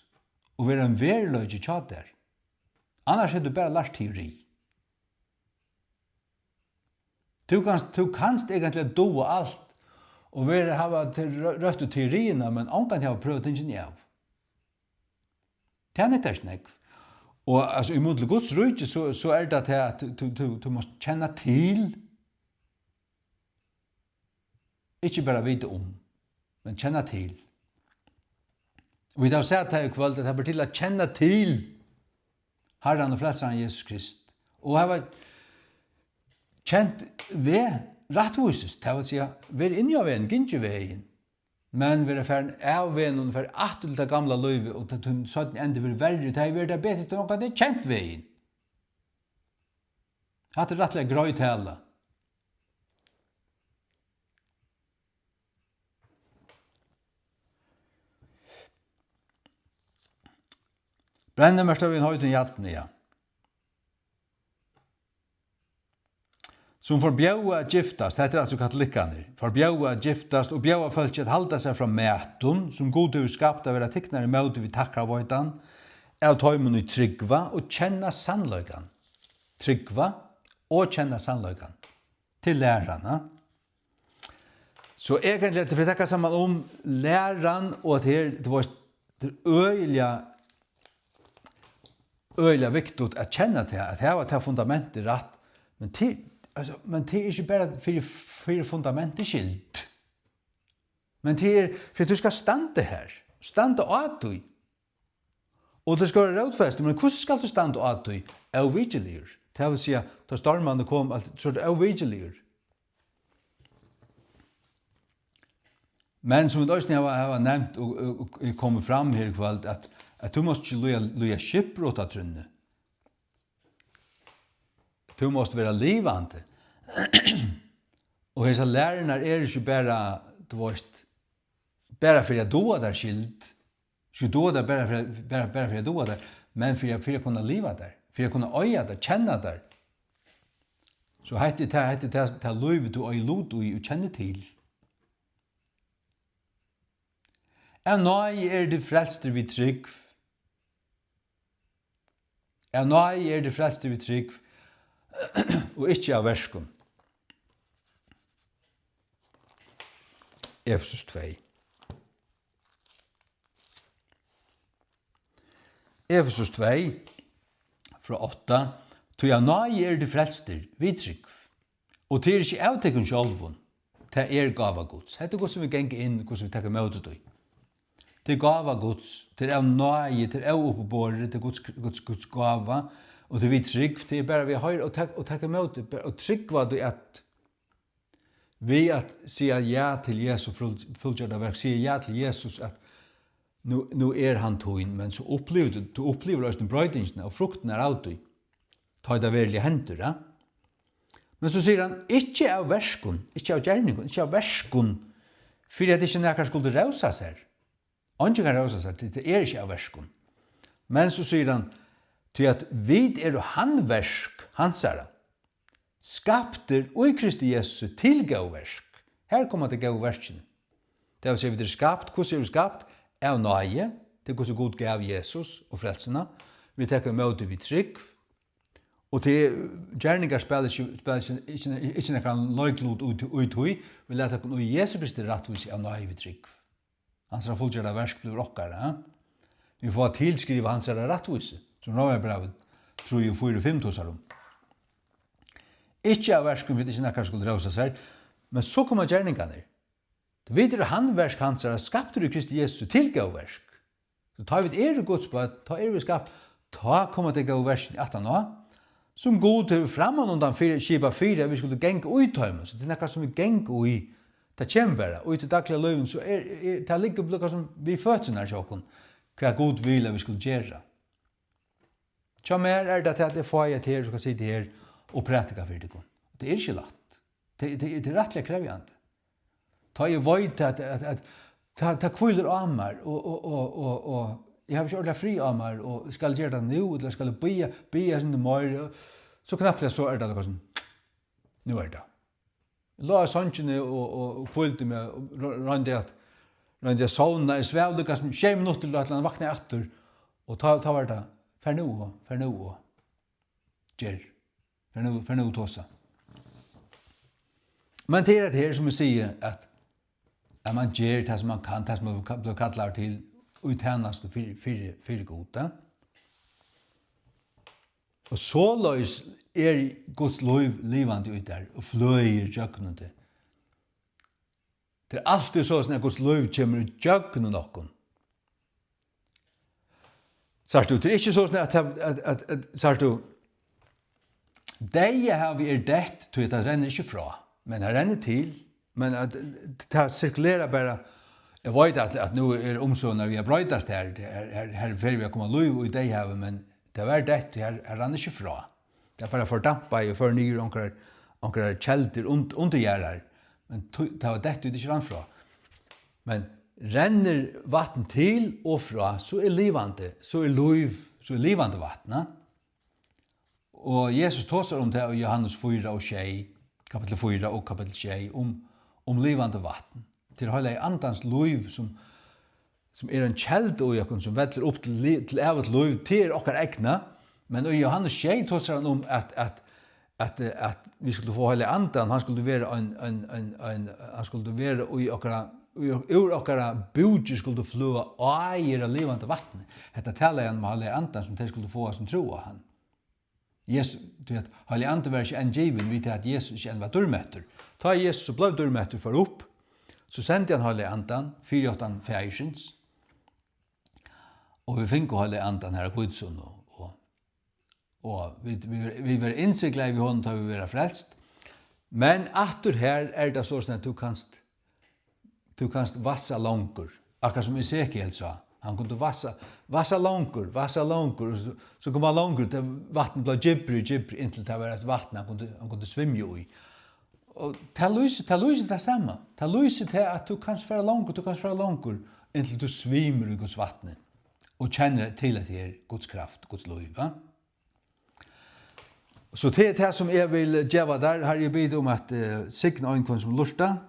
og vera ein veruleiki hjá tær. Annars hevur tú bara lært teori. Tú kanst, tú kanst eigentliga duga alt og vera, hava te-, rø-, røttu teoriina, men ongantíð hava prøvað tingini av. Tað nyttar ikki nógv. Og, altso, í mun til Guds ríki, so, so er tað tað, at tú, tú, tú mást kenna til, ikki bara vita um, men kenna til. Og vit hava sæð tað í kvøld, at tað ber til at kenna til Harran og Frelsaran Jesus Krist. Og hava kent veg rættvísis, tað vil siga, verið inni á vegnum, gingið vegin, men verið farin av vegnum, farið aftur til tað gamla lívið, og tað, tín seinni endi verður verri, tað hevur verið tað betri, tú ongantíð kent vegin. Hatta er rættiliga greið tala. Brennimerkt við einum heitum jarni, ja. Sum forbjóða at giftast, hetta er altso katolikkarnir, forbjóða at giftast og bjóða fólki at halda sær frá matum, sum Gud hevur skapt at vera tiknar ímóti við takkarveitan av teimum, ið trúgva og kenna sannleikan. Trúgva og kenna sannleikan. Til lærarana. So eg kann gera, fyri at taka saman um læran og at her, tú veist, tað er øgiliga, øgiliga viktigt at kenna tað, at hava tað fundamentið rætt, men til, altso, men tað er ikki bara fyri, fyri fundamentið skyld. Men tað er, fyri at tú skal standa har, standa á tí. Og tað skal vera rótfest, men hvussu skalt tú standa á tí? Óvikiligur. Tað vil siga, tá stormarnir koma, alt, so ert tú óvikiligur. Men sum vit eisini hava, hava nevnt og, og, og er komið fram her í kvøld, at, at tú mást ikki líða, líða skipbrot á trúnni. Tú mást vera livandi. Og hesar lærurnar eru ikki bara, tú veist, bara fyri at duga tær skyld, ikki duga tær bara fyri, bara, bara fyri at duga tær, men fyri at, fyri at kunna liva tær, fyri at kunna eiga tær, kenna tær. So hetta er tað, hetta er tað, tað lívið tú eigur lut í og kennir til. Av náði eru tit frelstir við trúgv. Av náði eru tit frelstir við trúgv, og ikki av verkum. Efesus tvey. Efesus tvey, frá átta: Tí av náði eru tit frelstir, við trúgv. Og tað er ikki av tykkum sjálvum, tað er gáva Guds. Hetta er hvussu vit ganga inn, hvussu vit taka ímóti tí. Tað er gáva Guds, tað er av náði, tað er óuppiborið, tað er Guds, Guds, Guds gáva, og tað er við trúgv, tað er bara við at hoyra og tak-, og taka ímóti, bara, og trúgva tí at við at siga ja til Jesu ful-, fullgjørda verk, siga ja til Jesus, at nú, nú er hann tín, men so upplivir tú, tú upplivir eisini broytingina og fruktirnar av tí, tá ið tað veruliga hendir, ja? Men so sigur hann, ikki av verkum, ikki av gerningum, ikki av verkum, fyri at ikki nakar skuldi rósa sær. Eingin kann rósa sær, tí tað er ikki av verkum. Men so sigur hann, tí at vit eru handverk hansara, skaptir í Kristi Jesu til góð verk. Her koma tey góðu verkini. Tað vil siga, vit eru skapt, hvussu eru vit skapt? Av náði, tað er hvussu Gud gav Jesus og frelsuna. Vit taka ímóti við trúgv, og tað er, gerningar spæla ikki, spæla ikki, ikki, ikki nakran leiklut í, í tí, vit lata okkum í Jesu Kristi rættvísi av náði við trúgv. Hansara fullgjørda verk blívur okkara, ha? Vit fáa tilskrivað hansara rættvísi, sum Rómarbrævið trý og fýra og fimm tosar um. Ikki av verkum, fyri at ikki nakar skuldi rósa sær, men so koma gerningarnir. Tí vit eru handverk hansara, skaptir í Kristi Jesu til góð verk. So tá vit eru Guds børn, tá eru vit skapt, tá koma tey góðu verkini aftaná, sum Gud hevur frammanundan fyri, skipað fyri, at vit skuldu ganga í teimum. So tað er nakað, sum vit ganga í, tað kemur bara, og í tí dagliga lívinum, so er, er, tað liggur líka sum við føturnar hjá okkum, hvat Gud vil, at vit skulu gera. Hjá mær er tað tað, at eg fái hetta her, og skal sita her og prædika fyri tykkum. Tað er ikki lætt. Tað, tað, tað er rættiliga krevjandi. Tá eg veit, at, at, at tað, tað hvílir á mær, og, og, og, og, og eg havi ikki ordiliga frið á mær, og skal eg gera tað nú, ella skal eg bíða, bíða eitt sindur meir, og so knappliga so er tað líka sum, nú er tað. Eg lá í songini og, og, og hvíldi meg, og ro-, royndi at, royndi at sovna. Eg svav líka sum sjey minuttir, ella vaknaði aftur, og tá, tá var tað, far nú og, far nú og ger. Far nú, far nú og tosa. Men tað er hetta her, sum eg sigi, at, at mann ger tað, sum mann kann, tað, sum mann ka-, blívur kallaður til, í tænastu fyri, fyri, fyri Gud, ja? Og soleiðis er Guds lív livandi í tær og fløðir gjøgnum teg. Tað er altíð soleiðis, at Guds lív kemur í gjøgnum okkum. Sært tú, tað er ikki soleiðis, at, at, at, at, sært tú, deyðahavið er deytt, tí at tað rennur ikki frá, men tað rennur til, men at, tað sirkulerar bara. Eg veit, at, at nú er umstøðurnar við at broytast her, her, her, her fer við at koma lív í deyðahavið, men tað var deytt, her, her rann ikki frá. Tað bara fordampaði og fór niður onkrar, onkrar keldur und-, undir jarðar, men tí, tað var deytt, tí tað ikki rann frá. Men rennur vatn til og frá, so er livandi, so er lív, so er livandi vatn, ja? Og Jesus tosar um tað í Jóhannes fýra og sjey, kapittul fýra og kapittul sjey, um, um livandi vatn. Tað er heilagi andans lív, sum, sum er ein kelda í okkum, sum vellur upp til li-, til ævigt lív, tað er okkara egna. Men í Jóhannes sjey tosar hann um, at, at, at, at vit skuldu fáa heilagi andan, hann skuldi vera ein, ein, ein, ein, hann skuldi vera í okkara, í, úr okkara búki skuldi fløða áir av livandi vatni. Hetta talaði hann um heilagi andan, sum tey skuldu fáa, sum trúðu á hann. Jesus, tú veit, heilagi andi var ikki enn givin, við tað at Jesus ikki enn var dýrmettur. Tá Jesus so bleiv dýrmettur, fór upp, so sendi hann heilagi andan fyri aftan faðirsins, og vit fingu heilagi andan har á hvítusunnu, og, og, og vit, vit, vit verða innsiglaði við honum, tá vit verða frelst. Men aftur her er tað soleiðis, at tú kanst Tú kanst vassa longur, akkurát sum Esekiel sá. Hann kundi vassa, vassa longur, vassa longur, og so, so kom hann longur, tað vatnið bleiv djúpri og djúpri, inntil tað var eitt vatn, hann kundi, hann kundi svimja í. Og tað lýsir, tað lýsir tað sama. Tað lýsir tað, at tú kanst fara longur, tú kanst fara longur, inntil tú svimur í Guds vatni og kennir til, at tað er Guds kraft, Guds lív, va? So tað er tað, sum eg vil geva tær. Harri, eg biði um at, eh, signa ein hvønn, sum lurtar.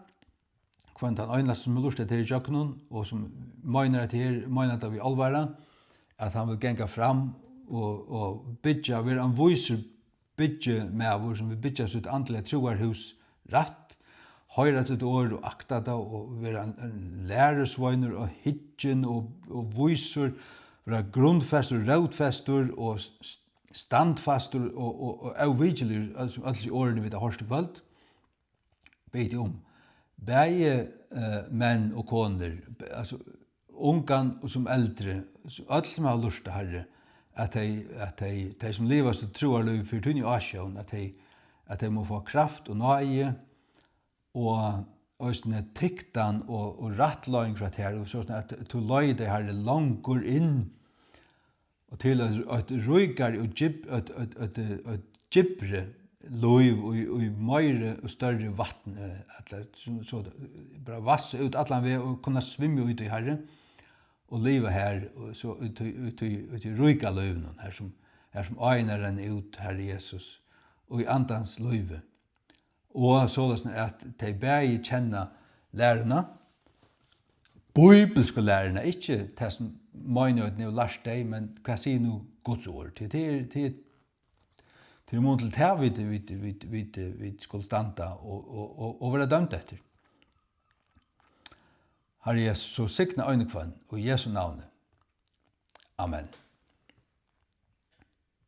Hvønn tann einasta, sum lurtar til í gjøgnum, og sum meinar, at her, meinar tað við álvara, at hann vil ganga fram og, og byggja, vera ein vísur byggimaður, sum vil byggja sítt andliga trúarhús rætt, hoyra títt orð og akta tað og vera ein, ein lærisveinur og hyggin og, og vísur, vera grundfestur, rótfestur og s-, standfastur og, og, og óvikiligur, sum øll hesi orðini, vit hava hoyrt í kvøld, biði eg um, bæði, eh, menn og konur, b-, altso, ungan og sum eldri, s-, øll sum hava lurtað, Harri, at tey, at tey, tey sum liva sítt trúarlív fyri tíni ásjón, at tey, at tey mugu fáa kraft og náði og eisini tyktan og, og rættleiðing frá tær, og soleiðis at tú leiðir tey, Harri, longur inn og til eitt, eitt ríkari og djúp-, eitt, eitt, eitt, eitt djúpri lív í, í meiri og størri vatn, eh, ella so, so, bara vassa út allan veg og kunna svimja í tí, Harri, og liva har, og so í tí, í tí, í tí ríka lívinum, har sum, har sum áirnar renna út, Harri Jesus, og í andans lívi. Og soleiðis at tey bæði kenna læruna, bíbilsku læruna, ikki tað sum meinigheitin hevur lært tey, men hvat sigur nú Guds orð? Tí tað er, tað er, tað er mun til tað, vit, vit, vit, vit, vit skulu standa og, og, og, og vera dømd eftir. Harri Jesus, so signa ein og hvønn, í Jesu navni. Amen.